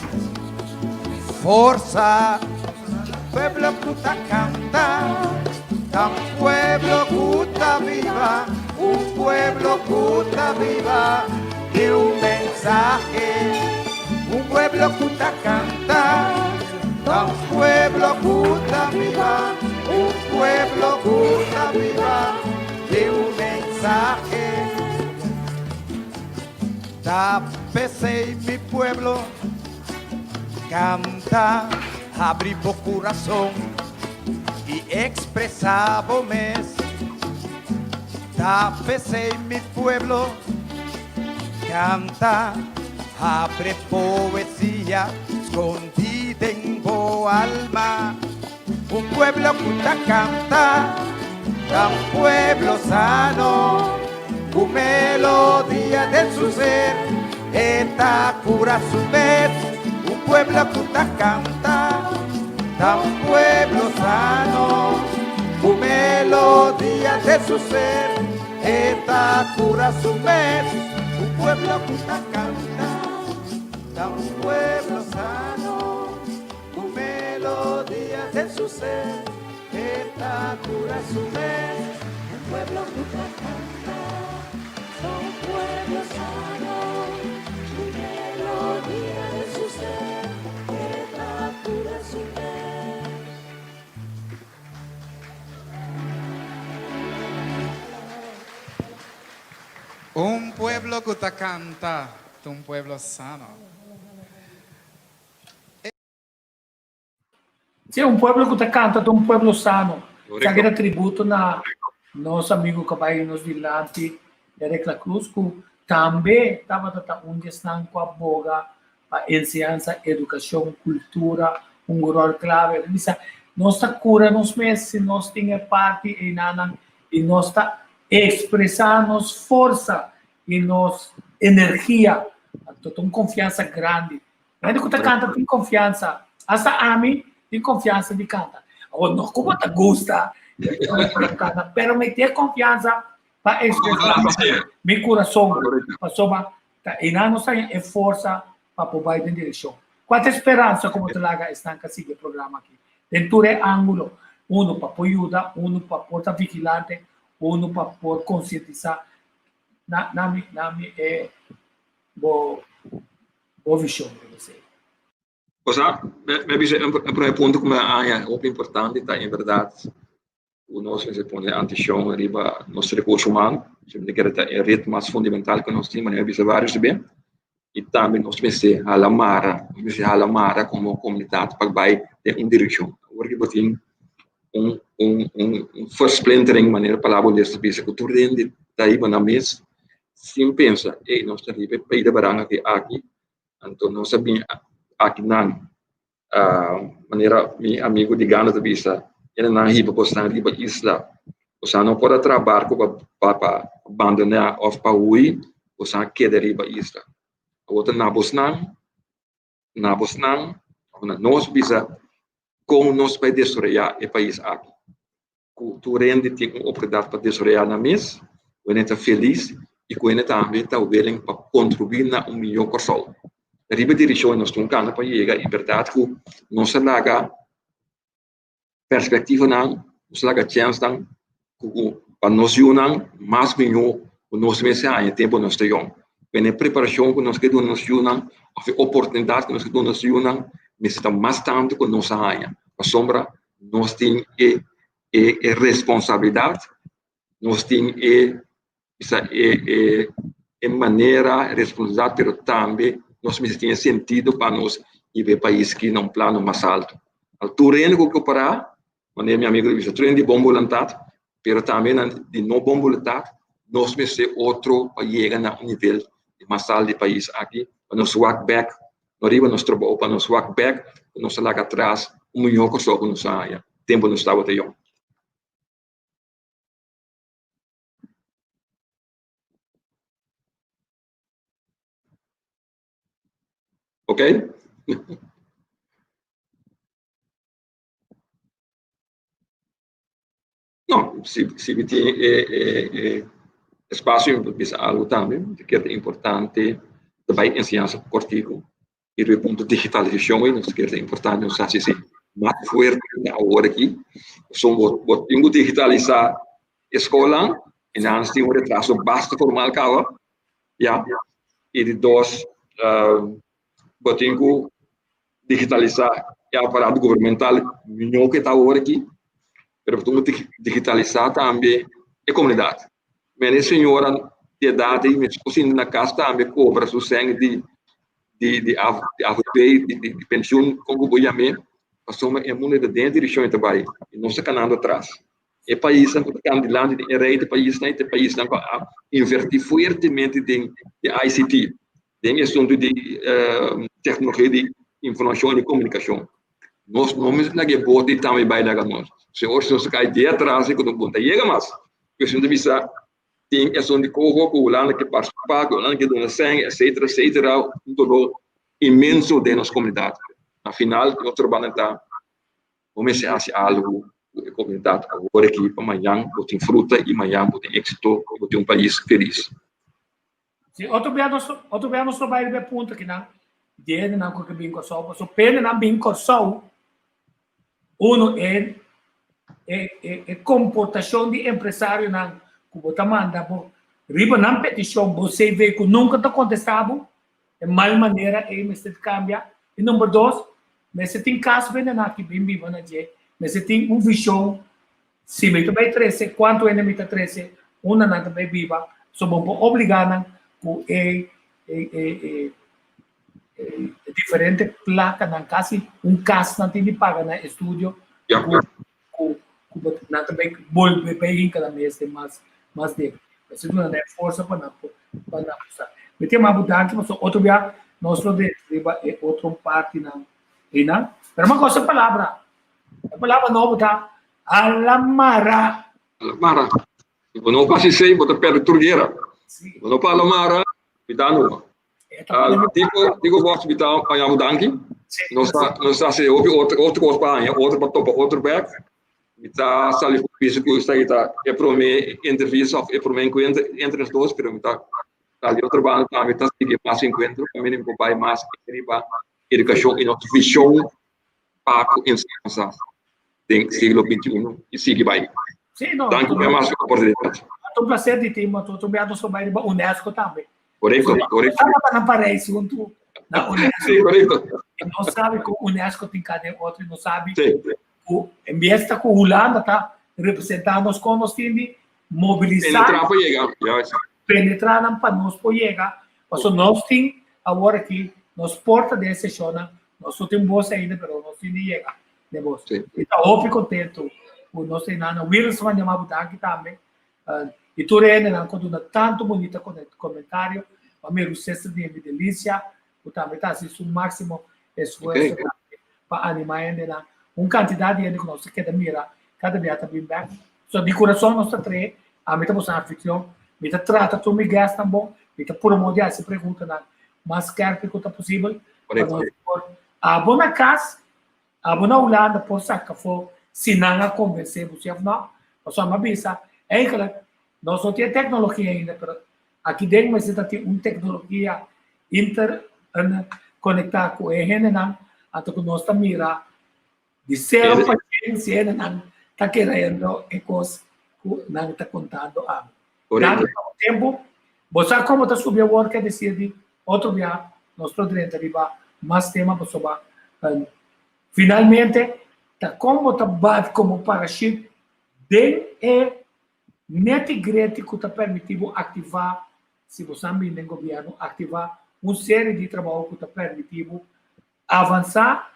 forsa. Pueblo ku ta kanta, ta un pueblo ku ta biba, un pueblo ku ta biba di un mensahe. Un pueblo ku ta kanta, ta un pueblo ku ta biba, un pueblo ku ta biba di un mensahe. Ta p'esei mi pueblo kanta, habri bo kurason i ekspresá bo mes. Ta p'esei mi pueblo kanta, habre poesia skondí den bo alma. Un pueblo ku ta kanta, ta un pueblo sano, ku melodia den su ser, e ta kura su mes. Un pueblo ku ta kanta, ta un pueblo sano, ku melodia den su ser, e ta kura su mes. Un pueblo ku ta kanta, ta un pueblo sano. Ku melodia den su ser, e ta kura su mes. Un pueblo ku ta kanta, ta un pueblo sano. Ku melodia den su ser, e ta kura su mes. Un pueblo ku ta kanta ta un pueblo sano. Sí, un pueblo ku ta kanta ta un pueblo sano. Esaki ta tributo na nos amigu ku a bai nos dilanti, Eric La Cruz, ku tambe tabata ta un di esnan ku a boga pa enseñansa, edukashon, kultura, un ròl klave. Bisa, nos ta kura nos mes si nos tin e parti einanan i nos ta ekspresá nos forsa i nos energia. Anto ta un konfiansa grandi. Hende ku ta kanta tin konfiansa. Asta ami tin konfiansa di kanta. Awor no ku bo ta gusta kanta, pero mi tin e konfiansa pa ekspresá mi kurason. Pasobra Ta einan nos ta haña e forsa pa por bai den direkshon. Kua ta e speransa ku bo ta laga esnan ku a sigui e programa aki? Den tur e ángulo, unu pa por yuda, unu pa por ta vigilante, unu pa por konsientisá. Na na mi na mi e bo bo vishon riba esei. Osea, mi a bisa e prome punto ku mi a haña hopi importante ta en bèrdat ku nos mester pone atenshon riba nos rekurso humano, mi ta kere ta e ret mas fundamental ku nos tin, manera mi a bisa varios bes, i tambe nos mester hala mara, nos mester hala mara komo komunidat pa bai den un direkshon. Awor ki bo tin un un un versplintering, manera palabra hulandes ta bisa, ku tur hende ta riba nan mes sin pensa, ey nos ta riba e pida baranga aki, anto nos a bin akinan. Manera mi amigu di Gana ta bisa, nan hiba bosnan riba isla. Bosan no por a traha barku pa pa bandoná òf pa hui, bosan a keda riba isla. Awor ta na bosnan, na bosnan, òf na nos bisa kon nos bai desaroyá e pais aki. Ku tur hende tin un oportunidat pa desaroyá nan mes, ku hende ta felis i ku hende tambe ta willing pa kontribuí na un mihó Kòrsou. Riba e direkshon nos tin un kanda pa yega i bèrdat ku nos a laga perspektivanan, nos a laga chènsnan ku pa nos yunan mas mihó ku nos mester haña tempu nos ta yòn. P'e preparashon ku nos ke duna nos yunan òf e oportunidat ku nos ke duna nos yunan mester ta mas tantu ku nos a haña pasobra nos tin e e e responsabilidad, nos tin e bisa e e e manera, responsabilidad, pero tambe nos mester tin e sentido pa nos hiba e pais aki na un plano mas alto. Al tur hende ku koperá, manera mi amigo ta bisa, tur hende di bon boluntad, pero tambe nan di no bon boluntad, nos mester otro pa yega na un nivel mas alto di pais aki, pa nos wak bek no riba nos trabou pa nos wak bek ku nos a laga atras un mihó Kòrsou ku nos a haña tempu nos tabata yòn. Oké? No, si si mi tin e e e espasio mi por bisa algu tambe, mi ta kere ta importante ta bai enseñansa kòrtiku i riba e punto digitalisashon ei nos ta kere ta importante nos hasi esei mas fuerte ku awor aki, pasobra bo bo tin ku digitalisá e skolnan i nan tin un retraso basta formal kaba ya, i di dos bo tin ku digitalisá e aparato gubernamental mihó ku e ta awor aki, pero bo tin ku digitalisá tambe e komunidat. Mene e señora di edat ei mester por sinta na kas tambe kobra su sèn di di di AVP, di di penshun, kon ku bo yam'é, pasobra e mundu ta den e direkshon e ta bai i nos ta kanando atras. E paisnan ku ta kana dilanti den e rei di paisnan i ta e paisnan ku a invertí fuertemente den ICT. Den e asuntu di teknologia di informashon i komunikashon. Nos no mester laga e bote i tambe bai laga nos. Si ora nos kai di atras ku no ta yega mas. Pues mi ta bisa tin e asuntu di koho ku Hulanda ke partisipá, ku Hulanda ke duna sèn, etsetera, etsetera, un doló inmenso den nos komunidat. Na final nos trabou ta bo mester hasi algu ku e komunidat awor aki pa mañan bo tin fruta i mañan bo tin éksito i bo tin un pais felis. Si otro bia nos otro bia nos lo bai riba e punto kinan di hendenan ku ke bin Kòrsou pasobra pa hendenan bin Kòrsou uno e e e e komportashon di empresarionan ku bo ta manda bo riba nan petishon bo CV ku nunka ta kontestá bo e mal manera ei mester kambia i number dos mester tin kas pa hendenan aki bin biba na dje mester tin un vishon si mi ta bai trese kuantu hende mi ta trese unda nan ta bai biba. So bo por obligá nan ku e e e e e diferente plakanan, kasi un kas nan tin di paga na estudio ku ku ku nan ta bai bolbe bai hinka nan mes den mas mas debe. Mester duna nan e forsa pa nan por pa nan por sa. Mi ta yama bo danki pasobra otro bia nos lo drenta riba e otro partinan einan. Pero mi a gosa e palabra. E palabra nobo ta alamara. Alamara. Si bo no fasi esei bo ta perde tur guera. Bo no pa alamara, mi ta numa. Dico, dico vos mi ta haña bo danki. Nos ta, nos ta hasi hopi otro, otro kos pa haña, otro pa topa otro bek. Mi ta sali for bisa ku esaki ta e prome entrevista of e prome enkuentro entre nos dos, pero mi ta sali otro banda tambe ta sigui mas enkuentro, kaminda mi por bai mas riba edukashon i nos vishon pa ku enseñansa den siglo 21 i sigui bai. Sí, no. Danki pa mas oportunidat. Ta un placer di ti, ma otro bia nos lo bai riba UNESCO tambe. Korekto, korekto. Nos tabata na Parijs huntu na UNESCO. Sí, korekto. I nos sabi ku UNESCO tin kada e otro i nos sabi ku en bes ta ku Hulanda ta representá nos kon nos tin di mobilisá. Penetrá pa yega, juist. Penetrá nan pa nos por yega. Pasobra nos tin awor aki nos porta den e seshonnan, nos no tin bos ainda pero nos tin di yega den bos. Mi ta hopi kontentu ku nos tin nan. Wilson a yama bo danki tambe. I tur hendenan ku a duna tantu bunita komentario. Pa mi Rusesta di mi delisia ku tambe ta hasi su máksimo esfuerso tambe pa animá hendenan. Un kantidat di hende ku nos ta keda mira kada bia ta bin bèk. So di kurason nos ta trae, ami ta boso anfitrion, mi ta trata tur mi guestnan bon, mi ta purba di hasi preguntanan mas skèrpi ku ta posibel pa nos por abo na kas, abo na Hulanda por saka afó si nan a konvensé bo si òf nò. Pasobra mi a bisa, eigenlijk nos no tin e teknologia ainda, pero aki den mester ta tin un teknologia inter konektá ku e hendenan, anto ku nos ta mira Di sero pa ken si hendenan ta kerendo e kos ku nan ta kontando ami. Danki pa bo tempu. Bo sa kon bo ta subi awor ke desir di otro bia nos lo drenta riba mas tema pasobra finalmente ta kon bo ta bat komo parashut den e neti greti ku ta permiti bo aktivá si bo sa bini den gobièrnu aktivá un seri di trabou ku ta permiti bo Avansá,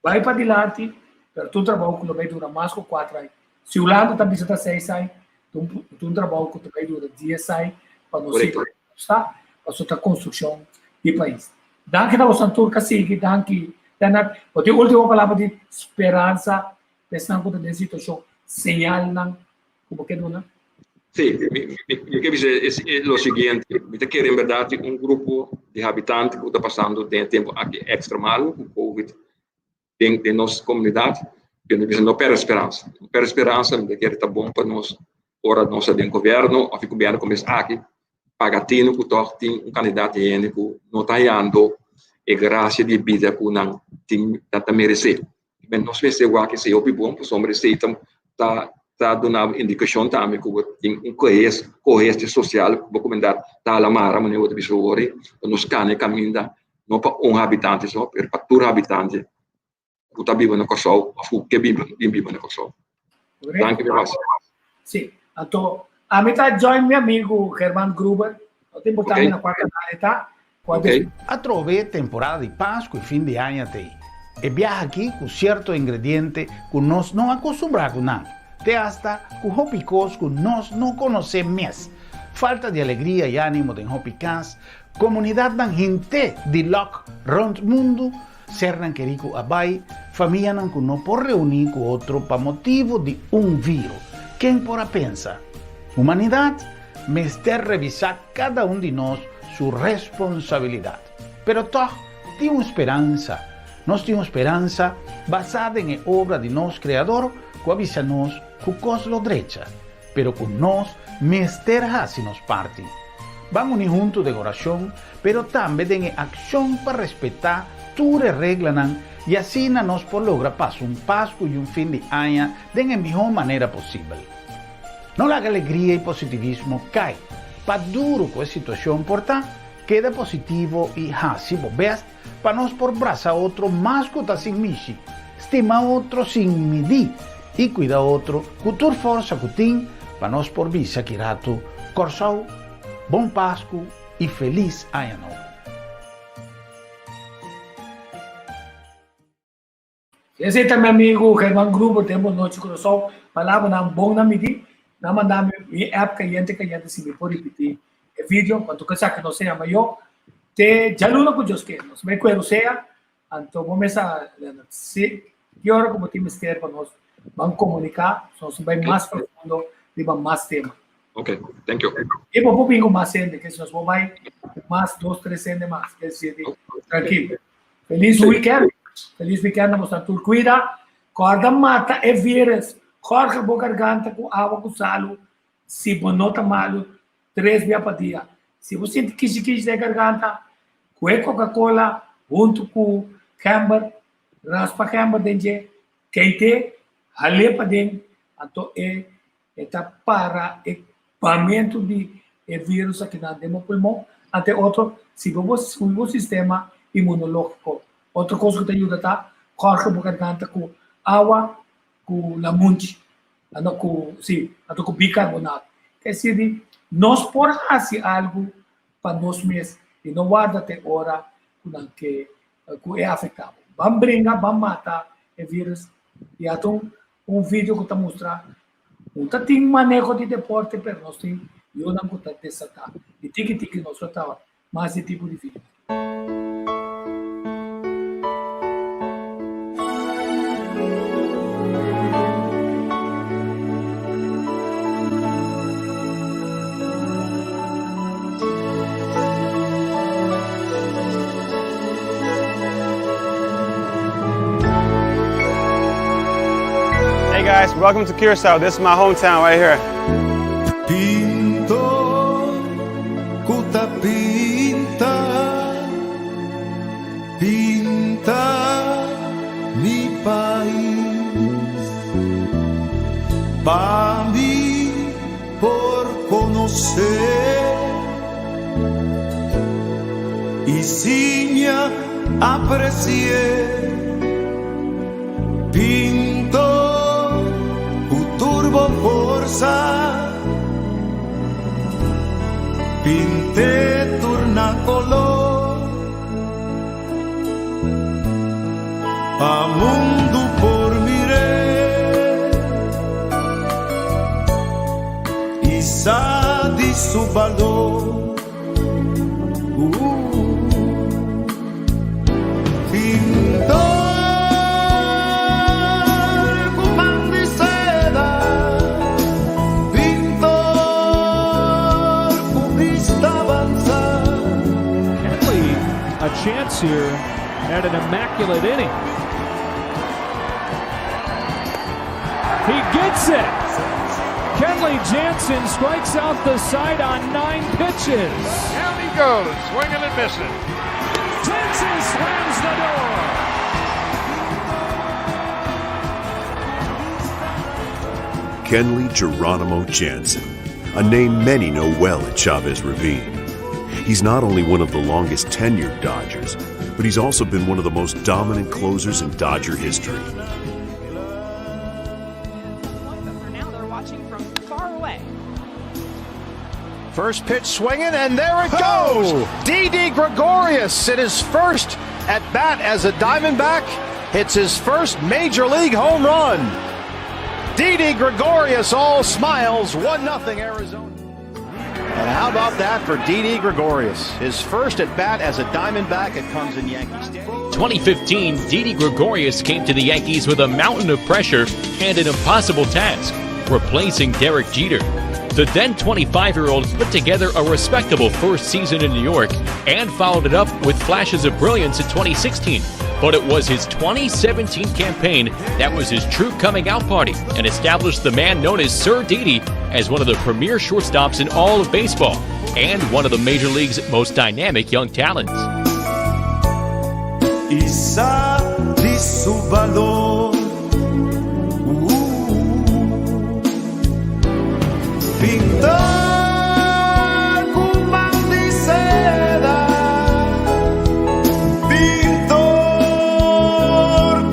bai padilanti, pero ta un trabou ku lo bai dura mas ku kuater aña. Si Hulanda ta bisa ta seis aña, ta un trabou ku ta bai dura dies aña pa nos sigui ku nos ta, pasobra ta konstrukshon di pais. Danki na boso tur ka sigui, danki Lennart. Bo tin ultimo palabra di speransa pa esnan ku ta den situashon, señalnan ku bo ke duna? Sí, mi, mi, mi ke bisa es lo siguiente. Mi ta kere en berdad tin un grupo di habitante ku ta pasando den e tempo aki extra malo ku COVID den, den nos komunidat. Pero mi bisa no perde speransa. No perde speransa, mi ta kere ta bon pa nos ora nos ta den gobierno of e gobierno komes aki paga tino ku tòg tin un kantidat di hende ku no ta hayando e grasia di bida ku nan tin ta, ta meresé. Men nos mester wak esei hopi bon pasobra esei ta ta ta duna bo indikashon tambe ku bo tin un kohes kohesio sosial ku bo komunidat ta hala mara manera bo ta bisa wori pa nos kana e kaminda no pa un habitante so pero pa tur habitante ku ta biba na Kòrsou òf ku ke biba bin biba na Kòrsou. Danki mi bas. Sí, anto ami ta join mi amigu German Gruber, no ta importa mi na kua kanal e ta, Okay. Atrobe temporada di Pasku i fin di aña ta ei. E biaha aki ku sierto ingrediente ku nos no a kustumbrá ku nan, te asta ku hopi kos ku nos no konosé mes. Falta di alegria i ánimo den hopi kas, komunidatnan hint'é di lòk rònt mundu, sernan kerí ku a bai, famianan ku no por reuní ku otro pa motibu di un viro. Ken por a pensa? Humanidat mester revisá kada un di nos su responsabilidat. Pero tòg tin un speransa. Nos tin un speransa basá den e obra di nos Kreador ku a bisa nos ku kos lo drecha, pero ku nos mester hasi nos parti. Ban uni huntu den orashon, pero tambe den e akshon pa respetá tur e reglanan i asina nos por logra pasa un Pasku i un fin di aña den e mihó manera posibel. No laga alegria i positivismo kai. Pa duru ku e situashon por ta, keda positivo i hasi bo bèst pa nos por brasa otro mas ku ta sin mishi, stima otro sin midí i kuida otro ku tur forsa ku tin. pa nos por bisa ki ratu, Kòrsou, Bon Pasku i Felis Aña Nobo! Esei ta mi amigu German Gruber den Bon Nochi Curaçao. Palabranan bon na midi. Nan manda mi mi app kayente kayente si mi por ripití e video. Cuanto ku esaki no sea mayor. Te djaluna ku Dios ke. Nos bai kueru sea. Anto bo mes a Leonard. Si ki ora ku bo tin mester pa nos ban komuniká, so nos bai mas profundo riba mas tema. Ok, thank you. I bo por bin ku mas hende, ke si nos por bai ku mas dos, tres hende mas. Ke si trankil. Feliz weekend. Feliz weekend na boso tur. Cuida. Corda mata e virus. Corga bo garganta cu awa cu salu. Si bo no ta malu, tres bia pa dia. Si bo sinti kishi kishi den garganta, cu e Coca-Cola hunto cu gember, raspa gember den dje, keite, hal'e paden, anto e E ta para e bamentu di e virus akinan den bo pulmon. Ante otro, si bo bo subi bo sistema imunológiko. Otro kos ku ta yuda ta kòrka bo garganta ku awa ku lamunchi, anto ku, si, anto ku bikarbonato. Ke sirbi nos por hasi algu pa nos mes i no warda te ora ku nan ke ku e afektá bo. Ban bringa, ban mata e virus i ata un Un video ku ta mustra un ta tin maneho di deporte pero nos tin yunan ku ta desatá. I tiki tiki nos lo ta mas di tipo di video. Hey guys, welcome to Curacao. This is my hometown right here. Pintor ku ta pinta, pinta mi pais. Pa mi por konosé i siña apresi'é. Pintor ku tur bo forsa, pint'é tur na koló pa mundu por mir'é i sa di su balor. Pintor ku man di seda, pintor ku bista avansa. Kenley a chance here at an immaculate inning. He gets it! Kenley Jansen strikes out the side on nine pitches. Down he goes, swinging and missing. Jansen slams the door. Kenley Geronimo Jansen, a name many know well at Chavez Ravine. He's not only one of the longest tenured Dodgers, but he's also been one of the most dominant closers in Dodger history. But for now, they're watching from far away. First pitch swinging, and there it goes. Didi Gregorius in his first at bat as a Diamondback hits his first major league home run. Didi Gregorius all smiles, 1 0 Arizona. And how about that for Didi Gregorius? His first at bat as a Diamondback, it comes in Yankee Stadium. 2015, Didi Gregorius came to the Yankees with a mountain of pressure and an impossible task replacing Derek Jeter. The then 25 year old put together a respectable first season in New York and followed it up with flashes of brilliance in 2016. But it was his 2017 campaign that was his true coming out party and established the man known as Sir Didi as one of the premier shortstops in all of baseball and one of the major league's most dynamic young talents. I sa di su balor. Pintor ku man di seda, pintor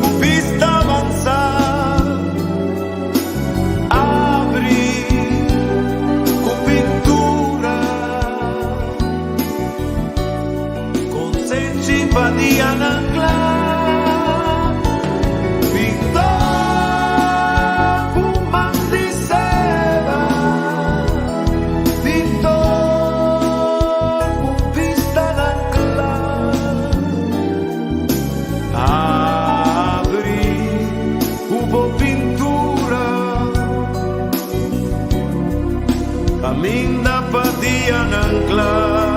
ku bista avansá, abri. Pa dianan kla.